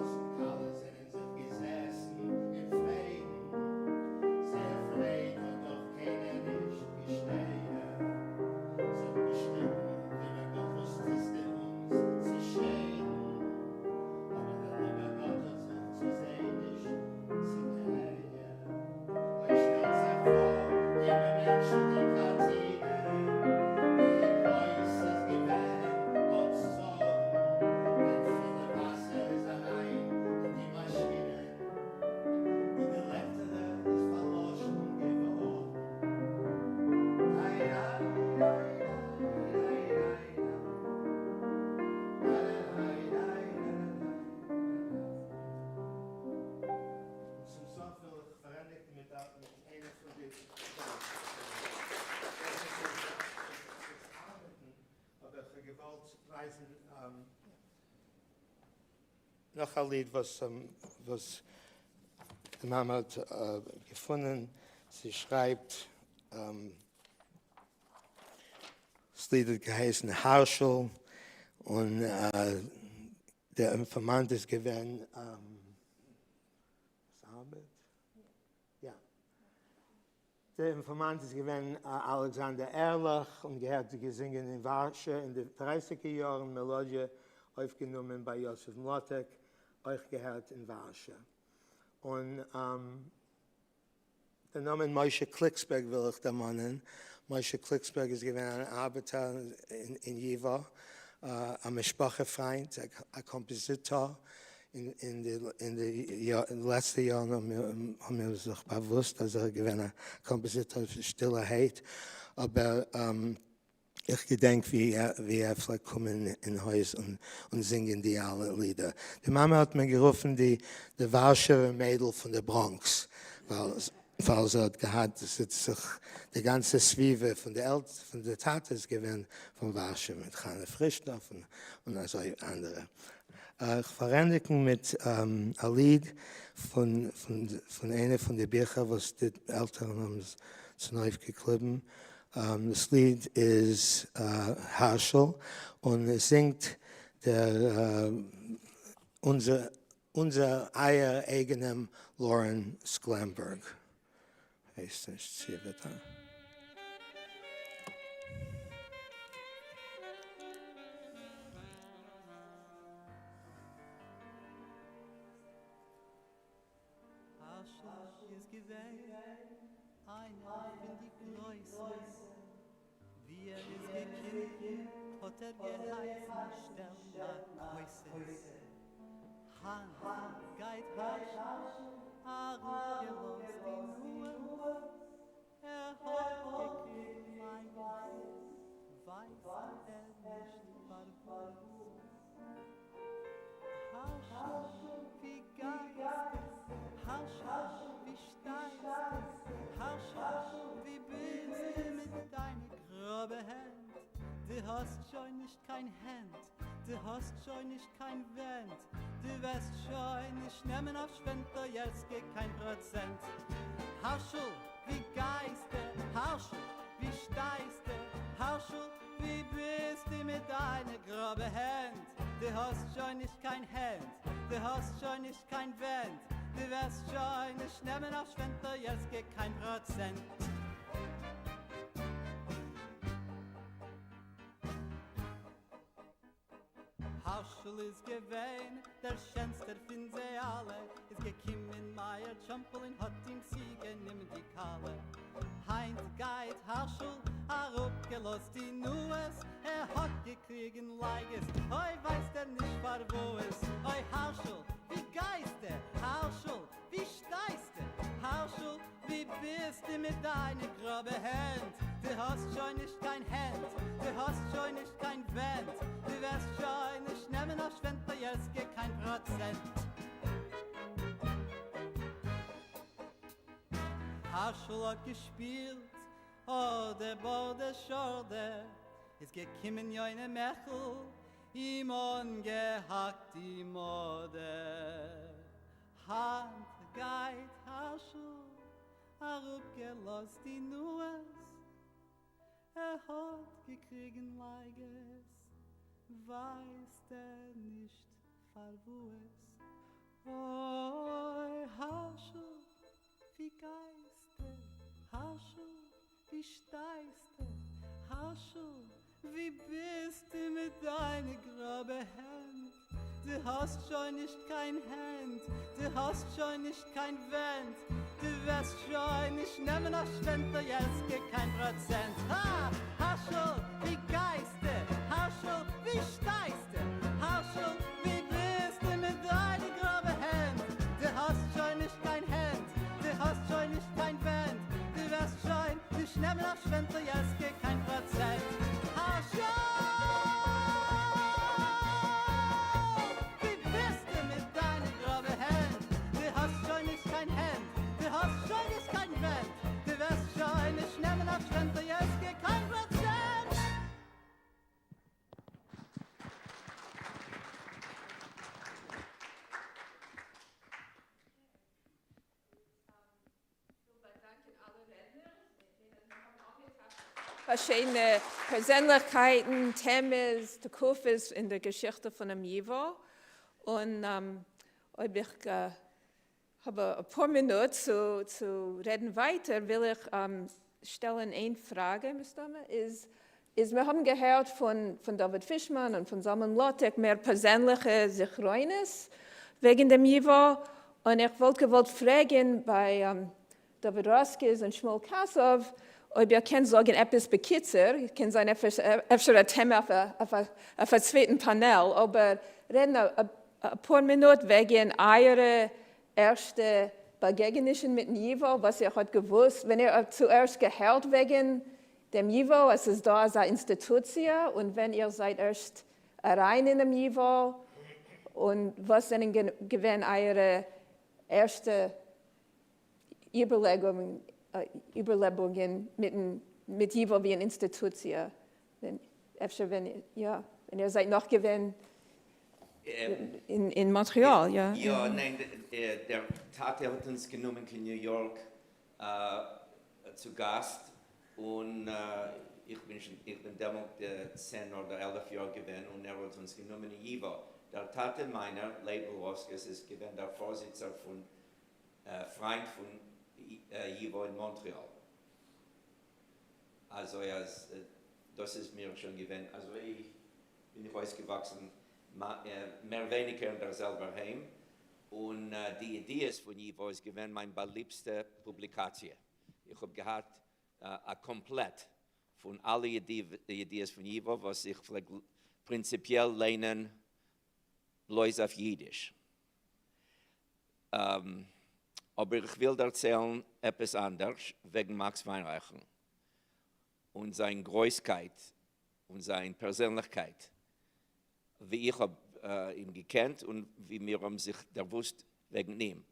חתן־כלה זענען זיך געזעסן אין פריידן. זייער פרייד האט דאך קיינער נישט געשטערט. זיי האבן געשריגן: ליבער גאט, וואס טוסטו אונדז צו שיידן? אבער דער ליבער גאט האט זיך צו זיי נישט צוגעהערט. אוי, שטעלט זיך פאר, ליבע מענטשן, די קארטינע, ווי גרויס איז געווען גאט'ס צארן, ווען פילע וואסער איז אריין אין די מאשינען, און די לעקטער איז פארלאשן געווארן. איי, איי, איי, איי, איי, איי, איי, איי, איי, און צום סוף וויל איך פארענדיקן מיט איינער פון די אבער איך האב געוואלט ווייזן נאך א ליד, וואס די מאמע האט געפונען. זי שרייבט, דאס ליד האט געהייסן הערשל, און דער אינפארמאנט איז געווען, וואס יא. דער אינפארמאנט איז געווען אלכסנדר ערליך און געהערט געזונגען אין ווארשע אין די 30ער יארן, מעלאדיע אויפגענומען ביי יוסף מלאטעק, אויך געהערט אין ווארשע. און דער נאמען משה קליקסבערג וויל איך דערמאנען. משה קליקסבערג איז געווען אן ארבעטער אין ייווא, א משפחה־פריינד, א קאמפאזיטאר. אין די לעצטע יארן האבן מיר זיך באוואוסט, אז ער איז געווען א קאמפאזיטאר שטילערהייט, אבער איך געדענק, ווי ער פלעגט קומען אין הויז און זינגען די אלע לידער. די מאמע האט מען גערופן די ווארשעווער מיידל פון די בראנקס, ווייל זי האט געהאט, זיך די גאנצע סביבה פון די טאטע איז געווען פון ווארשע, מיט חנה פרישדארף און אזוי אנדערע. איך פארענדיקן מיט א ליד פון איינע פון די ביכער, וואס די עלטערן האבן צונויפגעקליבן. דאס ליד איז הערשל, און עס זינגט דער אונדזער אייער אייגענעם לארען סקלעמבערג. הייסט נישט, צי וועט ער. האַשל איז געווען איינער פֿון די גרויסע. ווי ער איז געקומען, האָט ער געהייסן שטעלן אַ כוסות. הײַנט גייט האַשל אַראָפּגעלאָזט די נאָז. ער האָט געקריגן לייגעס, ווייסט ער נישט פֿאַר וואָס. האַשל, ווי גייסטו? האַשל, ווי שטייסטו? האַשל, ווי ביסטו מיט דײַנע גראָבע הענט? דו האָסט שוין נישט קיין הענט, דו האָסט שוין נישט קיין ווענט, דו וועסט שוין נישט נעמען אויף שווענטאָיעווסקע קיין פּראָצענט. האַשל, ווי גייסטו? האַשל, ווי שטייסטו? האַשל, ווי ביסטו מיט דײַנע גראָבע הענט? דו האָסט שוין נישט קיין הענט, דו האָסט שוין נישט קיין ווענט, דו וועסט שוין נישט נעמען אויף שווענטאָיעווסקע קיין פּראָצענט. האַשל איז געווען דער שענסטער פֿון זיי אַלע, איז געקומען מאיר טשאָמפּל און האָט אים צוגענומען די כּלה. הײַנט גייט האַשל אַראָפּגעלאָזט די נאָז, ער האָט געקריגן לייגעס, אוי, ווייסט ער נישט פֿאַר וואָס. אוי, האַשל, ווי גייסטו? האַשל, ווי שטייסטו? האַשל, ווי ביסטו מיט דײַנע גראָבע הענט? דו האָסט שוין נישט קיין הענט, דו האָסט שוין נישט קיין ווענט, דו וועסט שוין נישט נעמען אויף שווענטאָיעווסקע קיין פּראָצענט. האַשל האָט געשפּילט אָדער באָרדע שאָרדע, איז געקומען יונה מעכל, אים אָנגעהאַקט די מאָרדע. הײַנט גייט האַשל אַראָפּגעלאָזט די נאָז, ער האָט געקריגן לייגעס, ווייסט ער נישט פֿאַר וואָס. אוי, האַשל, ווי גייסטו? האַשל, ווי שטייסטו? האַשל, ווי ביסטו מיט דײַנע גראָבע הענט? דו האָסט שוין נישט קיין הענט, דו האָסט שוין נישט קיין ווענט, דו וועסט שוין נישט נעמען אויף שווענטאָיעווסקע קיין פּראָצענט. האַ! האַשל, ווי גייסטו? האַשל, ווי שטייסטו? האַשל, ווי ביסטו מיט דײַנע גראָבע הענט? דו האָסט שוין נישט קיין הענט, דו האָסט שוין נישט קיין ווענט, דו וועסט שוין נישט נעמען אויף שווענטאָיעווסקע קיין פּראָצענט. האַשל! ווי ביסטו מיט דײַנע גראָבע הענט? דו האָסט שוין נישט קיין הענט, דו האָסט שוין נישט קיין ווענט, דו וועסט שוין נישט נעמען אויף שווענטאָיעווסקע קיין פּראָצענט. פארשידענע פערזענליכקייטן, טעמעס, תקופות אין דער געשיכטע פונעם ייווא, און אויב איך האב אפאר מינוט צו רעדן ווייטער וויל איך שטעלן איין פראגע מסתמא, איז איז מיר האבן געהערט פון דוד פישמאן און פון זלמן מלאטעק מער פערזענליכע זכרונות וועגן דעם ייווא, און איך וואלט געוואלט פרעגן ביי דוד ראסקיס און שמואל קאסוב אויב איר קענט זאגן עפעס בקיצור, קען זיין אפשר א טעמע אויף א צווייטן פאנעל, אבער רעדן אפאר מינוט וועגן אייערע ערשטע באגעגענישן מיטן ייווא, וואס איר האט געוואוסט ווען איר האט צוערשט געהערט וועגן דעם ייווא, אז ס'איז דא אזא אינסטיטוציע, און ווען איר זייט ערשט אריין אינעם ייווא, און וואס זענען געווען אייערע ערשטע איבערלעבונגען מיט ייווא ווי אן אינסטיטוציע, אפשר ווען יא, ווען איר זייט נאך געווען אין מאנטריאל, יא. יא, ניין, דער טאטע האט אונז גענומען קיין ניו יארק צו גאסט, און איך בין שוין, איך בין דעמאלט 10 אדער 11 יאר געווען, און ער האט אונז גענומען אין ייווא. דער טאטע מיינער, לייבל ראסקעס, איז געווען דער פארזיצער פון פריינט פון ייווא אין מאנטריאל. אזוי אז דאס איז מיר שוין געווען, אזוי בין איך אויסגעוואקסן מער ווייניגער אין דער זעלבער היים. און די ידיעות פון ייוואו איז געווען מיין באליבסטע פובליקאציע. איך האב געהאט א קאמפלעט פון אלע ידיעות פון ייוואו וואס איך פלעג פרינציפיעל ליינען בלויז אויף אידיש. אבער איך וויל דערציילן עפעס אנדערש וועגן מאקס וויינרייכן און זיין גרויסקייט און זיין פערזענליכקייט ווי איך האב אים געקענט און ווי מיר האבן זיך דערוואוסט וועגן אים.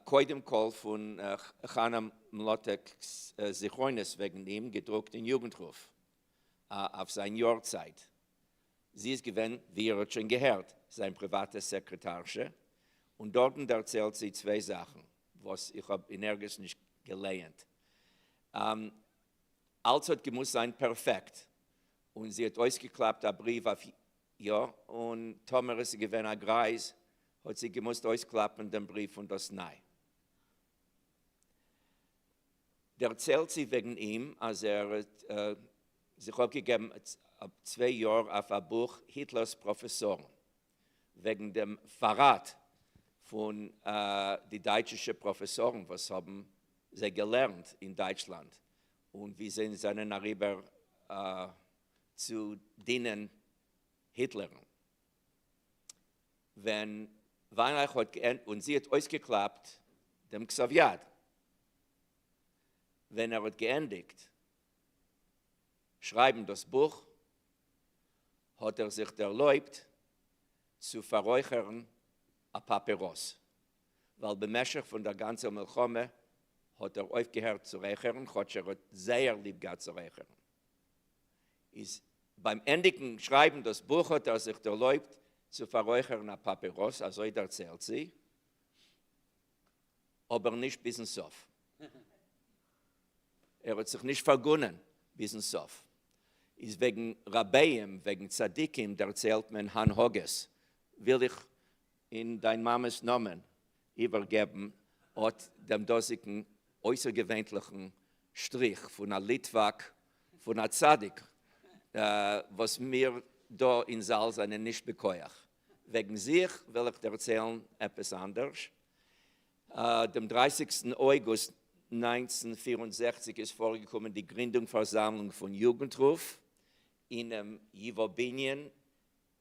קודם כל פון חנה מלאטעק'ס זכרונות וועגן אים געדרוקט אין יוגנטרוף אויף זיין יארצייט. זי איז געווען, ווי איר האט שוין געהערט, זיין פריוואטע סעקרעטארשע, און דארטן דערציילט זי צוויי זאכן וואס איך האב אין ערגעץ נישט געלייענט. אלץ האט געמוזט זיין פערפעקט, און זי האט אויסגעקלאפט א בריוו אויף יא, און טאמער עס איז געווען א גרייז, האט זי געמוזט אויסקלאפן דעם בריוו פון דאס ניי. דערציילט זי וועגן אים אז ער האט זיך אפגעגעבן צוויי יאר אויף א בוך היטלער'ס פראפעסארן, וועגן דעם פארראט פון די דייטשישע פראפעסארן וואס האבן זיי געלערנט אין דייטשלאנד און ווי זיי זענען אריבער צו דינען היטלערן. ווען וויינרייך האט געענדיגט און זי האט אויסגעקלאפט דעם כתב יד. ווען ער האט געענדיגט שרייבן דאס בוך האט ער זיך דערלויבט צו פאררויכערן א פאפיראס, ווייל במשך פון דער גאנצער מלחמה האט ער אויפגעהערט צו רייכערן, כאטש ער האט זייער ליב געהאט צו רייכערן. איז ביים ענדיגן שרייבן דאס בוך האט ער זיך דערלויבט צו פאררויכערן א פאפיראס, אזוי דערציילט זי, אבער נישט ביזן סוף. ער האט זיך נישט פארגונען ביזן סוף. איז וועגן רביים, וועגן צדיקים דערציילט מען הנהגות, וויל איך אין דיין מאמע'ס נאמען איבערגעבן אט דעם דאזיגן אויסערגעווענליכן שטריך פון א ליטוואק, פון א צדיק, וואס מיר דא אין זאל זענען נישט בכח. וועגן זיך וויל איך דערציילן עפעס אנדערש. דעם דרייסיגסטן אויגוסט 1964 איז פארגעקומען די גרינדונג פארזאמלונג פון יוגנטרוף אינעם ייוואו בנין.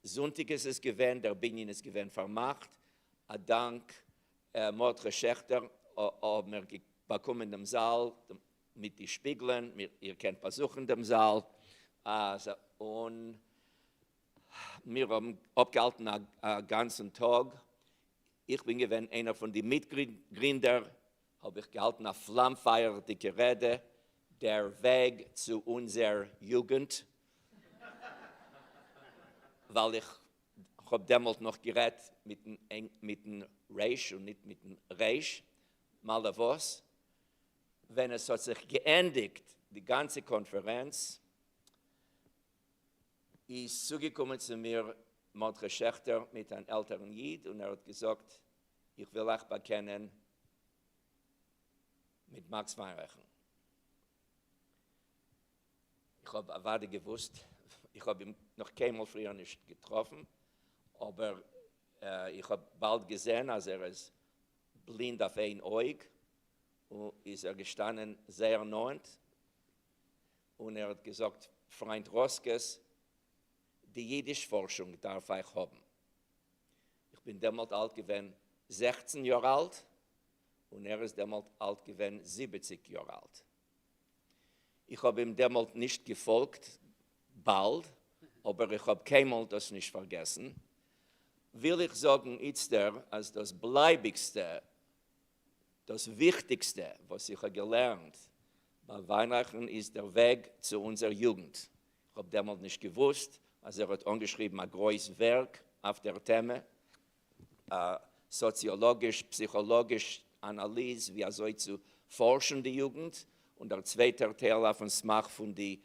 זונטאג איז עס געווען, דער בנין איז געווען פארמאכט, א דאנק מרדכי שעכטער האבן מיר באקומען דעם זאל מיט די שפיגלען, איר קענט באזוכן דעם זאל, און מיר האבן אפגעהאלטן א גאנצן טאג, איך בין געווען איינער פון די מיטגרינדער, האב איך געהאלטן א פלאם-פייערדיגע רעדע, דער וועג צו אונזער יוגנט, ווייל איך האב דעמאלט נאך גערעדט מיטן ריש און ניט מיטן רעש, מאלע וואס, ווען עס האט זיך געענדיגט די גאנצע קאנפערענץ, איז צוגעקומען צו מיר מרדכי שעכטער מיט אן עלטערן איד און ער האט געזאגט, איך וויל אייך באקענען מיט מאקס וויינרייכן. איך האב אוודאי געוואוסט, איך האב אים נאך קיינמאל פריער נישט געטראפן, אבער איך האב באלד געזען אז ער איז בלינד אויף איין אויג, איז ער געשטאנען זייער נאענט און ער האט געזאגט, פריינט ראסקעס, די אידיש פארשונג דארף אייך האבן. איך בין דעמאלט אלט געווען 16 יאר אלט, און ער איז דעמאלט אלט געווען 70 יאר אלט. איך האב אים דעמאלט נישט געפאלגט באלד, אבער איך האב קיינמאל דאס נישט פארגעסן. וויל איך זאגן איצטער אז דאס בלייביגסטע, דאס וויכטיגסטע וואס איך האב געלערנט ביי וויינרייכן איז דער וועג צו אונזער יוגנט. איך האב דעמאלט נישט געוואוסט אז ער האט אנגעשריבן א גרויס ווערק אויף דער טעמע, א סאציאלאגיש פסיכאלאגיש אנאליז ווי אזוי צו פארשן די יוגנט, און דער צווייטער טייל אויפן סמך פון די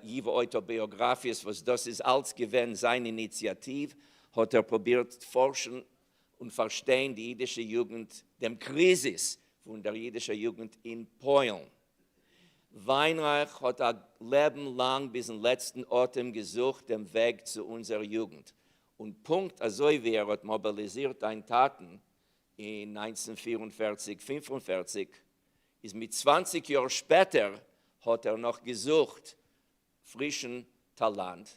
ייוואו אויטאביאגראפיעס וואס דאס איז אלץ געווען זיין איניציאטיוו, האט ער פרובירט פארשן און פארשטיין די אידישע יוגנט, דעם קריזיס פון דער אידישער יוגנט אין פוילן. וויינרייך האט א לעבן לאנג ביזן לעצטן אטעם געזוכט דעם וועג צו אונזער יוגנט. און פונקט אזוי ווי ער האט מאביליזירט דיין טאטן אין 1944 45, איז מיט 20 יאר שפעטער האט ער נאך געזוכט פרישן טאלאנט,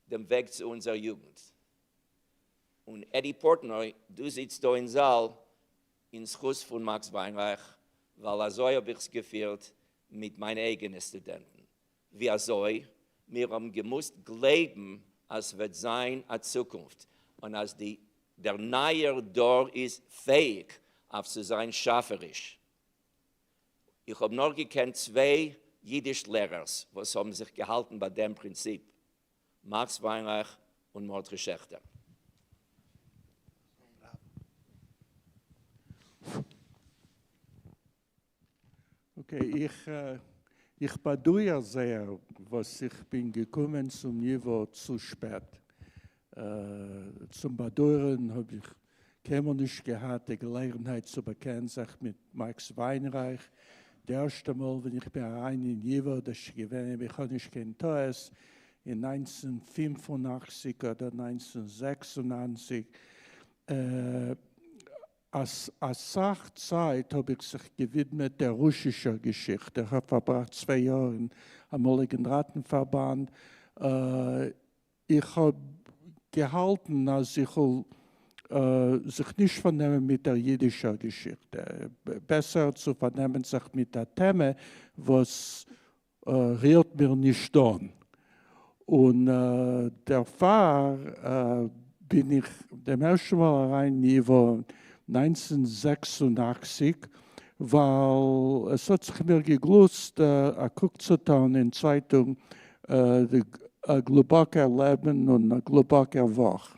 דעם וועג צו אונזער יוגנט. און עדי פארטנוי, דו זיצט דא אין זאל אין זכות פון מאקס וויינרייך, ווייל אזוי האב איך עס געפירט מיט מיינע אייגענע סטודענטן, ווי אזוי מיר האבן געמוזט גלייבן אז ס'וועט זיין א צוקונפט, און אז די דער נייער דור איז פעאיג אויף צו זיין שאפעריש. איך האב נאר געקענט צוויי אידיש לערערס וואס האבן זיך געהאלטן ביי דעם פרינציפ, מאקס וויינרייך און מרדכי שעכטער. Okay, איך איך באדויער זייער וואס איך בין געקומען צום ייוואו צו שפעט. צום באדויערן האב איך קיינמאל נישט געהאט די געלעגנהייט צו באקענען זיך מיט מאקס וויינרייך. די ערשטע מאל ווען איך בין אריין אין ייוואו, דאס איז געווען אויב איך האב נישט קיין טעות אין 1985 אדער 1996, א סך צייט האב איך זיך געווידמעט דער רוסישער געשיכטע. איך האב פארבראכט צוויי יאר אין אמאליגן ראטן-פארבאנד. איך האב געהאלטן אז איך וועל זיך נישט פארנעמען מיט דער יידישער געשיכטע, בעסער צו פארנעמען זיך מיט א טעמע וואס רירט מיר נישט אן, און דערפאר בין איך דעם ערשטן מאל אריין אין ייוואו 1986, ווייל עס האט זיך מיר געגלוסט א קוק צו טאן אין צייטונג גלובאקער לעבן און גלובאקער וואך,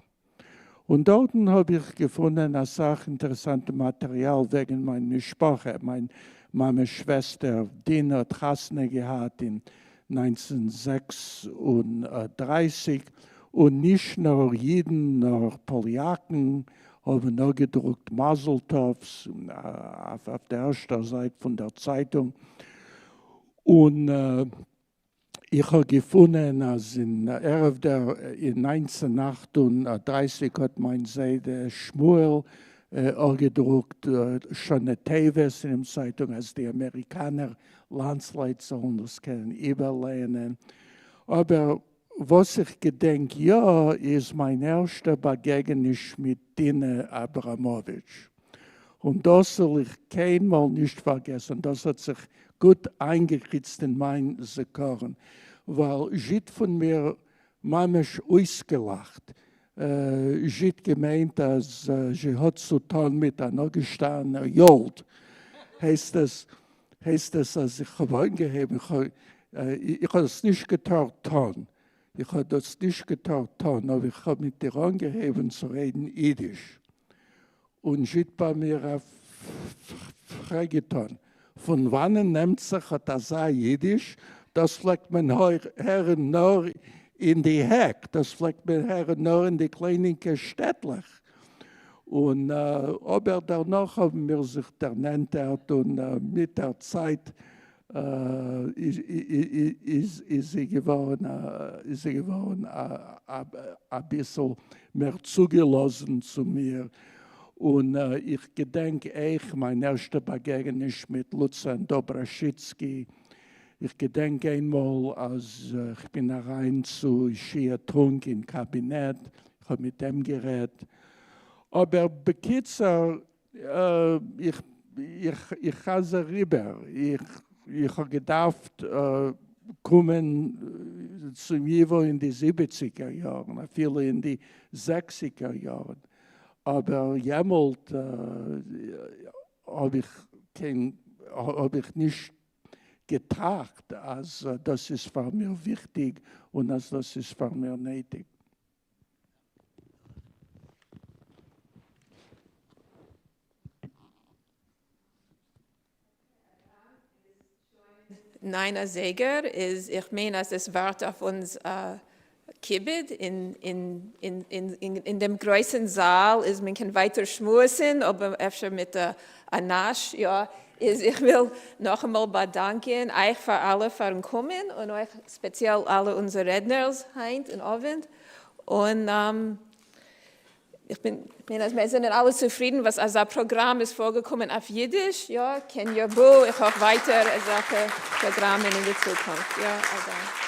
און דארטן האב איך געפונען אסאך אינטערעסאנטע מאטעריאל וועגן מיין משפחה, מיין מאמע'ס שוועסטער דינה האט חתונה געהאט אין 1936, און נישט נאר אידן נאר פאליאקן האבן נאכגעדרוקט מזל טוב'ס אויף דער ערשטער זייט פון דער צייטונג, און איך האב געפונען אז אין ערב דער אין 1938 האט מיין זיידע שמואל אפגעדרוקט שנה טבת אינעם צייטונג אז די אמעריקאנער לאנדסלייט זאלן דאס קענען איבערלייענען. אבער וואס איך געדענק יא איז מיין ערשטע באגעגעניש מיט דינה אבראמאוויטש. און דאס זאל איך קיינמאל נישט פארגעסן, דאס האט זיך גוט איינגעקריצט אין מיין זכרון, ווייל זי האט פון מיר ממש אויסגעלאכט, זי האט געמיינט אז זי האט צו טון מיט אן אפגעשטאנענער יאלד, הייסט עס הייסט עס אז איך האב אנגעהויבן, איך האב עס נישט געטארט טון, איך האב דאס נישט געטארט טון, אבער איך האב מיט איר אנגעהויבן צו רעדן אידיש, און זי האט ביי מיר א פרעג געטאן, פון וואנען נעמט זיך אט אזא אידיש, דאס פלעגט מען הערן נאר אין די העק, דאס פלעגט מען הערן נאר אין די קליינינקע שטעטלעך. און אבער דערנאך האבן מיר זיך דערנענטערט און מיט דער צייט איז זי געווארן איז זי געווארן אביסל מער צוגעלאזן צו מיר, און איך געדענק אויך מיין ערשטע באגעגעניש מיט לוציאן דאבראשיצקי, איך געדענק איינמאל אז כ'בין אריין צו שיע טרונק אין קאבינעט, כ'האב מיט אים גערעדט, אבער בקיצור איך איך חזר איבער, איך האב געדארפט קומען צום ייוואו אין די זיבעציגער יארן, אפילו אין די זעכציגער יארן, אבער יעמאלט האב איך קיין האב איך נישט געטראכט אז דאס איז פאר מיר וויכטיג און אז דאס איז פאר מיר נעטיג. ניין אזייגער איז איך מיין אז עס ווארט אויף אונז א כיבוד אין דעם גרויסן זאל איז מען קען ווייטער שמועסן אבער אפשר מיט א נאש יא איז איך וויל נאכאמאל באדאנקען אייך פאר אלע פארן קומען און אויך ספעציעל אלע אונזער רעדנערס היינט אין אווענט און. איך בין, מיין אז מיר זענען אלע צופרידן וואס אזא פראגראם איז פארגעקומען אויף אידיש, יא, כן ירבו, איך האף ווייטער אזעלכע פראגראמען אין די צוקונפט, יא, א דאנק.